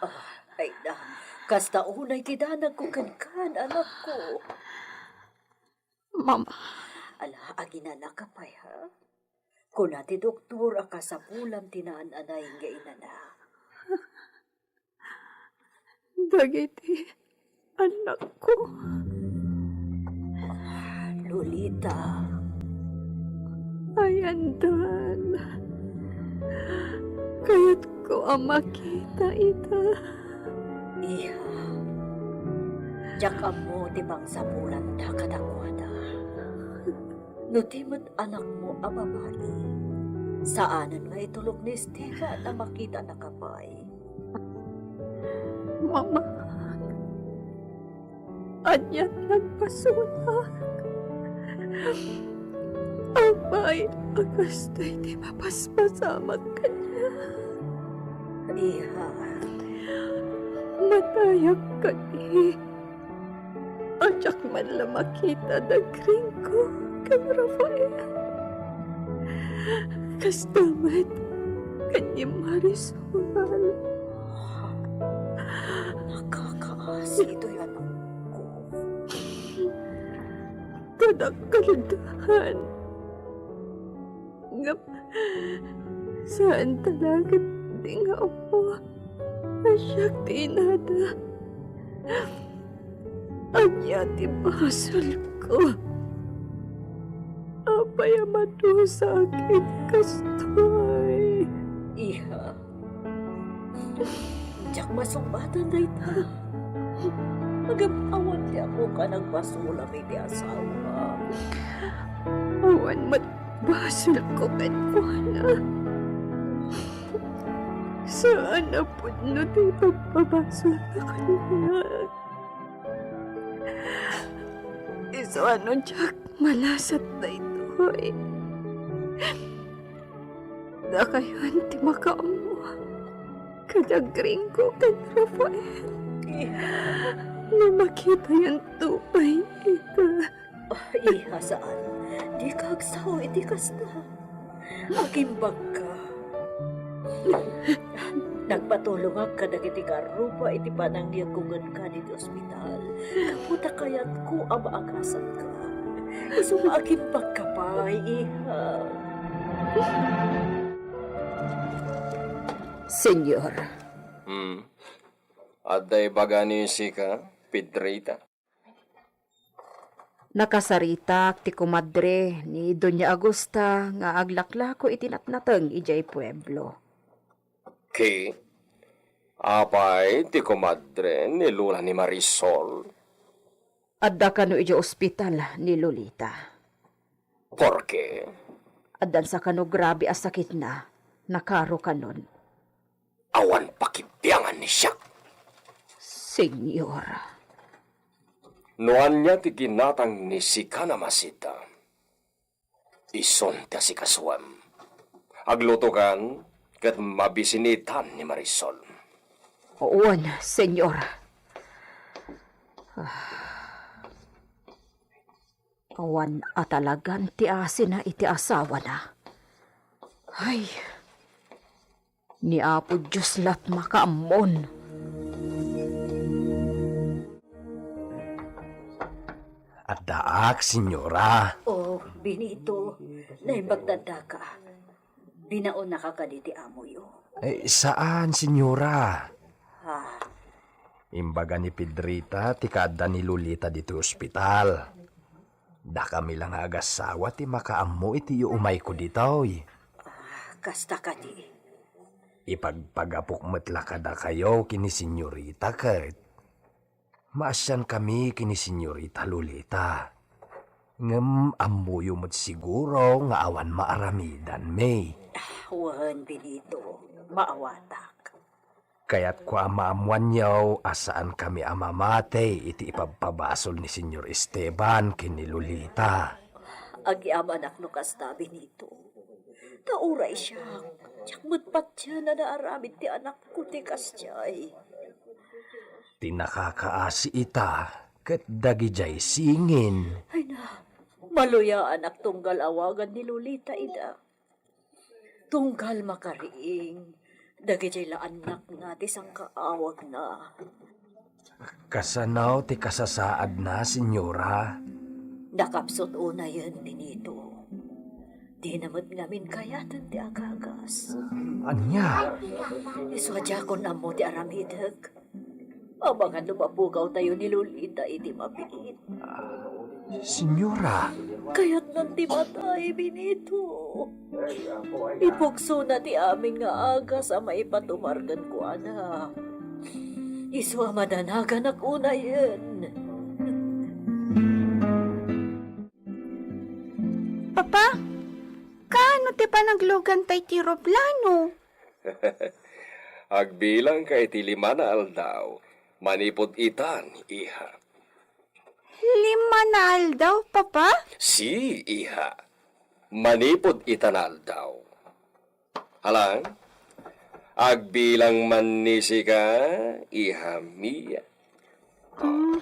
Ah, ay na. Kasta unay ti danagko kenka, anakko. Mama. Ala, aginanaka pay, ha? Kuna ti doktor a kasapulam ti naan-anay nga inana. Dagiti anakko. Lolita. Ayandan. Kayatko a makita ita. Iha, diak ammo ti pangsapulanda kadakuada. No di met anakmo a babai, saanen nga itulok ni Esteban a makitanaka pay. Mama, ania't nagpasulak? Apay a kastoy ti mapaspasamak kaniak? Iha. Matayak kadi. Diak man la makita da Gringo ken Rafael. Kasta met ken ni Marisol. Nakakaasi toy anakko. Kadakkeldan. Ngem, saan talaga ti nga ammo a siak ti inada. Ania ti basolko? Apay a madusaak iti kastoy? Iha, diak masungatan dayta. Ngem awan ti ammoak a nagpasolam iti asawa. Awan met basolko kenkuana. Saan a pudno ti pagpabasolna kaniak. Isu a no diak malasat daytoy, dakayon ti makaammo kada Gringo ken Rafael. No makitayon to pay ita. Ah, iha, saan. Dika agsao iti kasta. Agimbagka. Nagpatulongak kadagiti karuba iti panangngegko kenka ditoy ospital. Gapu ta kayatko a maagasanka. Isu nga agimbagka pay, iha. Señor. Hmm. Adda ibaga ni sika, Pedrita? Nakasaritak ti komadre ni Doña Augusta nga aglaklako iti natnateng idiay pueblo. Ki, apay ti komadre ni Lola ni Marisol? Adda kano idiay ospital ni Lolita. Porke? Addan sa kano grabe a sakitna, nakaro kanon. Awan pakibiangan ni siak. Señor. No ania ti ginatang ni sika, Namasita, isun ti asikasuem. Aglutokan ket mabisinitan ni Marisol. Wen, Señor. Ah. Awan a talagan ti asina iti asawana. Ay, ni Apo Dios la't makaammon. Addaak, Señora. Oh, Benito, naimbag ta addaka. Binaonnaka kadi ti amoyo? Eh, saan, Señora. Ah. Imbaga ni Pedrita ti kaadda ni Lolita ditoy ospital. Dakami la nga agassawa ti makaammo iti iumayko ditoy. Kasta kadi. Ipagpagapok met la kadakayo ken ni Senyorita ket maasiankami ken ni Senyorita Lolita. Ngem ammoyo met siguro nga awan maaramidanmi. Wen, Benito, maawatak. Kayatko a maammoanyo a saankami a mamati iti ipabpabasol ni Senyor Esteban ken ni Lolita. Agyamanak no kasta, Benito. Ta uray siak, diak met patien a naaramid ti anakko ti kasdiay. Ti nakakaasi ita ket dagidiay singin. Ay na, maluyaanak tunggal awagan ni Lolita ida. Tunggal makariing, dagidiay la annakna ti sangkaawagna. Kasano ti kasasaadna, Senyora? Nakapsut unayen, Benito. Dina met ngamin kayaten ti agagas. Ania? Isu a diakon ammo ti aramidek. Amangan no mapugawtayo ni Lolita iti mabiit. Senyora. Kayatnan ti matay, Benito. Ipuksona ti amin nga agas a maipatumar kenkuana. Isu a madanaganak unayen. Papa, kaano ti panagluganta iti eroplano? Agbilangka iti lima nga aldaw manipud itan, iha. Lima nga aldaw, Papa? Si, iha. Manipud ita nga aldaw. Hala, agbilang man ni sika, iha mia. Mm.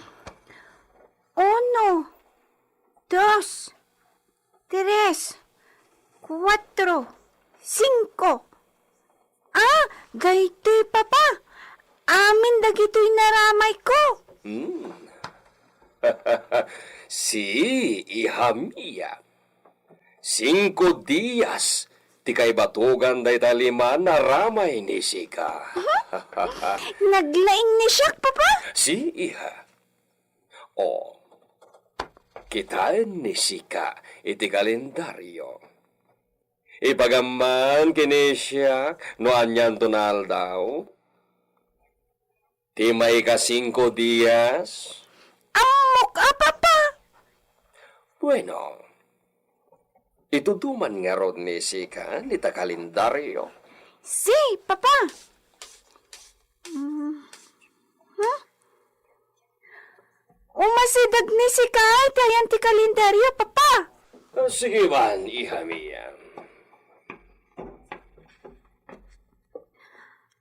Uno, dos, tres, kuatro, singko. Ah, daytoy, Papa. Amin dagitoy naramayko. Hmm. Si, iha mia. Singko dias ti kaibatugan dayta lima nga ramay ni sika. Naglaing ni siak, Papa? Si, iha. O, kitaen ni sika iti kalendario. Ipagamman ken ni siak no anianto nga aldaw? Ti maikasingko dias? Ammok a, Papa. Bueno, itudo man ngarud ni sika dita kalendario. Si, Papa. Mm. Hmm? Umasideg ni sika iti ayan ti kalendario, Papa. Ah, sige man, iha mia.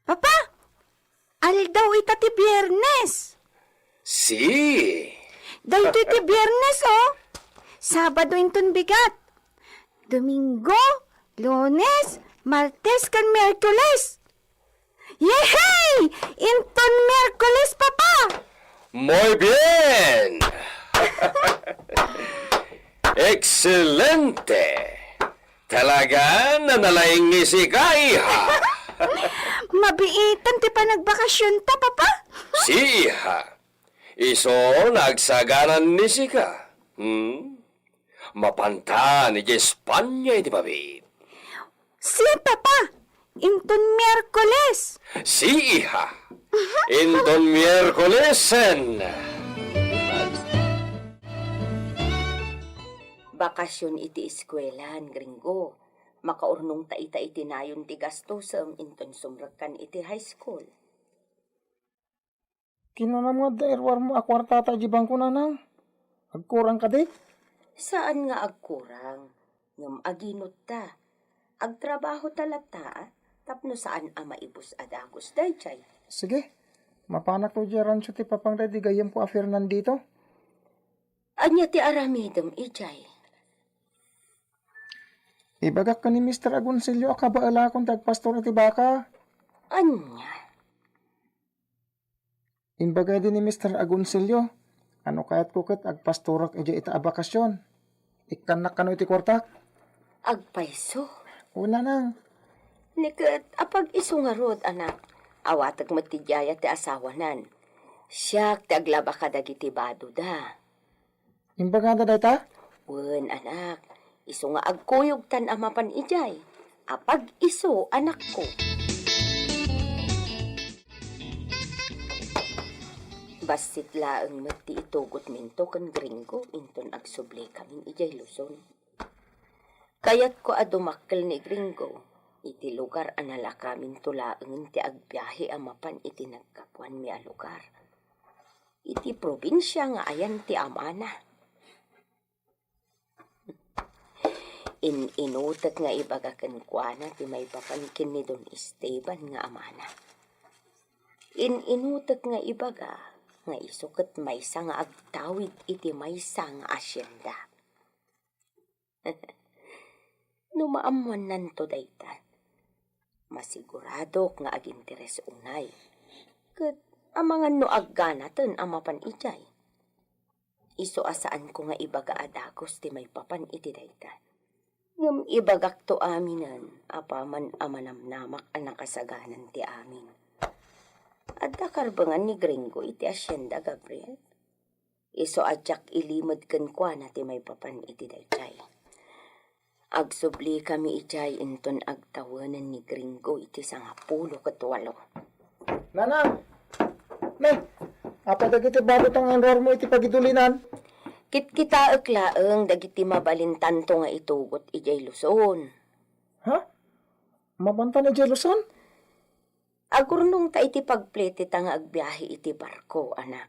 Papa, aldaw ita ti Biernes. Si. Daytoy ti Biernes, oh. Sabado inton bigat. Domingo, Lunes, Martes, ken Miyerkules. Yehey! Inton Miyerkules, Papa! Muy bien! Excelente! Talaga nga nalaing ni sika, iha! Mabiitan ti panagbakasionta, Papa! Si, iha. Isu nga agsagana ni sika. Hmm? Mapanta idiay Espanya iti mabiit. Si, Papa, inton Miyerkules. Si, iha. Inton Miyerkulesen. Bakasion iti eskuelan, Gringo. Makaurnongta ita iti nayon ti gastosem inton sumrekkan iti high school. Kinunam nga adda iruarmo a kuartata idiay bangko, nanang. Agkurang kadi? Saan nga agkurang, ngem aginutta. Agtrabahota latta, a, tapno saan a maibus a dagus daydiay. Sige, mapanakto idiay rancho ti papang daydi gayyemko a Fernandito. Ania ti aramidem idiay? Ibagak ken ni Mister Agoncillo a kabaelakon ti agpastor iti baka. Ania? Imbaga idi ni Mister Agoncillo, a no kayatko ket agpastorak idiay ita a bakasion. Ikkannak kano iti kuartak? Agpayso. Una nang. Ni ket, apag-isu ngarud, anak. Awatek met ti diay a ti asawanan. Siak ti aglaba kadagiti badoda. Imbagada dayta? Wen, anak, isu nga agkuyogtan a mapan idiay. Apag isu, anakko. Bassit laeng met ti itugotminto ken Gringo inton agsublikamin idiay Luzon. Kayatko a dumakkel ni Gringo iti lugar a nalakaminto laengen ti agbiahe a mapan iti naggapuanmi a lugar, iti probinsia nga ayan ti amana. In-inutek nga ibaga kenkuana ti maipapan ken ni Don Esteban nga amana. In-inutek nga ibaga nga isu ket maysa nga agtawid iti maysa nga asienda. No maammuannanto dayta, masiguradok nga aginteres unay, ket amangan no agganaten a mapan idiay. Isu a saanko nga ibaga a dagus ti maipapan iti dayta. Ngem ibagakto aminen apaman a manamnamak a nakasaganan ti amin. Adda karbengan ni Gringo iti asienda, Gabriel. Isu a diak ilimed kenkuana ti maipapan iti daydiay. Agsublikami idiay inton agtawenen ni Gringo iti sangapulo ket walo. Nanang! Nay! Apay dagiti baro nga inruarmo iti pagidulinan? Kitkitaek laeng dagiti mabalintanto nga itugot idiay Luzon. Ha? Mapantan idiay Luzon? Agurnongta iti pagpleteta nga agbiahe iti barko, anak.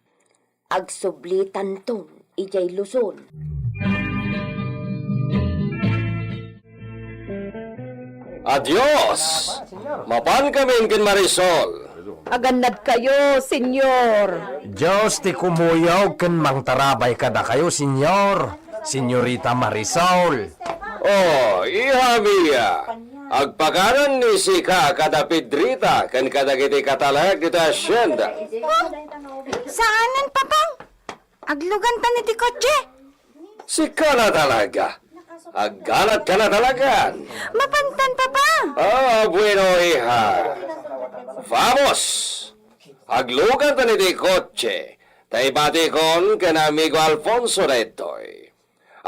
Agsublitanton idiay Luzon. Adios! Mapankamin ken Marisol. Agannadkayo, Senyor. Dios ti kumuyog ken mangtarabay kadakayo, Senyor. Senyorita Marisol. Oh, iha mia, agpakananmi sika kada Pedrita ken kadagiti katalek dita asienda. Oh, saanen, Papang? Aglugantan iti kotse? Sika na talaga. Agganadka na talaga. Mapantan, Papa. Ah, bueno, iha. Vamos! Aglugantan iti kotse. Ta ibatikon ken amigo Alfonso daytoy.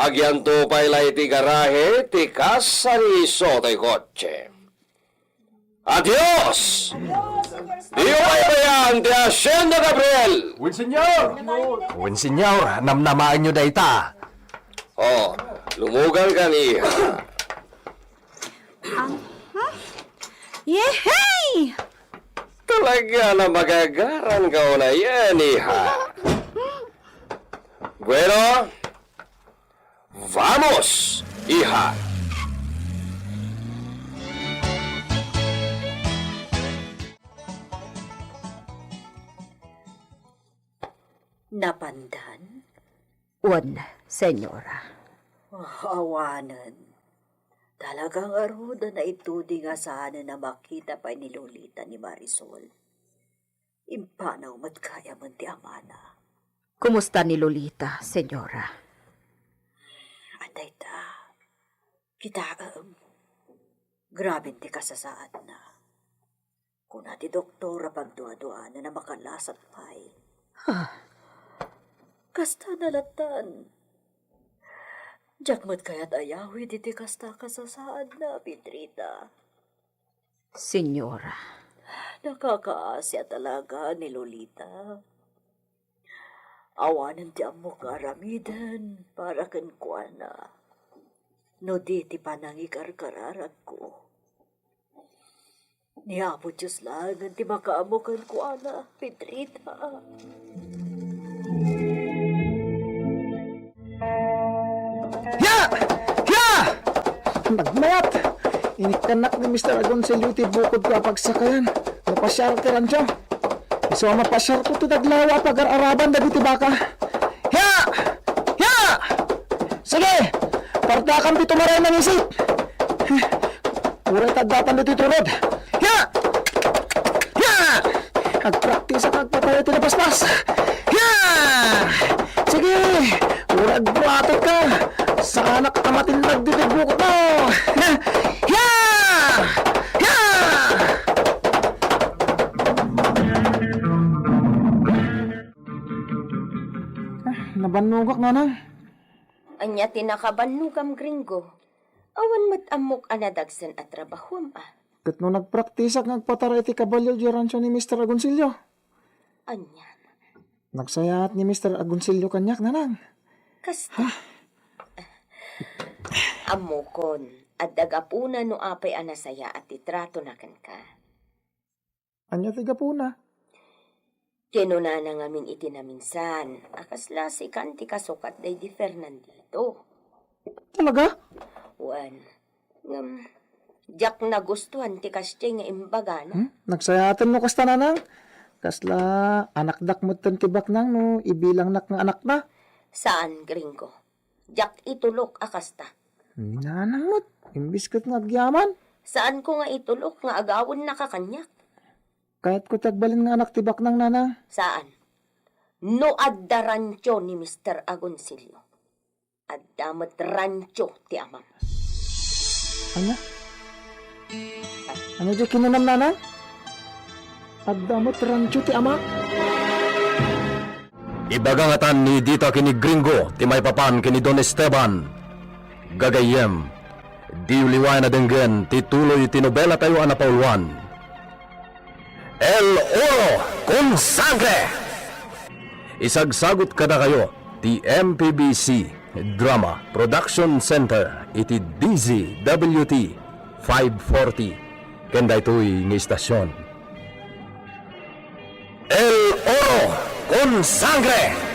Agyanto pay la iti garahe ti kasa ni isu ti kotse. Adios! Diyo paypayan ti asienda, Gabriel! Wen, Senyor! Wen, Senyor, namnamaenyo dayta. Oh, lumugar ka ni. Ang, hmm? Yehey! Talaga na magagaran ka una yan, iha. Bueno, vamos, iha. Napandan? Wen, senyora. Ah, awanen. Talaga ngarud a naituding a saanen a makita pay ni Lolita ni Marisol. Impanaw met gayamen ti amana. Kumusta ni Lolita, senyora? Adda ita. Kitaem. Graben ti kasasaadna. Kuna ti doktor a pagduaduanan a makalasat pay. Ah. Kasta na lattan. Diak met kayat ayawid iti kasta kasasaadna, Pedrita. Senyora. Nakakaasi a talaga ni Lolita. Awanen ti ammok nga aramiden para kenkuana. No di ti panangikarkararagko. Ni Apo Dios laengen ti makaammo kenkuana, Pedrita. Ya! Ya! Nagmayat! Inikkannak ni Mister Agoncillo ti bukodko a pagsakayan. Napasiar ti rancho. Isu a mapasiarko ti daglaw a pagar-araban dagiti baka. Ya! Ya! Sige! Pardakan ti tumaray nangisit! Uray ta addatan ditoy turod. Ya! Ya! Agpraktisak agpatay ti napaspas. Ya! Sige! Uray agbuatek ka. Saanak a matindag ditoy bukotmo. Ya! Ya! Ah, nabannogak, Nanang. Ania ti nakabannogam, Gringo? Awan met ammok a nadagsen a trabahuem, a. Ket no nagpraktisak nga agpatara iti kabalio diay ransio ni Mister Agoncillo? Ania? Nagsayaat ni Mister Agoncillo kaniak, nanang. Kasta. Ammokon, adda gapuna no apay a nasayaat ti tratona kenka. Ania ti gapuna? Kinunana ngamin iti naminsan a kasla sikan ti kasukat daydi Fernandito. Talaga? Wen, ngem, diak nagustuhan ti kasdiay nga imbagana. Hmm? Nagsayaaten no kasta, nanang? Kasla anakdak metten ti baknang no ibilangnak nga anakna. Saan, Gringo. Diak itulok a kasta. Ni nanang met, imbis ket nga agyaman. Saanko nga itulok nga agawennaka kaniak. Kayatko ti agbalin nga anak ti baknang, nanang. Saan? No adda ransio ni Mister Agoncillo, adda met ransio ti amam. Ania? Ania diay kinunam, nanang? Adda met ransio ti amak? Ibaga ngatan ni Dita ken ni Gringo ti maipapan ken ni Don Esteban. Gagayyem, diyo liwayan a denggen ti tuloy ti nobelatayo a napauluan, El Oro con Sangre. Isagsagut kadakayo ti M P B C Drama Production Center iti D Z W T five forty ken daytoy nga istasion. El Oro con Sangre.